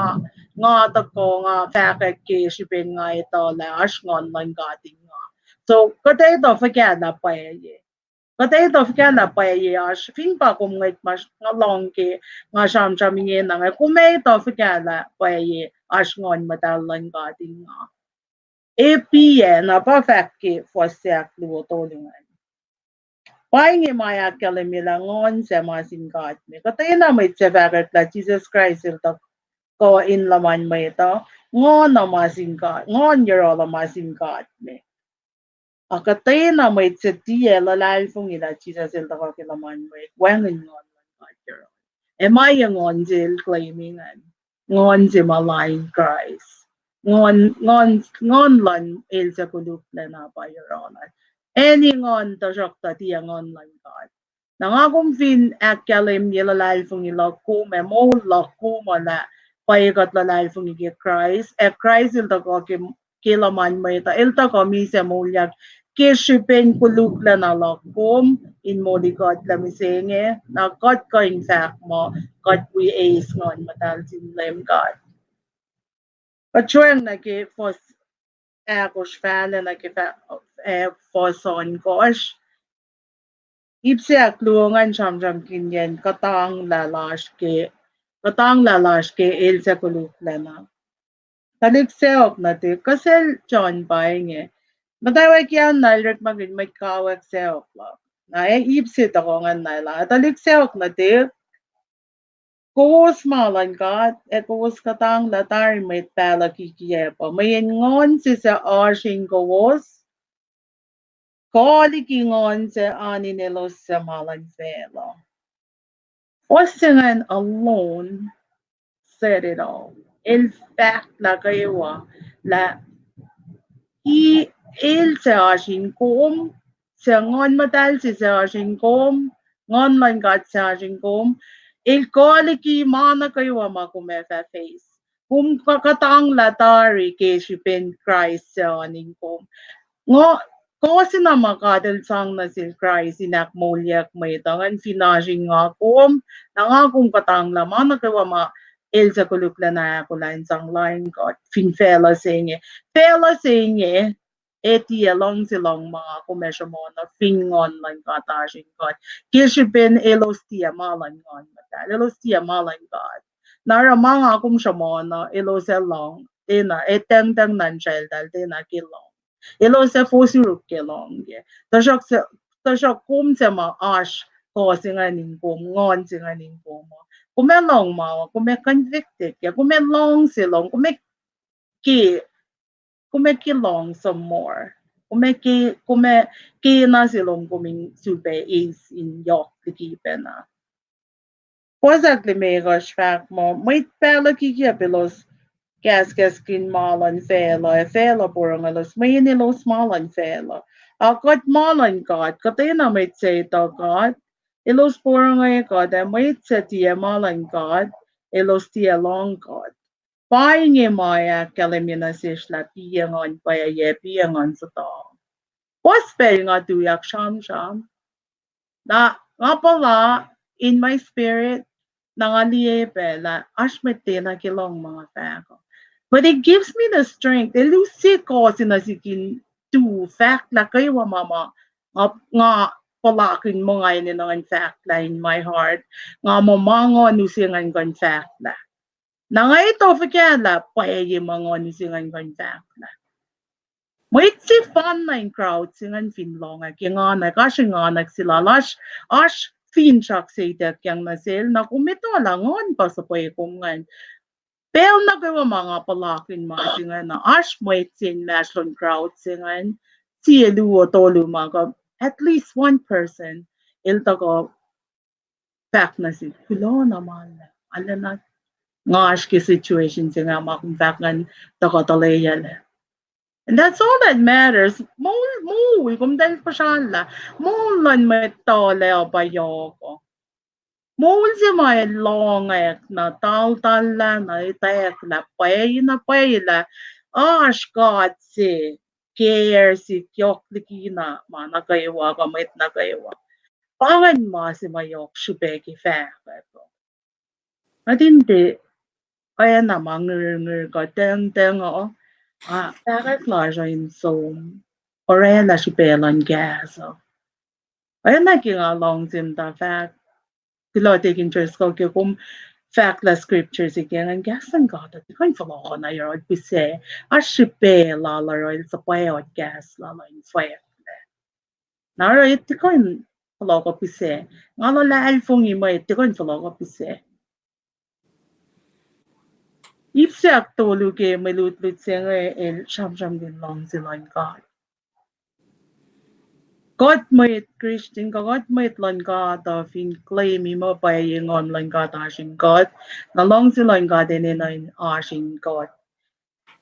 nga tuhkuh, nga fahkwack ke srihpen nga etuh lah oasr Nguhn luhn God in nga. So, kuht etuh fuhkah lah pwacye? Kuht etuh fuhkah lah pwacye oasr? Fin pa kom ngwet ma nga lohng ke, nga sramsram ingena inge, kom etuh fuhkah lah pwacye oasr Nguhn Muhtahl luhn God in nga? Epiac na pa fahk ke fuhs se ahkluo tolu ingacn. Pa inge ma ahkkahlwemye lah Nguhn se ma sin God me. Kuhtwena mwet suc fahkwack lah Jisus Kraist El tuhkuh in luhman mwet uh, Nguhn uh ma sin God, Nguhn yohrohl uh ma sin God me. Ac kuhtwena mwet suc tiac luhlahlfongi lah Jisus El tuhkuh ke luhman mwet, wacngihn Nguhn luhn God yohrohl. Ac ma ye Nguhn se El claim ingacn, Nguhn se ma lain Kraist. Nguhn, Nguhn, Nguhn luhn el suc koluklacna pa yohrohl. Any nguhn tuhsruhktuh tiac Nguhn luhn God. Na nga kom fin ahkkahlwemye luhlahlfongi luhk kom ac moul luhk kom uh lah pwacye kuht luhlahlfongi ke Kraist, ac Kraist El tuhkuh ke, ke luhman mwet uh, El tuhkuh misac moulyak ke srihpen koluklacna luhk kom in molikuhtlac mihsenge, na kuht kuh in fahk muh kuht wi eis Nguhn Muhtahl sin Leum God. Kuht sroacng nuh ke fuhs ahkosr fahlac nuh ke fah-, eh, fuhs ohnkohsr. Ip se ahkluo ingacn sramsramkihnyacn kuhtanglah lasr ke, kuhtanglah lasr ke el suc koluklacna. Tuhlihk sacohk nuhtihk, kuh sel John pa inge? Muhtwacwacack na el orekmakihn mwet kawuck sacohk luhk. Na ac ip se tohkoh ingacn na lah, tuhlihk sacohk nuhtihk, kowos ma luhn God, ac kowos kuhtanglah tari mwet pahluh kikiacp uh, mweyen Nguhn se suc oasr in kowos kuh liki nguhn se oan in elos suc ma luhn facluh. Fuhs se ingacn alone said it all. El fahk lah kwewa lah i, el suc oasr in kom, suc Nguhn Muhtahl se suc oasr in kom, Nguhn luhn God suc oasr in kom, el kuh liki ma nuh kwewa ma kom ac fah face. Kom kuh-, kuhtanglah tari ke srihpen Kraist suc oan in kom. Nga, kuh se na ma God El sang nuh sel Kraist in ahkmoulyak mwet uh, ngan fin oasr in nga kom, na nga kom kuhtanglah ma nuh kwewa ma el suc koluklacna ahkolah in sang lain God fin facluh se inge. Facluh se inge, ac tiac luhngse lohng ma nga kom ac sruhmuhn uh fin Nguhn luhn God oasr in kuht. Ke srihpen elos tiac ma luhn Nguhn Muhtahl, elos tiac ma luhn God. Na oruh ma nga kom sruhmuhn uh, elos ac lohng, tiacna, ac tacngtacng nuhnsracltahl tiacna ke lohng. Elos ac fosuruk ke lohng ke. Tuhsruhk se, tuhsruhk kom suc ma oasr kuh se ingacn in kom, nguhn se ingacn in kom uh, kom ac lohng ma, kom ac convicted ke, kom ac luhngse lohng, kom ac ke, kom ac ke lohng some more. Kom ac ke, kom ac ke na se lom kom in sulpac eis in yohk liki pacna. Fuhs ahklimekohsr fahk muh, mwet pahluh kikiacp elos kahskahskihn ma luhn facluh, ac facluh porongo elos, mweyen elos ma luhn facluh. A kuht ma luhn God, kuhtwena mwet suc etuh God, elos porongo kuht, ac mwet suc tiac ma luhn God, elos tiac lohng kuht. Pa inge ma ahkkahlwemye nuh sesr lah piac nguhn pwacye, piac nguhn suhtuh. Puhs pacl nga tuyak sramsram, na nga puhla in my spirit, na nga liye pac lah oasr mwet tiacna ke lohng ma nga fahk uh. But it gives me the strength. El use kuh se nuh sik in tu fahk lah kwewa ma ma nga, nga puhlakihn muh nga enenuh in fahk lah in my heart. Nga muh ma Nguhn use ngan kuh in fahk lah. Na nga etuh fuhkah lah pwacye ma Nguhn use ngan kuh in fahk lah. Mwet sefanna in crowd se ingacn fin lohng ac ke nga nuh, oasr engan se lal, oasr, oasr finsrak se ituckyang nuh sel, na kom etuh lah Nguhn pa suhpwe kom ingacn. Pacl nuh kwewa ma nga puhlakihn ma se ingacn uh, oasr mwet se inmahsrlon crowd se ingacn, sie luo tolu ma kuh, at least one person, el tuhkuh fahk nuh sihk, kuloh na ma lah, arulacna nga oasr ke situation se inge, ma kom fahk ingacn tuhkuh tuhleyuclac. And that's all that matters. Moul, moul, kom tahl puhsrallah. Moul luhn mwet tuhlac uh pa yohk uh. Moul se ma el lohng ac na taltallah, na etwacack lah pwacye na pwacye lah oasr God se care sihk yohk likina ma nuh kwewa kuh mwet nuh kwewa. Pa ingacn ma se ma yohk srihpac ke fahkwack uh. Nga tiac tiac oacna ma ngirngir kuh tacngtacng uh, ah, fahkwack lasr uh in som orwaclah srihpac luhn kahs uh. Oacna ke nga luhngse muhta fahk, kuloh Deacon Driscoll ke kom fahk lah scripture se ke ingacn kahs luhn God uh tiac kuh in fohlohkoh na yohrohl pihsac, oasr srihpac lal oruh el suhpwacot kahs lal uh in fwacklac. Na oruh el tiac kuh in fohlohkoh pihsac. Nga luhlahlfongi muh el tiac kuh in fohlohkoh pihsac. Ip se ahktolu ke mwe lutlut se inge el sramsramkihn luhngse luhn God. Kuht mwet Christian kuh kuht mwet luhn God uh fin claim-i muh pwacye Nguhn luhn God oasr in kuht, na luhngse luhn God enenuh in oasr in kuht.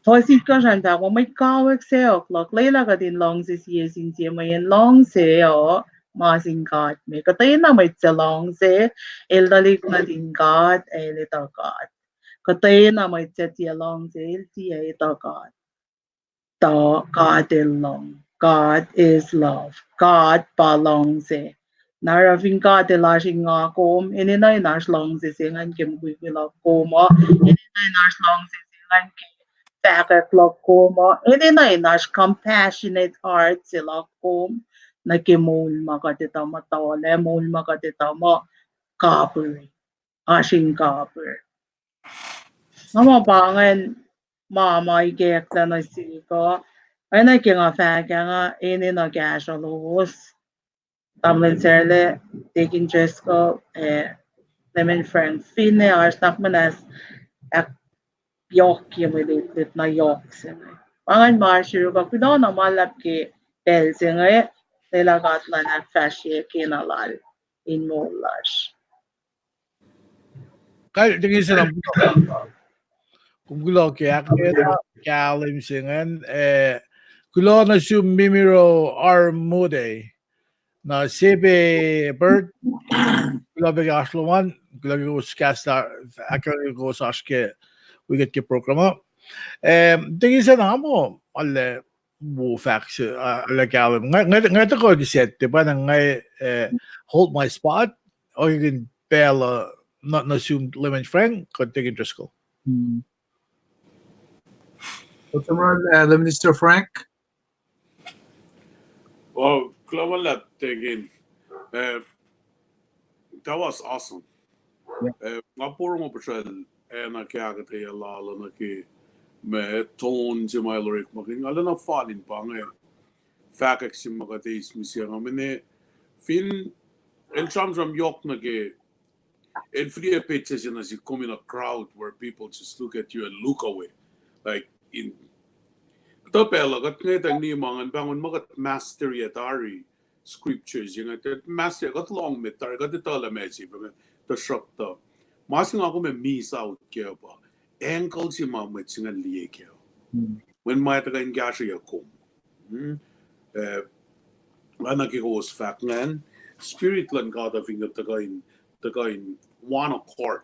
Fuhs itkohsr an fahk muh mwet kawuck sacohk luhk, lwelah kuht in luhngse sie sin sie mweyen luhngse uh ma sin God me. Kuhtwena mwet suc luhngse, el tuhlihk nuhtin God, el etuh God. Kuhtwena mwet suc tiac luhngse, el tiac etuh God. Tuh God el luhng. God is love. God pa luhngse. Na oruh fin God el oasr in nga kom, enenuh in oasr luhngse se ingacn ke mukwikwi luhk kom uh, enenuh in oasr luhngse se ingacn ke fahkwack luhk kom uh, enenuh in oasr compassionate heart se luhk kom nuh ke moul ma kuht etuh muh tuhlac, moul ma kuht etuh muh kapihr, oasr in kapihr. Nga muh pa ingacn ma ma ikacklah nuh sihk uh, oacna ke nga fahk ah, nga enenuh kahsruh lowos. Tamuhlwel Sarlac, Deacon Driscoll, eh, Leman Frank, finne oasr nuhnak muhnahs ahkyohkye mwe lutlut na yohk se inge. Pa ingacn ma sruok uh, kuloh na ma luhlahp ke pacl se inge, lwelah God Elan ahkfahsrye kena lal in moul lasr. Kal, Deacon Sena, kom kuloh ke ahkkahlwem se ingacn, eh, kuloh nuh sum Mimiro Armode. Na Sepe Bert, kuloh pac ke oasr lom an, kuloh ke kowos kahs, ahkkahlwemye kowos oasr ke wi kuht ke program uh. Eh, Deacon Sena, nga muh arlac wo fahk se, ah, arlac kahlwem. Nga, nga, nga tuhkuh ke set, tiac pa na nga, eh, hold my spot, oakiyac pacl uh, nuh, nuh sum Leman Frank kuh Deacon Driscoll. Leman Minister Frank. Well, kuloh ma luhlahp, Deacon. Eh, that was awesome. Eh, nga porongo puhsral acn ah ke ahkuhtweyac lal uh nuh ke ma tone se ma el orekmakihn. Nga lacna fal in pa inge fahkwack se ma kuht eis mihsenge, mweyen fin el sramsram yohk nuh ke, el fihliyac petsac se nuh sihk kom in a crowd where people just look at you and look away. Like, in, kuhtuh pacl uh kuht ngwetacng nima ngan pahngon ma kuht master-i tari scriptures, inge kuht master, kuht lohng met tari, kuht etuh lah ma se pa inge, tuhsruhktuh ma se nga kom ac miss out kac pa angle se ma mwet se inge liye kac. Mweyen ma tuhkuh in kahsrweyuc kom. Eh, oacna ke kowos fahk ingacn, Spirit luhn God uh fin tuhkuh in, tuhkuh in one accord,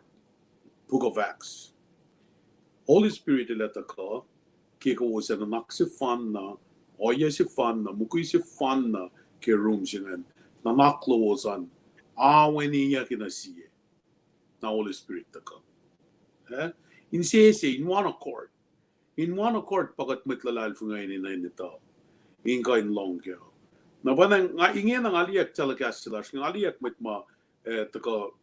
Book of Acts. Holy Spirit el ac tuhkuh ke kowos ac nuhnak sefanna, ohiyac sefanna, mukwi sefanna ke room se ingacn, nuhnak lowos an aweniyucki nuh sie. Na Holy Spirit tuhkuh, eh, insese in one accord. In one accord pa kuht mwet luhlahlfongi enenuh in etuh, in kuh in lohng kac. Na pa na nga, ingena nga liye telecast se lasr, nga liye mwet ma, eh, tuhkuh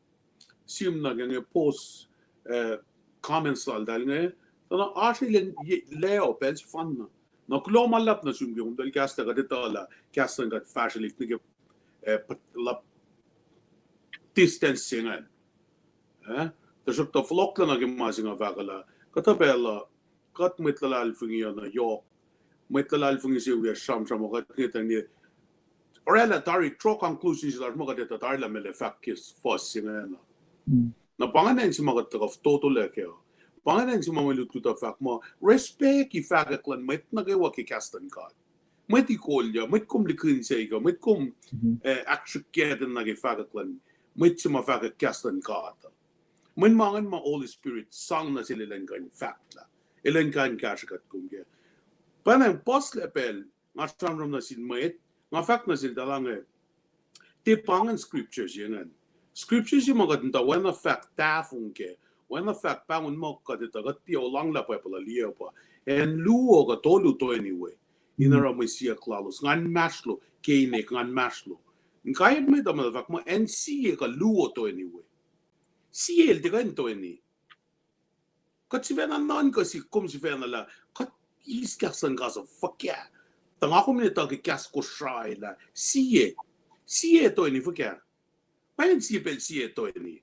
sim nuh ke inge post, eh, comments laltahl inge, tuh na oasr elan ye-, lao pacl sefanna. Na kuloh ma luhlahp nuh sum ke kom tuh kahs lah kuht etuh lah kahs luhn God fahsrwelihk nuh ke, eh, put-, luhp distance se ingacn. Eh? Tuhsruhktuh fohlohklac nuh ke ma se nga fahk lah, kuhtuh pacl uh, kuht mwet luhlahlfongi uh na yohk, mwet luhlahlfongi se wi sramsram uh, kuht ngetang ne oraclah tari draw conclusion se lasr ma kuht etuh tari lah meac lah fahk ke fuhs se ingacn uh. Na pa ingacn se ma kuht tuhkuh fototolac kac uh. Pa ingacn se ma mwe lutlut uh fahk muh respect-i fahkwack luhn mwet nuh kwewa ke kahs luhn God. Mwet ikolya, mwet kom likin se kuh, mwet kom, eh, ahksrihkye nuh ke fahkwack luhn, mwet se ma fahkwack kahs luhn God uh. Mweyen ma ingacn ma Holy Spirit sang nuh sel elan kuh in fahk lah, elan kuh in kahsrwe kuht kom kac. Pacna puhslac pacl, nga sramsram nuh sin mwet, nga fahk nuh sel tuh lah inge, tiac pa ingacn scripture se ingacn. Scripture se ma kuht in tuh oacna fahk tahfong kac, oacna fahk pahngon ma kuht etuh, kuht tiac olwelah Bible uh liye pa, acn luo kuh tolu toeni we in oruh mwe siyuck lalos, ngan inmahsrlo, ke inek ngan inmahsrlo. Inkaiyacn mwet uh muh fahk muh acn sie kuh luo toeni we. Sie el tiac kuh in toeni. Kuht sifacna nuhnkuh sihk, kom sifacna lah kuht eis kahs luhn God uh fuhkah. Tuh nga kom in etuh ke kahs Kosrae lah sie, sie toeni fuhkah. Wacngihn sie pacl sie toeni.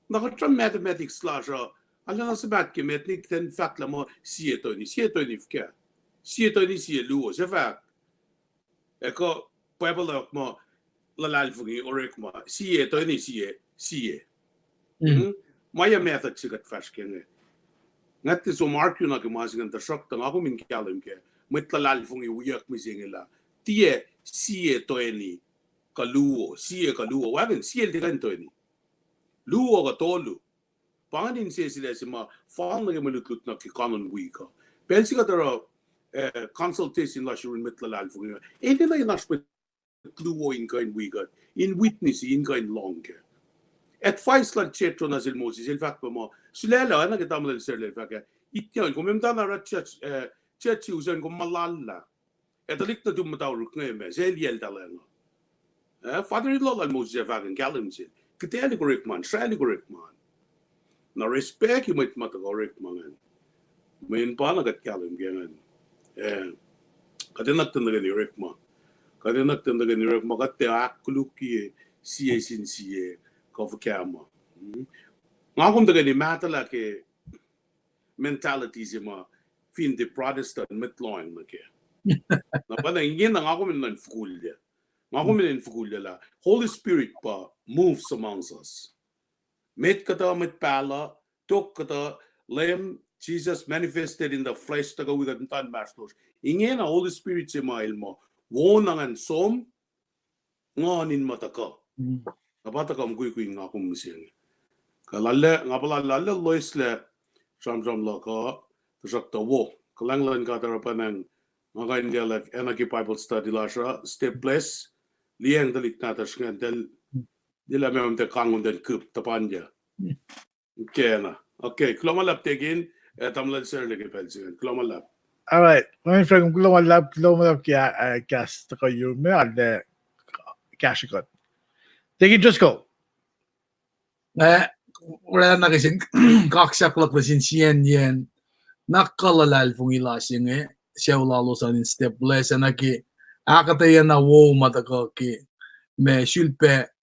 Na kuht sruh mathematics lasr uh, arulacna suhmaht ke mathnik ten fahk lah muh sie toeni, sie toeni fuhkah. Sie toeni sie luo, se fahk. Ac kuh Bible uh muh luhlahlfongi orekma, sie toeni sie, sie. Ma yac method se kuht fahsr ke inge. Nga tiac som argue nuh ke ma se ingacn, tuhsruhktuh nga kom in kahlwem kac, mwet luhlahlfongi wiyuck mihsenge lah tiac sie toeni kuh luo, sie kuh luo, wacngihn sie el tiac kuh in toeni. Luo kuh tolu. Pa ingacn insese lah se ma fal nuh ke mwe lutlut nuh ke kanon wi kuh. Pacl se kuht oruh, eh, consultation lasr yurin mwet luhlahlfongi, enenuh in oasr mwet luo in kuh in wi kuht, in witness, in kuh in lohng kac. Advice lal Jethro nuh sel Moses, el fahk pac muh sulaclah, oacna ke tamuhlwel Sarla el fahk ah, itngucul kom muhtana oruh church, eh, church se usacn kom muhlahlah. Ac tuhlihk nuhtum muhta orek inge ma se el yacltahl ah. Eh, father-in-law lal Moses ac fahk in kahlwem sel, kihtaclihk orekma an, sraclihk orekma an. Na respect-i mwet ma tuhkuh orekma ingacn. Mweyen pa na kuht kahlwem ke ingacn. Eh, kuht enenuh kuht in tuhkweni orekma. Kuht enenuh kuht in tuhkweni orekma, kuht tiac ahkkolukye sie sin sie kuh fuhkah ma. Nga kom tuhkweni mahtuhlah ke mentality se ma fin tiac Protestant mwet lohacng nuh kac. Na pa na ingena nga kom in nuhnkuh fokulya. Nga kom in nuhnkuh fokulya lah Holy Spirit pa moves amongst us. Met kuhtuh, met pahluh, tok kuhtuh, Leum Jesus manifested in the flesh, tuhkuh wi kuht muhtuhn inmahsrlosr. Ingena Holy Spirit se ma el muh wona ngan som, nguhn in muh tuhkuh. Na pa tuhkuh mukwikwi in nga kom mihsenge. Kuh lallac, nga puhla lallac loeslac sramsram luhk uh, tuhsruhktuh wo, kuhlwacng luhn God oruh pwacnwacng, nga kuh in liye lah acna ke Bible study lasr uh, step bless, liyacacng tuhlihk nahtuhsr ingacn, tiac lah meac ma tiac kangwon ten kuhp tuhpan yac. Kena. Okay, kuloh ma luhlahp Deacon, ac tamuhlwel Sarla ke pacl se ingacn. Kuloh ma luhlahp. All right. Nga fahk kuloh ma luhlahp, kuloh ma luhlahp ke, ah, kahs tuhkuh yurum me, arlac kahsre kuht. Deacon Driscoll. Nga oraclah nuh ke sin kaksak luhk nuh sin siyacnyacn na kuh luhlahlfongi lasr inge, sucu lalos an in step bless, ac nuh ke ahkuhtweyac na wo ma tuhkuh ke ma sulpac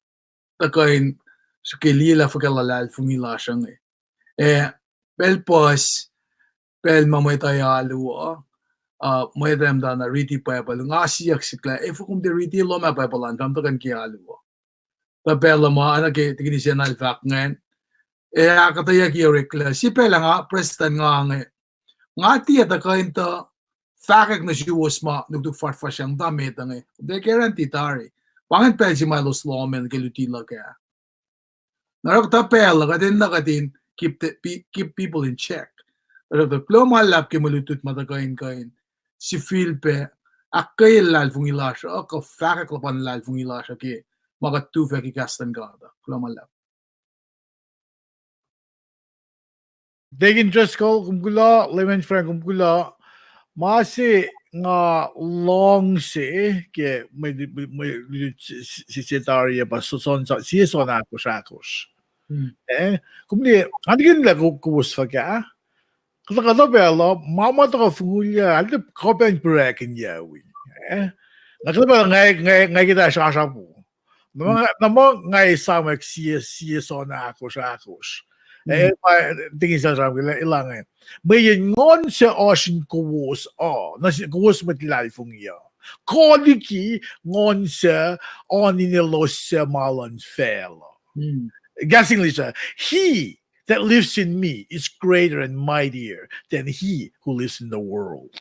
tuhkuh in srihke liye lah fuhkah luhlahlfongi lasr inge. Eh, pacl puhs, pacl ma mwet uh alu uh, uh, mwet uh muhtana riti Bible, nga siyuck sihk lah, efuh kom tiac riti lohm ah Bible an, fah tuhkuh in ke alu uh. Tuh pacl uh ma, oacna ke Deacon Isacn el fahk ingacn, ac ahkuhtweyucki oreklac, sie pacl ah nga prestuhn nga inge, nga tiac tuhkuh in tuh fahkwack nuh suwos ma nuknuk fuhsrfuhsr an, muhta met inge, kom tiac guarantee tari. Pa ingacn pacl se ma elos lohm an ke luti luhk ah. Na oruh kuhtuh pacl uh kuht enenuh kuht in keep the, pe-, keep people in check. Oruh kuloh ma luhlahp ke mwe lutlut ma tuhkuh in kuh in sifilpac ahkkweye luhlahlfongi lasr uh, kuh fahkwack luhpan luhlahlfongi lasr uh ke ma kuht tuhfah ke kahs luhn God uh. Kuloh ma luhlahp. Deacon Driscoll, kom kuloh, Layman Frank, kom kuloh. Ma se nga lohng se ke mwe, mwe, mwe, se, se, se tari ah pa so-, soan, sie soan ahkosr ahkosr. Eh, kom liye, nga nikihnlah ko-, kowos fuhkah. Kuhtuh, kuhtuh pacl uh, ma ma tuhkuh fongulyak, alu kuh pacna pirakin yawi. Eh? Na kuhtuh pacl uh nga, nga, nga ke ta srasrapu. Na ma, na ma nga esamwack sie, sie sohn ahkosr, ahkosr. Eh, ma, tingin sel sram ke, elange. Mweyen nguhn se oasr in kowos uh, na si-, kowos mwet luhlahlfongi uh. Kuh liki nguhn se oan in elos suc ma luhn facluh. Kahs English uh, He that lives in me is greater and mightier than he who lives in the world.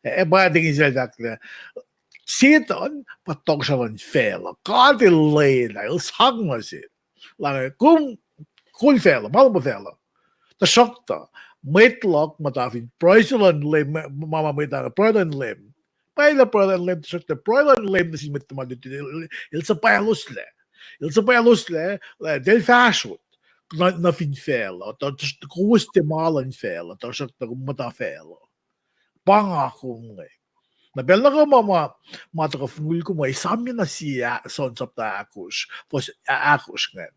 Eh, pa tingin sel fahk lah Setuhn pa tohkohsrah luhn facluh. God El lwelah, El sang nuh sel. Lah kom kol facluh, ma luhn facluh. Tuhsruhktuh, mwet luhk muhta fin pruhe luhn Leum, ma, ma mwet uh pruhe luhn Leum. Pa lah pruhe luhn Leum, tuhsruhktuh pruhe luhn Leum nuh sin mwet tuhma luti, el, el suhpwacloslac. El suhpwacloslac, lah, el fahsrot nuh, nuh fin facluh, tuh, tuh, kowos tiac ma luhn facluh, tuhsruhktuh kom muhta facluh. Pa nga kom inge. Na pacl nuh kwewa ma, ma, ma tuhkuh fongul kom uh, esamyac na sie, ah, John sapta ahkosr, fuhs, ah, ahkosr ingacn.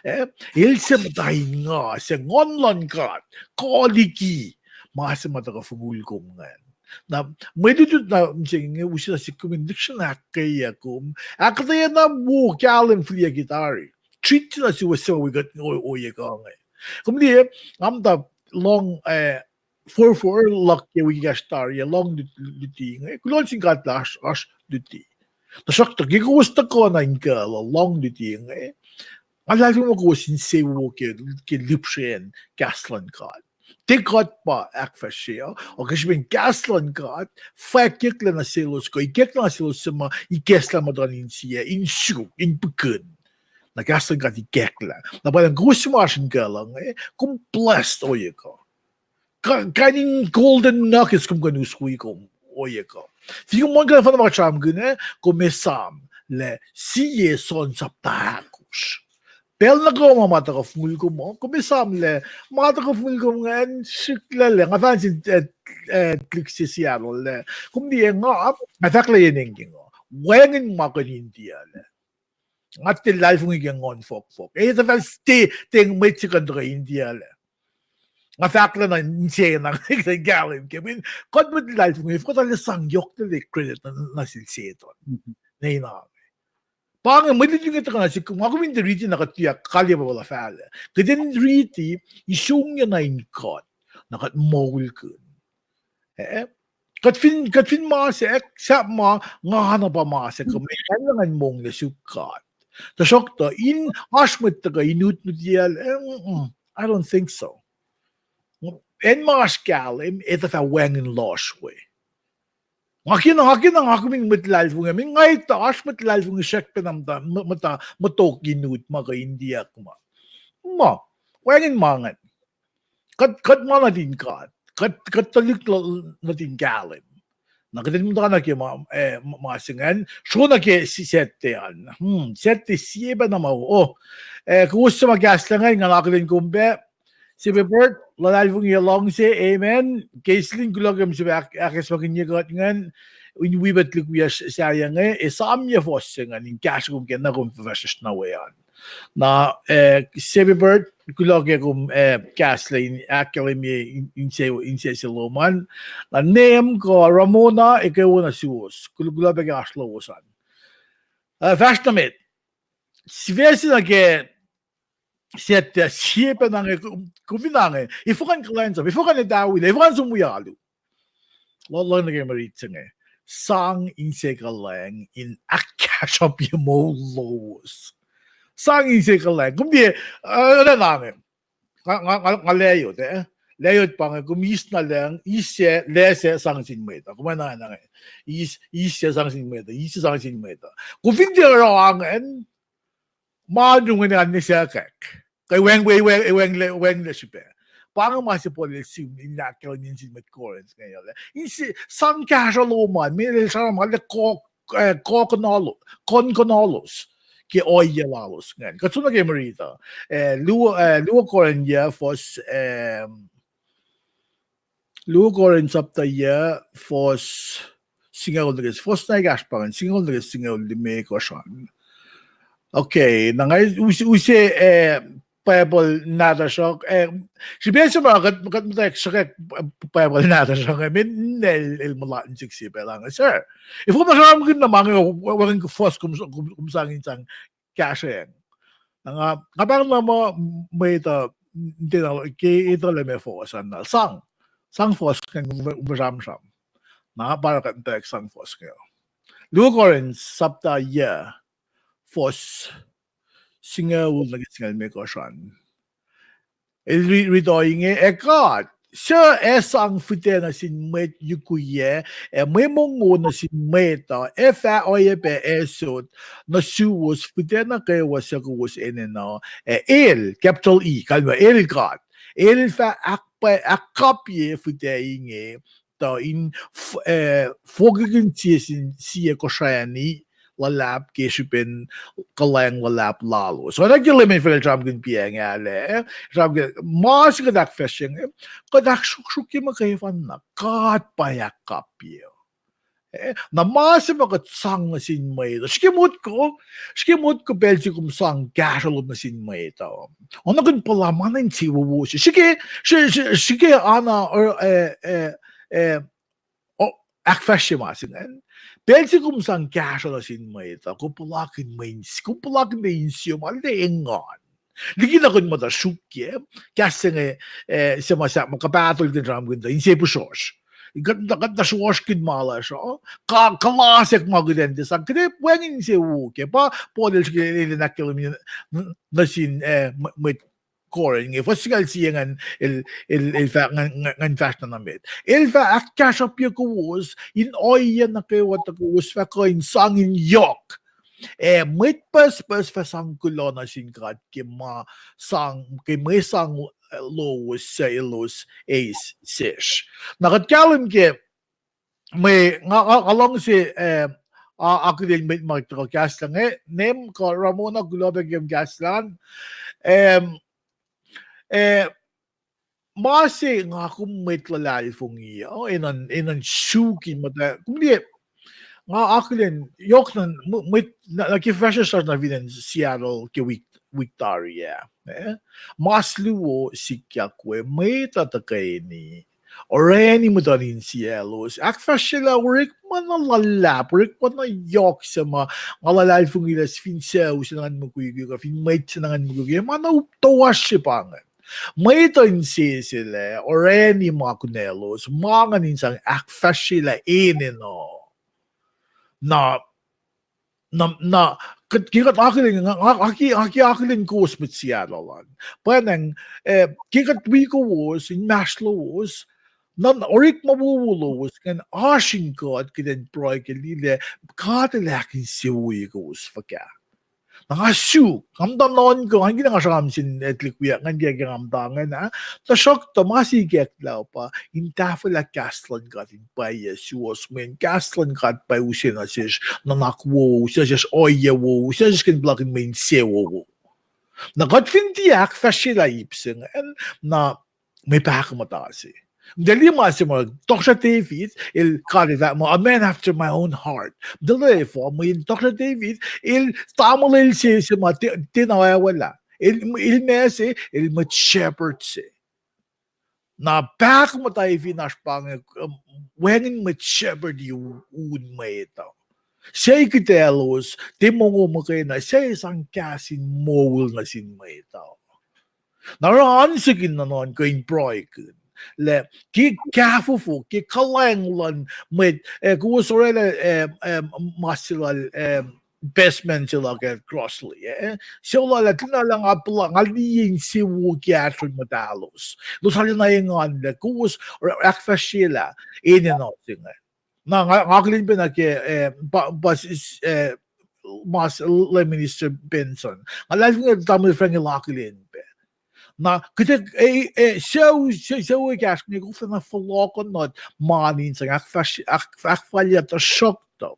Eh, el se muhta in nga, se nguhn luhn God, kuh liki ma se ma tuhkuh fongul kom ingacn. Na mwe lutlut na mihsenge use nuh sihk kom in lihksreni ahkkweye kom, ahkuhtweyac na wo kahlwem fihliyucki tari. Treat na suwos se ma wi kuht o-, ohiyac kuh inge. Kom liye, nga muhta lohng, eh, forfor luhk ke wik ekahsr tari ah, lohng lut-, luti inge. Kuloh nuh sin God lah oasr, oasr luti. Tuhsruhktuh ke kowos tuhkuh na in kuh lah lohng luti inge, nga luhlahlfongi muh kowos insewowo ke, ke lihpsrwen kahs luhn God. Tiac kuht pa ahkfahsrye uh, ke srihpen kahs luhn God fwackyucklac nuh selos kuh ikacklah nuh selos suc ma ikacslah muhtuhn insiyac, in suk, in pihkihn. Na kahs luhn God ikacklah. Na pa lah kowos suc ma oasr in kuh lah inge, kom blessed ohiyac kuh. Ka-, kain in golden nuggets kom kuh in us wi kom ohiyac kuh. Fin kom muh kuh in fana ma kuht sramsramkihn ah, kom esam lah sie John sapta ahkosr. Pacl nuh kwewa ma ma tuhkuh fongul kom uh, kom esam lah ma tuhkuh fongul kom ingacn srihklac lah. Nga fahk sin, eh, eh, tuhlihk se Seattle lah, kom liye nga, nga fahklah enengi nga wacngihn ma kuh in India lac. Nga tiac luhlahlfongi ke nguhn fohkfohk. Etuh fal ste, tiac mwet se kuh in tuhkuh India lac. Nga fahklah na insena, kahlwem ke mweyen kuht mwet luhlahlfongi, kuht arlac sang yohk tuhlac credit na, na sel Setuhn. Ne ina. Pa inge mwet luti inge tuhkuh na sihk, nga kom in tiac riti na kuht tiac kalye pa lah fahlah. Kuht in riti, isongyac na in kuht, na kuht moulkihn. Eh? Kuht fin, kuht fin masack, sahp ma nga na pa masack, kuh meac ngan monglac suk God. Tuhsruhktuh in oasr mwet tuhkuh in utnutiyacl, eh, mm, mm, I don't think so. Acn ma oasr kahlwem, etuh fah wacngihn lohsr we. Nga kena, nga kena, nga kom in mwet luhlahlfongi, min nga etuh oasr mwet luhlahlfongi srackpacna muhta, muhta, muhtok in ut ma kuh India ma. Ma, wacngihn ma ingacn. Kuht, kuht ma nuhtin God. Kuht, kuht tuhlihk nuhtin kahlwem. Na kuht in muhta nuh ke ma, eh, ma se ingacn, sro nuh ke Saturday an. Hmm, Saturday sie pacna ma, oh. Eh, kowos suc ma kahslah ingacn, nga akihlen kom pac. Sepebert, luhlahlfongi ac luhngse, amen. Keislin, kuloh ke kom sifil ahkacsmakihnye kuht ingacn in wi pac tuhlihk wiyacsr sahyac inge, esamyac fuhs se ingacn in kahsruh kom ke na kom fahsr na we an. Na, eh, Sepebert, kuloh ke kom, eh, kahslah in ahkkahlwemye in, inse, insese lom an. Na Neum kuh Ramona, ekuh wo na suwos. Kul-, kuloh pac ke oasr lowos an. Eh, fahsr nuh met. Sifac se nuh ke Saturday, sie pacna inge, kom fin ange, efuh kuh in kuhlwacnsap, efuh kuh in etawi, efuh kuh in som wi alu. Lohng nuh ke mwe rit se inge. Sang inse kuhlwacng in ahkkahsruhpye moul lowos. Sang inse kuhlwacng. Kom liye, eh, na inge. Nga, nga, nga, nga layot, eh. Layot pa inge, kom eis na lucng, eis se, lac se sang sin mwet uh. Kom na inge. Eis, eis se sang sin mwet uh, eis se sang sin mwet uh. Kom fin tiac oruh ingacn, ma nungacn an ne sahkack. Kuh wacng, wacng, wacng, wacng, wacngihnlac srihpac. Pa inge ma se Paul el sihm in ahkkahlwemye nuh sin mwet Corinth inge, el, in se sang kahsruh lom an, mweyen el sramsram lah ko-, eh, ko-, kohnkohnolos ke ohiyac lalos ingacn. Kuht som nuh ke mwe rit uh. Eh, luo, eh, luo Corinth yac, fuhs, eh, luo Corinth sapta yac, fuhs singucul nuh ke, fuhs na ekahsr pa ingacn, singucul nuh ke singucul limekohsr an. Okay, na nga use, use, eh, Bible nahtuhsr uh, eh, srihpac se ma kuht, kuht muhtwacwacack sruhkwack Bible nahtuhsr uh, eh, men el, el mulat in sik sie pacl ange, sir. Efuh ma sramsramkihn na ma inge, wacngihn fuhs kom, kom, kom sang in sang kahsrweacng. Na nga, nga pahng na muh mwet uh, tiacna ke etuh lah meac fuhs an na sang, sang fuhs inge, kom sramsram. Na pa kuht muhtwacwacack sang fuhs inge. Luo Korin sapta yac, fuhs singucul nuh ke singucul limekohsr an. El ri-, riti inge, ac God, suc ac sang fihtac nuh sin mwet yukiyac, ac mwe mongo nuh sin mwet uh, ac fah oacyacpac ac sot nuh suwos fihtac nuh kwewa suc kowos enenuh, ac el, capital E, kalmac el God, el fah ahkpwa-, ahkkapye fihtac inge, tuh in f-, eh, fokihkihn sie sin sie kosrani luhlahp ke srihpen kuhlwacng luhlahp lalos. Oacna ke Leum El fah sramsramkihn pa inge, eh, sramsramkihn ma se kuht ahkfahsrye inge, kuht ahksruhksruhkye muhkwena, God pa ahkkapye. Eh, na ma se ma kuht sang nuh sin mwet uh, srihke motko, srihke motko pacl se kom sang kahsruh lom nuh sin mwet uh, oacna kom puhla ma na insewowo se. Srihke, srihke, srihke ana, eh, eh, eh, ahkfahsrye ma se ingacn. Pacl se kom sang kahsruh nuh sin mwet uh, kom puhlakihn mwe ins-, kom puhlakihn mwe insewowo ma liki engan. Liki na kom muhta sruokyac, kahs se inge, eh, se ma sahp ma kuht pahtol kuh in sramsramkihn tuh inse pihsrosr. Kuht, kuht tuh sruohsrkihn ma lasr uh, kuh, kuhlasack ma kuht in tiac sang, kuht ac wacngihn insewowo kac. Pa Paul el srihke el in ahkkahlwemye nuh sin, eh, mwet Korin inge, fuhs singucul sie ingacn el, el, el fah, ngan, ngan fahsr na nuh met. El fah ahkkahsruhpye kowos in ohiyac nuh kwewa tuh kowos fah kuh in sang in yohk. Ac mwet pucspucs fah sang kuloh nuh sin God ke ma sang, ke mwe sang lowos suc elos eis sesr. Na kuht kahlwem ke mwe, nga, nga, nga luhngse, eh, a-, akihlen mwet ma tuhkuh kahsruh inge, Name kuh Ramona, kuloh pac ke kahsruh an. Em, eh, ma se nga kom mwet luhlahlfongi uh, enenuh, enenuh in suk in muhta, kom liye, nga akihlen, yohk na, mw-, mwet, na, na ke fahsr sasr na fin acn Seattle ke wik, wik tari ah. Eh? Mas luo sikyak we, mwet uh tuhkweni orani muhtuhn insiyaclos. Ahkfahsryelah orekma na luhlahp, orekma na yohk se ma nga luhlahlfongi lah fin sucu se na ngan mukwikwi, kuh fin mwet se na ngan mukwikwi, ma na up toasr se pa ingacn. Mwet uh inseselac orani ma kunaclos, ma ngan in sang ahkfahsryelah enenuh. Na, na, na, kuht, ke kuht akihlen, nga, nga, nga ke, nga ke akihlen kowos mwet Seattle an. Pwacnwacng, eh, ke kuht wi kowos inmahsrlowos, na orekma wowo lowos ingacn oasr in kuht kuht in pruhe ke liye lah God El ahkinsewowoye kowos fuhkah. Na nga suk, nga muhta nuhnkuh, ngan kena nga sramsram sin etuh wiyuck, ngan ke, ke nga muhta ingena, tuhsruhktuh ma sikyak lah pa in tahfwelah kahs luhn God in pwacye suwohs, mweyen kahs luhn God pa use nuh sesr nuhnak wowo, use nuh sesr ohiyac wowo, use nuh sesr kuh in puhlakihn mwe insewowo. Na kuht fin tiac ahkfahsryelah ip se ingacn, na mwe pahkomuhta se. Mtali ma se ma Tohkohsrah David, el God el fahk muh, a man after my own heart. Mtali efuh, mweyen Tohkohsrah David, el tamuhlwel se, se ma tiacna oacwalah. El, el ma se, el mwet shepherd se. Na pahkomuhta fin oasr pa inge, wacngihn mwet shepherd un mwet uh. Suc kihtalos, tiac mongo muhkwena, suc sang kahs in moul nuh sin mwet uh. Na oruh an sik in nuhnuhnkuh in pruhekihn lah ke kahfofo, ke kuhlwacng luhn mwet, eh, kowos orwaclah, eh, eh, mas se lal, eh, bestman se lal ke Crossley, eh, suc lal ah, tiacna lah nga puhla, nga liye insewowo kahsruh muhtalos. Elos arulacna engan lah kowos ahkfahsryelah enenuh se inge. Na nga, nga akihlen pac nuh ke, eh, pa, pa, eh, mas Lay Minister Benson. Nga luhlahlfongi lah tamuhlwel Frank el akihlen pac. Na kuht, eh, eh, sucu, sucu, sucu ekahsr inge koflana fohlohkohnot ma in sang ahkfahsr-, ahk-, ahkfalye, tuhsruhktuh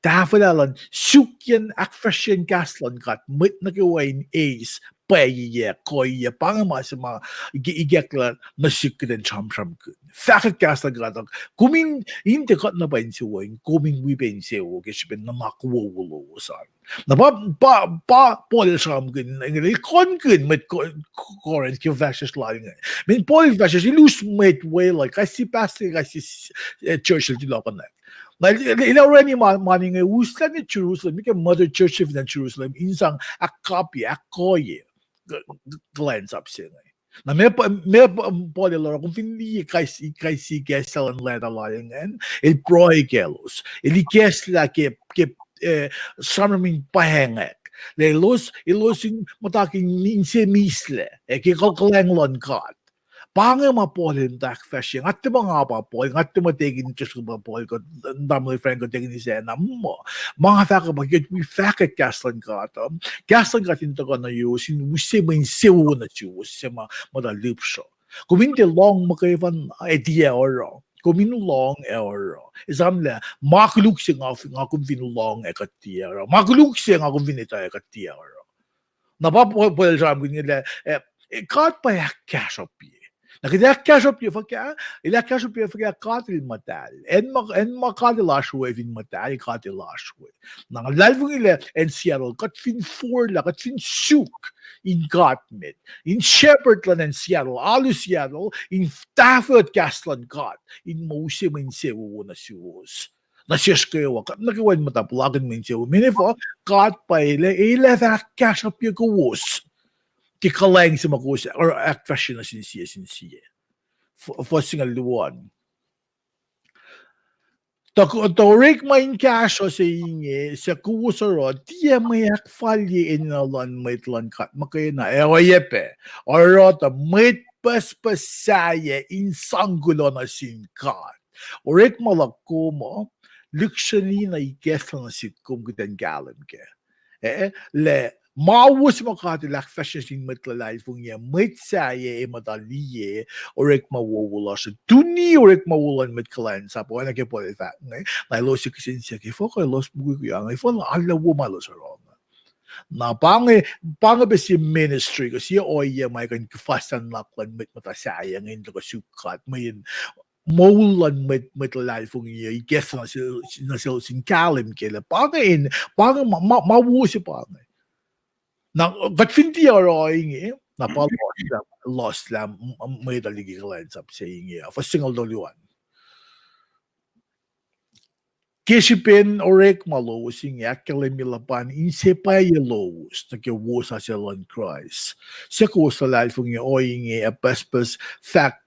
tahfwelah luhn sukyacn ahkfahsryeyacn kahs luhn God mwet nuh kwewa in eis pwacye, koiye, pa inge ma se ma ikacklah nuh sihk kuht in sramsramkihn. Fahkwack kahs luhn God uh, kom in, in tiac kuht na pa insewowo, kom in wi pac insewowo ke srihpen nuhnak wowo lowos an. Na pa, pa, pa Paul el sramsramkihn, el konkihn mwet Corinth ke fahsr lal inge. Mweyen Paul el fahsr, el us mwet weluhl, kais sie pastor, kais sie church el tilokihnwack. Na el orani mani inge uslah nuh Jerusalem, ke mother church fin acn Jerusalem, in sang ahkkapye, ahkkoye kuhlwacnsap se inge. Na meac Paul el oruh? Kom fin liye kais sie ikacslah luhn leta lal ingacn, el pruhe kaclos, el ikacslah ke, ke sramsram in pwacngack, lah elos, elos in muhta ke inse mislac, ac ke kuhlwacng luhn God. Pa inge ma Paul el muhta ahkfahsrye. Nga tiac muh nga pa Paul, nga tiac muh tekin Joshua pa Paul, kuh tamuhlwel Frank kuh tekin Isacna, muh ma nga fahk uh pa ke wi fahkwack kahs luhn God uh, kahs luhn God in tuhkuh nuh yowos in use mwe insewowo nuh suwos se ma muhta lihpsruh. Kom in tiac lohng muhkwena ac tiac oruh. Kom in lohng ac oruh. Esamlah ma koluk se nga, nga kom fin lohng ac kuht tiac oruh. Ma koluk se nga kom fin etuh ac kuht tiac oruh. Na pa Paul el sramsramkihn inge lah, God pa ahkkahsruhpye. Na kuht ahkkahsruhpye fuhkah, el ahkkahsruhpye fuhkah? God el muhtahl. Acn ma, acn ma God el oasr we fin muhtahl, God el oasr we. Na luhlahlfongi lah acn Seattle, kuht fin forlah, kuht fin suk in God met, in shepherd luhn acn Seattle, alu Seattle, in tahfuh kahs luhn God in muh use mwe insewowo nuh suwos, nuh sesr kwewa, kuht nuh kwewa in muhta puhlakihn mwe insewowo. Meaning, God pa el, el ac fah ahkkahsruhpye kowos ke kuhlwacng se ma kowos ahkfahsrye nuh sin sie sin sie. Fuhs singucul luo an. Tuh, tuh orekma in kahsruh se inge suc kowos oruh tiac mwe ahkfalye enenuh luhn mwet luhn God muhkwena, ac oacyacpac oruh tuh mwet pucspucs sahyac in sang kuloh nuh sin God. Orekma luhk kom uh lihksreni na ikacslah nuh sihk kom kuht in kahlwem kac, eh, lah ma wo se ma God el ahkfahsrye nuh sin mwet luhlahlfongi, mwet sahyac ac muhta liye orekma wowo lasr. Tuni orekma wo luhn mwet kuhlwacnsap, oacna ke Paul el fahk inge, na elos ac kihsen siyuck, efuh kuh elos mukwikwi inge, efuh arlac wo ma elos oruh inge. Na pa inge, pa inge pac sie ministry kuh sie ohiyac ma kuh in kuhfa nuhnak luhn mwet muhta sahyac inge in tuhkuh suk God, mweyen moul luhn mwet, mwet luhlahlfongi uh ikacslah nuh sel, nuh selos in kahlwem kac lah pa inge, pa inge ma, ma, ma wo se pa inge. Na kuht fin tiac oruh inge, na pa lohslah, lohslah mwet uh liki kuhlwacnsap se inge. Fuhs singucul tolu an. Ke srihpen orekma lowos inge ahkkahlwemye luhpan inse pwacye lowos nuh ke wosasuc luhn Kraist, suc kowos luhlahlfongi ohinge ac pucspucs fahk,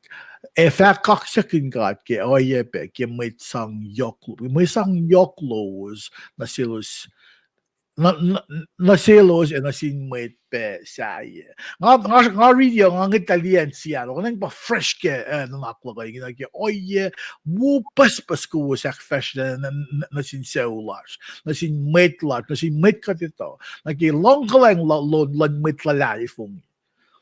ac fah kaksakihn God ke oacyacpac ke mwe sang yohk, mwe sang yohk lowos nuh selos, nuh, nuh, nuh selos ac nuh sin mwet pac sahyac. Nga, nga, nga riti uh, nga ngwetlah liye acn Seattle, nga pa fresh ke, eh, nuhnak luhk uh ingena ke ohiyac wo pucspucs kowos ahkfahsrye nuh, nuh, nuh sin sucu lasr, nuh sin mwet lasr, nuh sin mwet kuht etuh, nuh ke luhngkuhlwacng luhn, luhn mwet luhlahlfongi.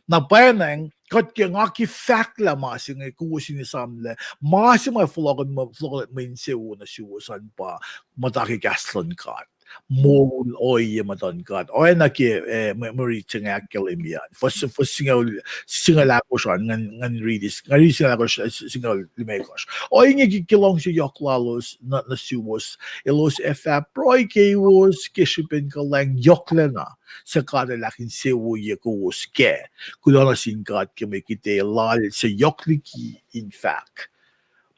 Na pwacnwacng kuht ke, nga ke fahklah ma se inge kowos in esamlah ma se ma fohlohk, fohlohk mwe insewowo nuh suwos an pa muhta ke kahs luhn God, moul ohiyac muhtuhn God, oacna ke, eh, mwe, mwe riti se inge ahkkahlwemye an. Fuhs, fuhs singucul, singucul ahkosr an, ngan, ngan riti, ngan riti singucul ahkosr, eh, singucul limekohsr. Ohinge ke, ke luhngse yohk lalos nuh, nuh suwos, elos ac fah pruhe keiwos ke srihpen kuhlwacng yohklacna suc God el ahkinsewowoye kowos kac. Kuloh nuh sin God ke mwe kite lal suc yohk liki in fahk.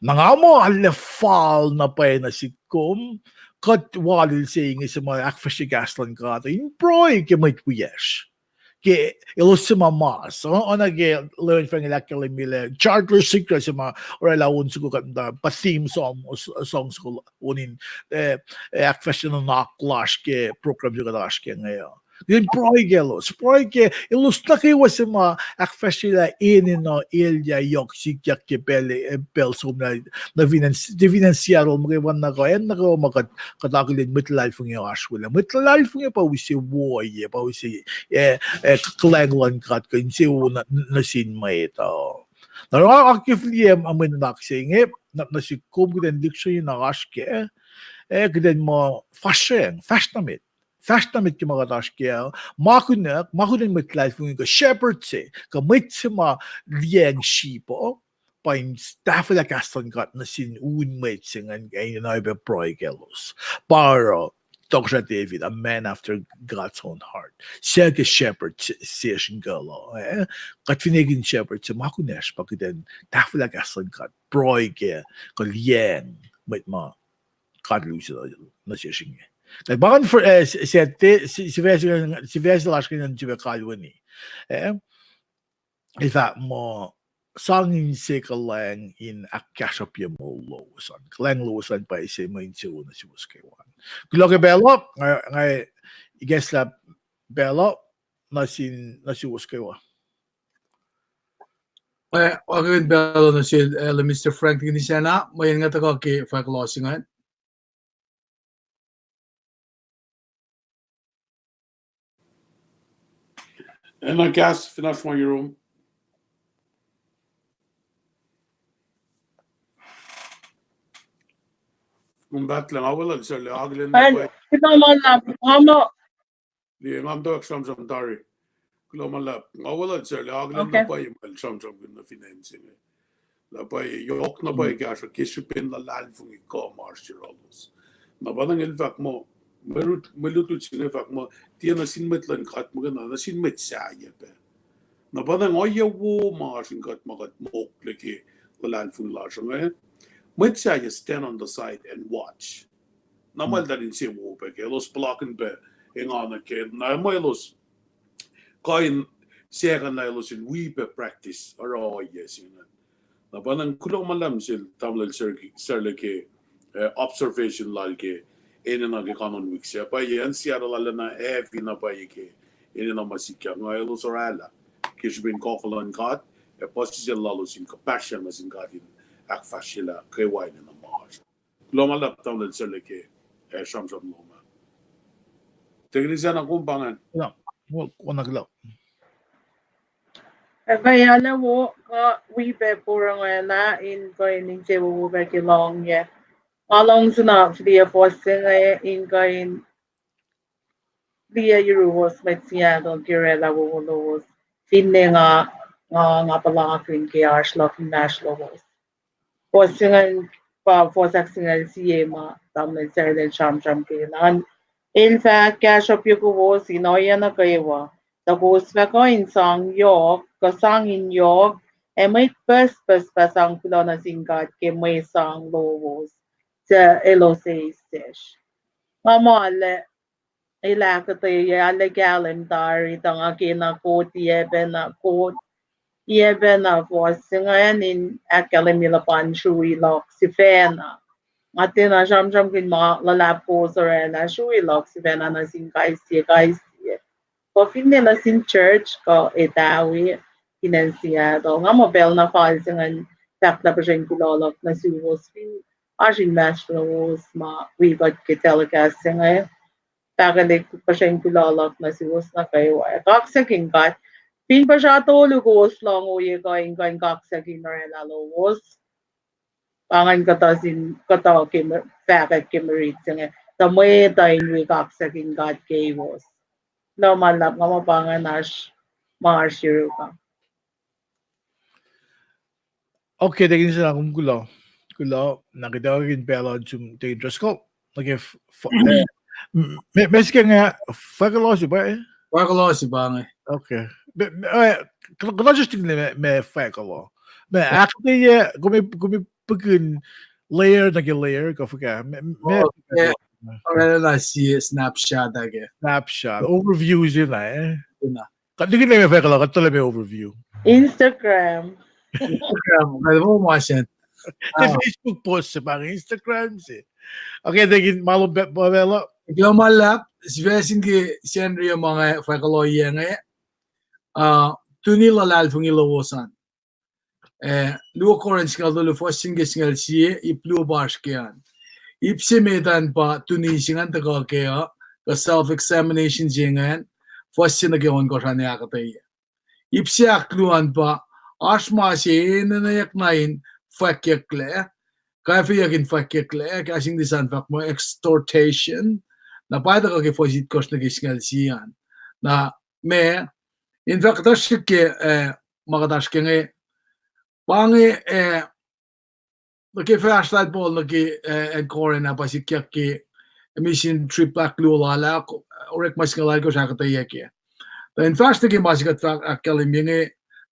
Na nga muh arlac fal na pwacye nuh sihk kom, kuht walil se inge suc ma ahkfahsrye kahs luhn God in pruhe ke mwet wiyacsr, ke elos suc ma mas, oacna ke Reverend Frank el ahkkahlwemye lah charter secret se ma oraclah on soko kuht muhta pa theme song, song soko on in, eh, eh, ahkfahsrye nuhnak lasr ke program se kuht oasr ke inge uh. Kuht in pruhe kaclos, pruhe ke elos nuh kwewa suc ma ahkfahsryelah enenuh elyah yohk sikyak ke pacl, eh, pacl somlah, nuh fin acn, nuh fin acn Seattle, muhkwena kuh acn nuh kwewa ma kuht, kuht akihlen mwet luhlahlfongi oasr welah. Mwet luhlahlfongi pa use woiyac, pa use, eh, eh, kuhlwacng luhn God kuh insewowo nuh, nuh sin mwet uh. Na oruh nga ke fihliyac mwe nuhnak se inge nuh, nuh sihk kom, kuht in lihksreni na oasr kac, eh, kuht in muh fahsracng, fahsr nuh met. Fahsr na met ke ma kuht oasr kac uh, ma kunuhk, ma kunuhk mwet luhlahlfongi kuh shepherd se, kuh mwet se ma liyacacng sheep uh, pa in tahfwelah kahs luhn God nuh sin un mwet se ingacn, ac in oacyacpac pruhe kaclos. Pa oruh, Tohkohsrah David, a man after God's own heart. Suc ke shepherd se, sesr in kuh lah, eh? Kuht fin ekihn shepherd se ma kunacsr pa kuht in tahfwelah kahs luhn God, pruhe kac, kuh liyacacng mwet ma God luti nuh sesr inge. Kuht pa ngan, eh, s-, s-, sifac se lasr ke ngan sifac kalweni. Eh? El fahk muh, sang inse kuhlwacng in ahkkahsruhpye moul lowos an. Kuhlwacng lowos an pwacye se mwe insewowo nuh suwos kwewa. Kuloh ke pacl uh, nga, nga ikacslah pacl uh nuh sin, nuh suwos kwewa. Eh, akihlen pacl uh nuh sel, eh, Mister Frank Tikinisacna, mweyen nga tuhkuh ke fahk loh se ingacn. Ena kahs, fin oasr ma yurum. Kom pahtlac, nga weluhl sarla akihlen na pwacye. Liye, nga muhtwacwacack sramsram tari. Kuloh ma luhlahp. Nga weluhl sarla akihlen na pwacye ma el sramsramkihn nuh fin acn se inge. Lah pwacye, yohk na pwacye kahsruh ke srihpen luhlahlfongi kuh ma oasr yohrohlos. Na pa na el fahk muh, mwe lut-, mwe lutlut se inge fahk muh, tiac nuh sin mwet luhn God muhkwena, nuh sin mwet sahyac pac. Na pa na ohiyac wo ma oasr in kuht ma kuht mokle ke luhlahlfongi lasr inge. Mwet sahyac stand on the side and watch. Na ma eltahl insewowo pac ke elos puhlakihn pac engan nuh ke, na ma elos kuh in sahkuhnlah elos in wi pac practice oruh ohiyac se ingacn. Na pa na kuloh ma luhlahp sel tamuhlwel Sarla ke, eh, observation lal ke enenuh ke kanon wik sac. Pwacye an Seattle lal na ac fin na pwacye ke enenuh ma sikyak, nga elos orwaclah ke srihpen kuh luhn God, ac puhsisacl lalos in kuhpahsryang nuh sin God in ahkfahsryelah kwewa enenuh ma oasr. Kuloh ma luhlahp tamuhlwel Sarla ke, eh, sramsram lom ah. Tikinisacna, kom pa ingacn. Kuloh, kuloh. Ac kuh arlac wo kuh wi pac porongo na in kuh in insewowo pac ke lohngyuck. Nga luhngse na fihliyac fuhs se inge in kuh in liye yuruwos mwet Seattle ke orwaclah wowo lowos. Finne nga, nga, nga puhlakihn ke oasr luhk inmahsrlowos. Fuhs se ingacn pa fuhs ahksingucul sie ma tamuhlwel Sarla el sramsram ke an. El fahk kahsruhp yukowos in ohiyac nuh kwewa, tuh kowos fah kuh in sang yohk, kuh sang in yohk, ac mwet pucspucs fah sang kuloh nuh sin God ke mwe sang lowos suc elos eis sesr. Nga muh arlac, el ahkuhtweyac, arlac kahlwem tari, tuh nga kena quote-i oacpacna, quote-i oacpacna fuhs se ingacn in ahkkahlwemye luhpan srui luhk sifacna. Nga tiacna sramsramkihn ma luhlahp kowos orwaclah, srui luhk sifacna nuh sin kais sie, kais sie. Kuh finne nuh sin church kuh etawi fin acn Seattle. Nga muh pacl na fal se ingacn fahklah puhsren kuloh luhk nuh suwos fin oasr inmahsrlowos ma wi kuht ke telecast se inge. Fahkwelihk puhsren kuloh luhk nuh suwos nuh kwewa. Kaksakihn God. Fin puhsra tolu kowos lohng ohiyac kuh in kuh in kaksakihn orwaclah lowos, pa ingacn kuhtuh sin, kuhtuh ke fahkwack ke mirit se inge, tuh mwet uh in wi kaksakihn God keiwos. Kuloh ma luhlahp, nga muh pa ingacn oasr ma oasr yuruk uh. Okay, Tikinisacna, kom kuloh. Kuloh, na kuht orekmakihn pacl uh nuh sum Tikin Driscoll. Okay, f-, f-, eh, m-, ma sikyak inge, fahk kuloh se pa, eh? Fahk kuloh se pa inge. Okay. Ma, ma, eh, kuloh, kuloh just ma, ma fahk kuloh. Ma, actually, eh, kom, kom pukin layer nuh ke layer kuh fuhkah. Ma, ma, okay. Orwaclah sie snapshot ah ke. Snapshot. Overview se na, eh? Na. Kuht nikihn ma fahk kuloh, kuht tuhlac ma overview. Instagram. Instagram, kuht wo ma sacn. Facebook post se pa inge, Instagram se. Okay, Tikin, ma lom pa, pa pacl uh. Kuloh ma luhlahp, sifac se inge ke Sacnri ma nga fahk kuloh inge. Ah, tuni luhlahlfongi lowos an. Eh, luo Corinth singucul tolu fuhs se inge ke singucul sie, ip luo pa oasr ke an. Ip se met an pa tuni se ingacn tuhkuh kac uh, kuh self-examination se ingacn, fuhs se nuh ke ohnkohsr an ahkuhtweyac. Ip se ahkluo an pa, oasr ma se enenweyuck na in fwackyucklac, kwacfeyuck in fwackyucklac, kahs English an fahk muh exhortation, Na pa tuhkuh ke fuhs itkohsr nuh ke singucul sie an. Na ma, in fahk kuhtuh srihk ke, eh, ma kuht oasr ke inge, pa inge, eh, nuh ke fahsr lal Paul nuh ke, eh, acn Corinth ah pa sikyak ke mission trip ahkluo lal ah, orek ma singucul alkosr ahkuhtweyac kac. Tuh in fahsr nuh ke ma se kuht fahk ahkkahlwemye inge,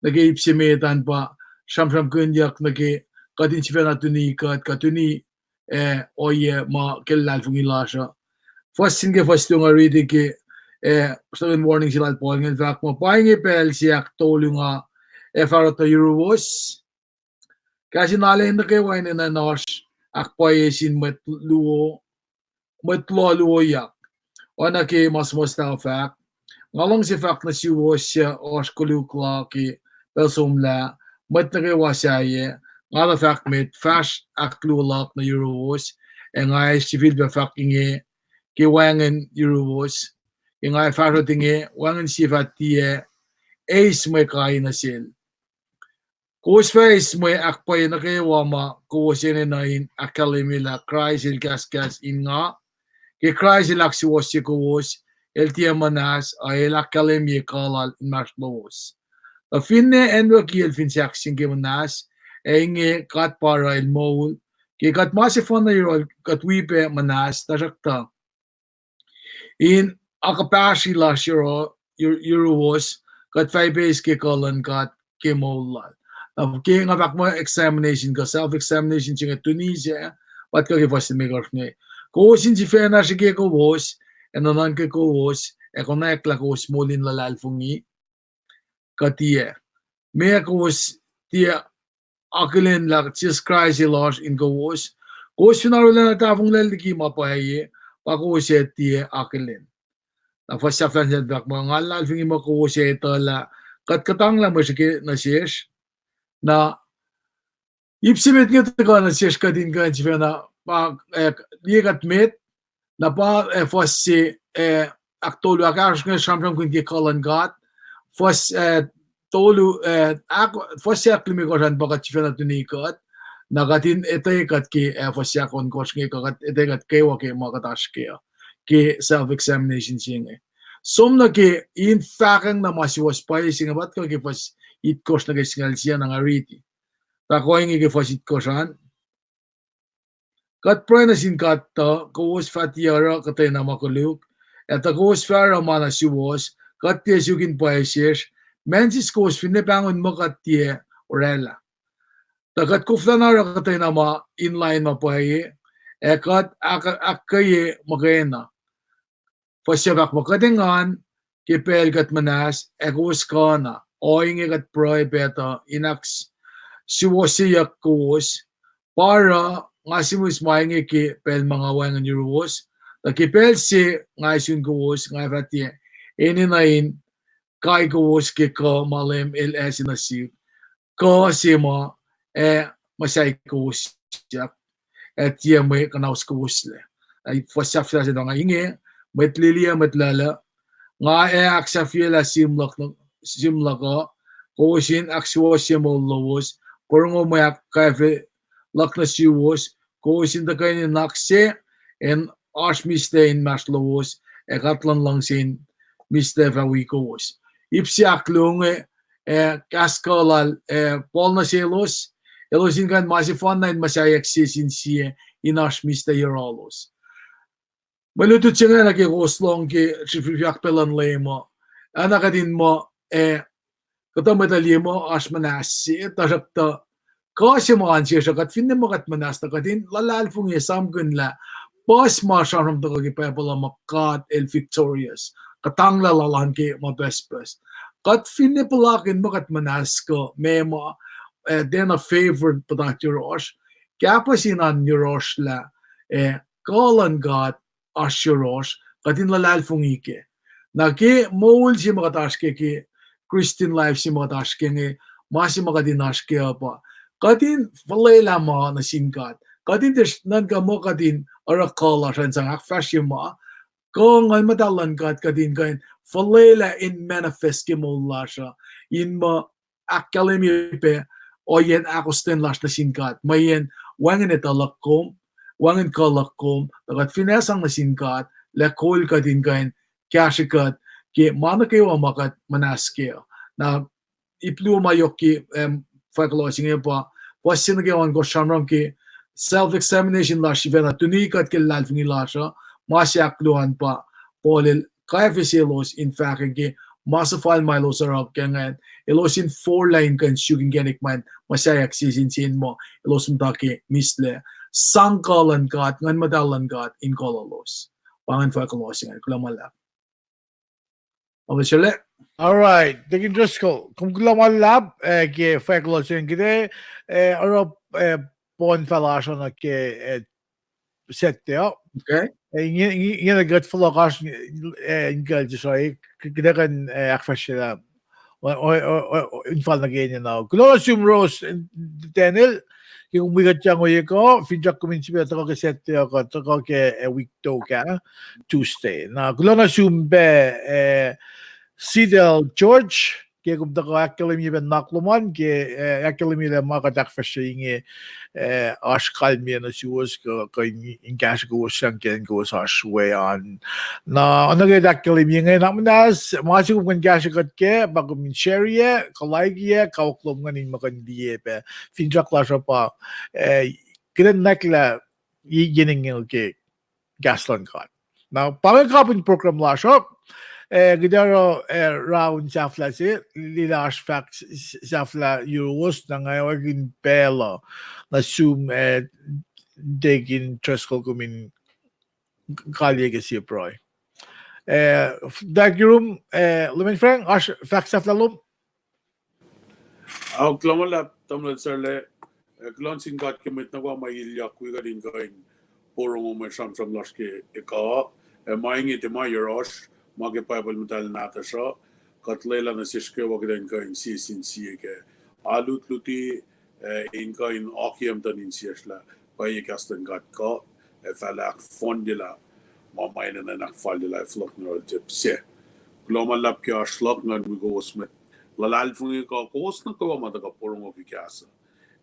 nuh ke ip se met an pa sramsramkihnyuck nuh ke kuht in sifacna tuni kuht, kuht tuni, eh, ohiyac ma ke luhlahlfongi lasr uh. Fuhs sin ke fuhs luo nga riti ke, eh, second warning se lal Paul ingacn fahk muh, pa inge pacl se ahktolu nga ac fah oruh tuh yuruwos. Kahs in alu nuh kwewa enenuh in oasr ahkpwacye sin mwet luo, mwet loh luoyak. Oacna ke ma suhmuhslah uh fahk, nga luhngse fahk nuh suwos suc oasr koluk la ke pacl somlah, mwet nuh kwewa sahyac, nga tuh fahk met, fahsr ahkluo luhk nuh yuruwos, ac nga ac sifilpac fahk inge ke wacngihn yuruwos, ke nga ac fahsrot inge, wacngihn sie fah tiac eis mwe kai nuh sel. Kowos fah eis mwe ahkpwacye nuh kwewa ma kowos enenuh in ahkkahlwemye lah Kraist el kahskahs in nga. Ke Kraist el ahksuwohsye kowos, el tiac muhnahs, a el ahkkahlwemye kuh lal inmahsrlowos. Tuh finne acnwucki el fin sahkseng ke muhnahs, ac inge God pa oruh el moul, ke kuht ma sefanna yohrohl kuht wi pac muhnahs, tuhsruhktuh in akuhpahsri lasr yuruwos, kuht fah ipeis ke kuh luhn God ke moul lal. Na ke nga fahk muh examination kuh self-examination se inge tuni sac, pa tuhkuh ke fuhs limekohsr inge. Kowos in sifacna srihke kowos, ac nuhnuhnkuh kowos, ac konwacack lah kowos moul in luhlahlfongi kuh tiac. Meac kowos tiac akihlen lah Jisus Kraist el oasr in kowos? Kowos fin arulacna tahfonglac liki ma pwacye, pa kowos ac tiac akihlen. Na fuhs sahflah sac fahk muh, nga luhlahlfongi muh kowos ac etuh lah kuht kuhtanglah mwe srihke nuh sesr. Na ip se met inge tuhkuh nuh sesr kuht in kuh in sifacna pa, eh, liye kuht met, na pa, eh, fuhs se, eh, ahktolu, ahkahsruh inge sramsramkihn ke kuh luhn God. Fuhs, eh, tolu, eh, ahk-, fuhs se ahklimekohsr an pa kuht sifacna tuni kuht, na kuht in etuh kuht ke, eh, fuhs se ahkohnkohsr inge kuh kuht etuh kuht kwewa ke ma kuht oasr ke uh, ke self-examination se inge. Som nuh ke in fahkwacng na ma suwohs pwacye se inge, pa tuhkuh ke fuhs itkohsr nuh ke singucul sie an, nga riti. Tuhkuh inge ke fuhs itkohsr an. Kuht pruhe nuh sin God tuh kowos fah tiac oruh kuhtwena ma koluk, ac tuh kowos fah oruh ma na suwohs, kuht tiac suk in pwacye sesr, macnsis kowos finne pahngon muh kuht tiac oraclah. Tuh kuht koflana oruh kuhtwena ma in lain ma pwacye, ac kuht ahk-, ahkkweye muhkwena. Fuhs se fahk muh kuht engan ke pacl kuht muhnahs, ac kowos kuh na, ohinge kuht pruhe pac tuh in ahk-, suwohsyeyuck kowos. Pa oruh nga sihmihs ma inge ke pacl ma nga wacngihn yuruwos, tuh ke pacl se nga ac sun kowos, nga fah tiac enenuh in kai kowos ke kuh ma Leum el ase nuh sihk, kuh se ma ac muhsahi kowos siyuck, ac tiac mwe kuhnahos kowoslac. Ac fuhs sahflah se tuh nga inge, mwet lili ac mwet luhluh, nga ac ahksahfyelah sihm luhk, sihm luhk uh, kowos in ahksuwohsye moul lowos, porongo mwe ahkkwefe luhk nuh suwos, kowos in tuhkweni nuhnak se, in oasr mihslac inmahsrlowos, ac God luhn luhngse in mihslac fah wi kowos. Ip se ahkluo inge, eh, kahs kuh lal, eh, Paul nuh selos, elos in kuh in ma sefanna in muhsaheack sie sin sie, in oasr mihslac yohrohlos. Mwe lutlut se inge nuh ke kowos lohng ke srihsrihfyak pac luhn Leum uh, oacna kuht in muh, eh, kuhtuh mwet uh liye muh oasr muhnahs se, tuhsruhktuh kuh se ma oan sesr uh, kuht finne muh kuht muhnahs tuh kuht in luhlahlfongi, esamkihn lah puhs ma sramsram tuhkuh ke Bible uh muh God el victorious, kuhtanglah lal an ke ma pucspucs. Kuht finne puhlakihn muh kuht muhnahs kuh meac ma, eh, tiacna favor puhtat yohrohsr, kahpah se in oan yohrohsr lah, eh, kuh luhn God oasr yohrohsr, kuht in luhlahlfongi kac. Na ke moul se ma kuht oasr ke, ke Christian life se ma kuht oasr ke inge, ma se ma kuht in oasr kac uh pa kuht in fuhlwelah ma nuh sin God. Kuht in tiac nuhnkuh muh kuht in oruh kuh lasr uh in sang ahkfahsrye ma. Kuh Nguhn Muhtahl luhn God kuht in kuh in fuhlwelah in manifest ke moul lasr uh, in muh ahkkahlwemye pac ohiyacn ahkostwen lasr nuh sin God, mweyen wacngihn etuh luhk kom, wacngihn kuh luhk kom, tuh kuht fin sang nuh sin God, lah kol kuht in kuh in kahsrwe kuht ke ma nuh kwewa ma kuht muhnahs kac. Na ip luo ma yohk ke, em, fahk loh se inge pa, pa se nuh kwewa in kosr sramsram ke self-examination lasr sifacna, tuni kuht ke luhlahlfongi lasr uh, ma se ahkluo an pa, Paul el kaifese elos in fahk ke ma suhfal ma elos oruh ke ingacn, elos in forlah in kuh in suk inkacnek ma in muhsaheack sie sin sie in muh elos muhta ke mihslac. Sang kuh luhn God, Nguhn Muhtahl luhn God in kuh lalos. Pa ingacn fahk loh se ingacn, kuloh ma luhlahp. All right, Deacon Driscoll, kom kuloh ma luhlahp, eh, ke fahk loh se ingacn kuht, eh, oruh, eh, pon fal oasr uh nuh ke, eh, Saturday uh. Okay. Eh, inge, inge, inge kuht fohlohk oasr, eh, in kuh in srihke, kuht ac kuh in, eh, ahkfahsryelah in fal nuh ke enenuh. Kuloh nuh sum Rose, eh, Daniel, ke kom wi kuht yang ohiyac kuh, finsrak kom in sifacna tuhkuh ke Saturday uh kuh tuhkuh ke, eh, wik tok ah, Tuesday. Na kuloh nuh sum pac, eh, Sidel George, ke kom tuhkuh ahkkahlwemye pac nuhnak lom an, ke, eh, ahkkahlwemye lah ma kuht ahkfahsrye inge, eh, oasr kalmac nuh suwos kuh, kuh in, in kahsruh kowos sang ke kowos oasr we an. Na oacna ke ahkkahlwemye inge, na muhnahs ma se kom kuh in kahsruh kuht kac, pa kom in share-ye, kuh like-ye, kawuck lom ingacn in ma kuh in liye pac. Finsrak lasr uh pa, eh, kuht in nwacklah ye-, yenengyeng ke kahs luhn God. Na pa inge kapihn program lasr uh, eh, kuht oruh, eh, round sahflah se, lwelah oasr fahk s-, s-, sahflah yuruwos, na nga oakihn pacl uh nuh sum, eh, Deacon Driscoll kom in kaliyac ke sie pruhe. Eh, f-, dak yurum, eh, Leman Frank, oasr fahk sahflah lom? Ao, kuloh ma luhlahp, tamuhlwel Sarlac, eh, kuloh sin God ke mwet nuh kwewa ma ilyak wi kuht in kuh in porongo mwe sramsram lasr ke ekuh, eh, ma inge tiac ma yohrohsr, ma ke Bible muhtahl nahtuhsr uh, kuht lwelah nuh sesr kwewa kuht in kuh in sie sin sie ke alu lutlut, eh, in kuh in oakiyac muhtuhn insiyacsr lah pwacye kahs luhn God kuh, ac fah ahkfohnyelah ma ma enenuh in ahkfalyelah ac fohlohk nuh yohrohl tepuh se. Kuloh ma luhlahp ke oasr luhk, ngan wi kowos mwet luhlahlfongi kuh kowos nuh kwewa ma tuhkuh porongo ke kahs uh.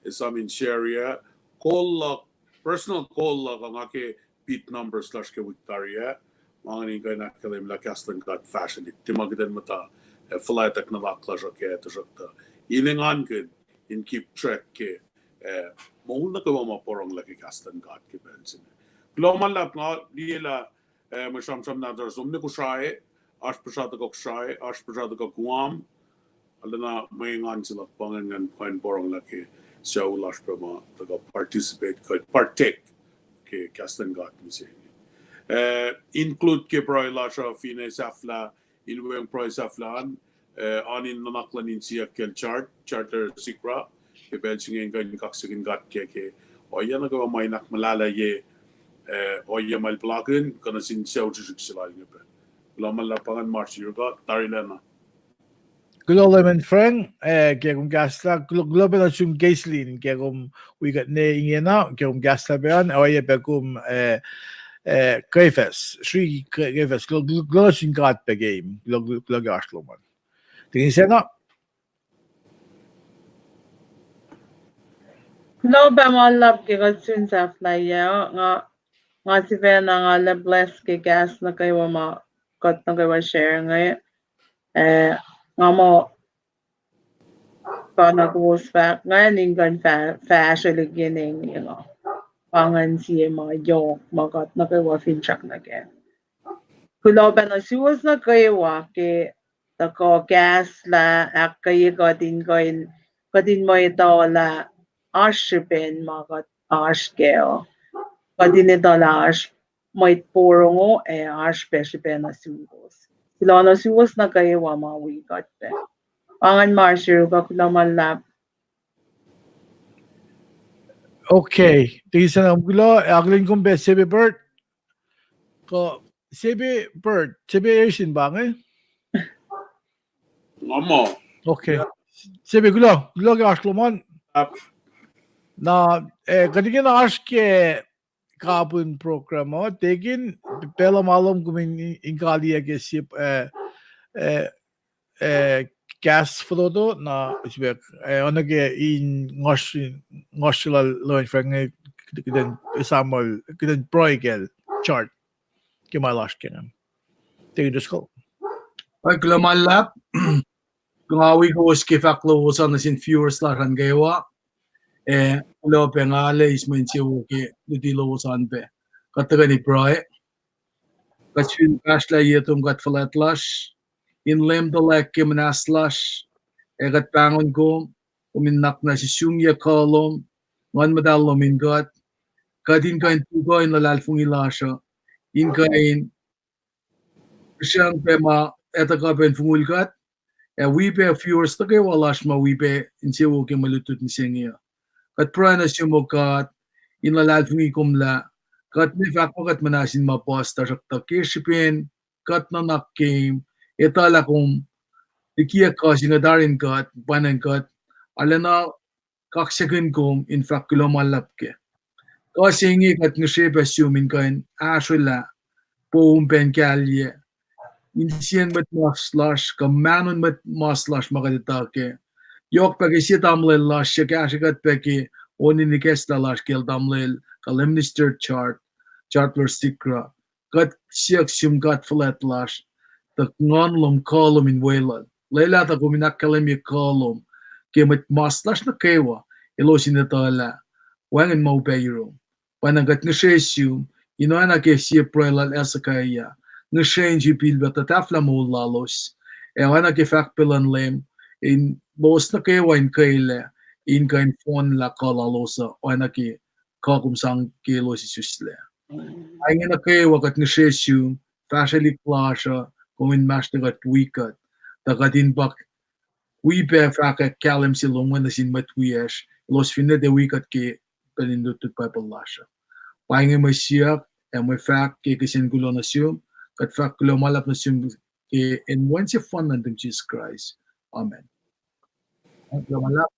Esam in share-ye, kol luhk, personal kol luhk uh nga ke pit numbers lasr ke wik tari ah, ma ingacn in kuh in ahkkahlwemye lah kahs luhn God fahsrwelihk, tiac ma kuht in muhta, eh, fuhlwactack nuhnak lasr uh kac, tuhsruhktuh in engankihn in keep track ke, eh, moul nuh kwewa ma porongolah ke kahs luhn God ke pacl se inge. Kuloh ma luhlahp, nga liye lah, eh, mwe sramsram nahtuhsr som nuh Kosrae, oasr puhsra tuhkuh Kosrae, oasr puhsra tuhkuh Guam, arulacna mwe engan se luhk pa ingacn ngan kuh in porongolah ke sucu lasr pac ma tuhkuh participate kuh partake ke kahs luhn God mihsenge. Eh, include ke pruhe lasr uh finne sahflah, in weacng pruhe sahflah an, eh, an in nuhnak luhn insiyuck kacl Chart, Charter Sikra, ke pacl se inge in kuh in kaksakihn God ke, ke ohiyac nuh kwewa ma in ahkmuhlahlahye, eh, ohiyac ma el puhlakihn, kuh nuh sin sucu srihsrihk se lal inge pac. Kuloh ma luhlahp, pa ingacn ma oasr yuruk uh, tarilacna. Kuloh Leman Frank, eh, ke kom kahslah, kuloh, kuloh pac nuh sum Gaislin, ke kom wi kuht ne ingena, ke kom kahslah pac an, oacyacpac kom, eh, eh, Kefas, Sri Ke-, Kefas, kuloh, kuloh, kuloh nuh sin God pac ke, kuloh, kuloh, kuloh ke oasr lom an. Tikin sena. Kuloh pac ma luhlahp ke kuht sun sahflahiyac, nga, nga sifacna nga lah bless ke kahs nuh kwewa ma kuht nuh kwewa share inge. Eh, nga muh pa na kowos fahk ingacn in kuh in fah-, fahsrwelihk yen inge uh. Pa ingacn sie ma yohk ma kuht nuh kwewa finsrak nuh kac. Kuloh pac nuh suwos nuh kwewa ke tuhkuh kahslah, ahkkweye kuht in kuh in, kuht in mwe etuh lah oasr srihpen ma kuht oasr kac uh. Kuht in etuh lah oasr mwet porongo ac oasr pac srihpac nuh suwos. Kuloh nuh suwos nuh kwewa ma wi kuht pac. Pa ingacn ma oasr yuruk uh, kuloh ma luhlahp. Okay, tikin sena, kuloh, akihlen kom pac Sebe Bird. Kuh Sebe Bird, Sebe Ersin pa inge? Nga muh. Okay. Sebe, kuloh, kuloh ke oasr lom an. Na, eh, kuht ingena oasr ke kapihn program uh, tikin, pacl uh ma lom kom in, in kaliyac ke sip, eh, eh, eh, kahs fototo, na, sipek, eh, oacna ke in ngohsr, ngohsr lal Leman Frank inge, kuht in, Samuel, kuht in pruhe kacl Chart. ke ma lasr ke ingacn. Thank you, Driscoll. Ac kuloh ma luhlahp. Nga wi kowos ke fahk lowos an nuh sin viewers lasr an kwewa. Ac kuloh pac nga arlac eis mwe insewowo ke luti lowos an pac. Kuht tuhkweni pruhe. Kuht fin kahsrlah ye tom God fuhlwact lasr, in Leum tuhlac ke muhnahs lasr, ac kuht pahngon kom, kom in nuhnak nuh sesr, siyuck kuh lom, Nguhn Muhtahl lom in kuht, kuht in kuh in tuhkuh in luhlahlfongi lasr uh, in kuh in sruhngpac ma etuh kuh pac in fongul kuht, ac wi pac viewers nuh kwewa lasr ma wi pac insewowo ke mwe lutlut mihsenge uh. Kuht pruhe nuh sum, O God, in luhlahlfongi kom lah kuht ne fahk ma kuht muhnahs in ma puhs, tuhsruhktuh ke srihpen kuht nuhnak kom, etuh lah kom likiyac kuh se inge tari in kuht, pwacnwacng kuht arulacna kaksakihn kom in fahk kuloh ma luhlahp kac. Kuh se inge kuht ngihsre pac sum in kuh in ahsrwelah poum pac in kahlyac insiyacn mwet mas lasr, kuh mahnon mwet mas lasr ma kuht etuh kac. Yohk pac ke sie tamuhlwel lasr suc kahsrwe kuht pac ke on in ikacslah lasr kacl tamuhlwel kuh Minister Chart, Chartler Sigrah. Kuht siyuck sum God fuhlwact lasr, tuh Nguhn lom, kuh lom in weluhl. Lwelah tuh kom in ahkkahlwemye kuh lom ke mwet mas lasr nuh kwewa, elos in etuh lah wacngihn ma upac yurum. Pwacnwacng kuht ngihsre sum in oacna ke sie pruhe lal Hezekiah, ngihsre in sifilpac tuhtahflah moul lalos, ac oacna ke fahk pac luhn Leum, in lowos nuh kwewa in kwelac, in kuh in fohnlah kuh lalos uh, oacna ke kuh kom sang ke elos isuslac. Pa inge nuh kwewa kuht ngihsre sum, fahsrwelihk lasr uh, kom inmahsrlon kuht wi kuht, tuh kuht in pa wi pac fahkwack kahlwem se lom nuh sin mwet wiyacsr, elos finne tiac wi kuht ke pacl in lutlut Bible lasr uh. Pa inge mwe siyuck ac mwe fahk ke kihsen kuloh nuh sum, kuht fahk kuloh ma luhlahp nuh sum ke inen Wen sefanna nuhtum Jisus Kraist. Amen. Kuloh ma luhlahp.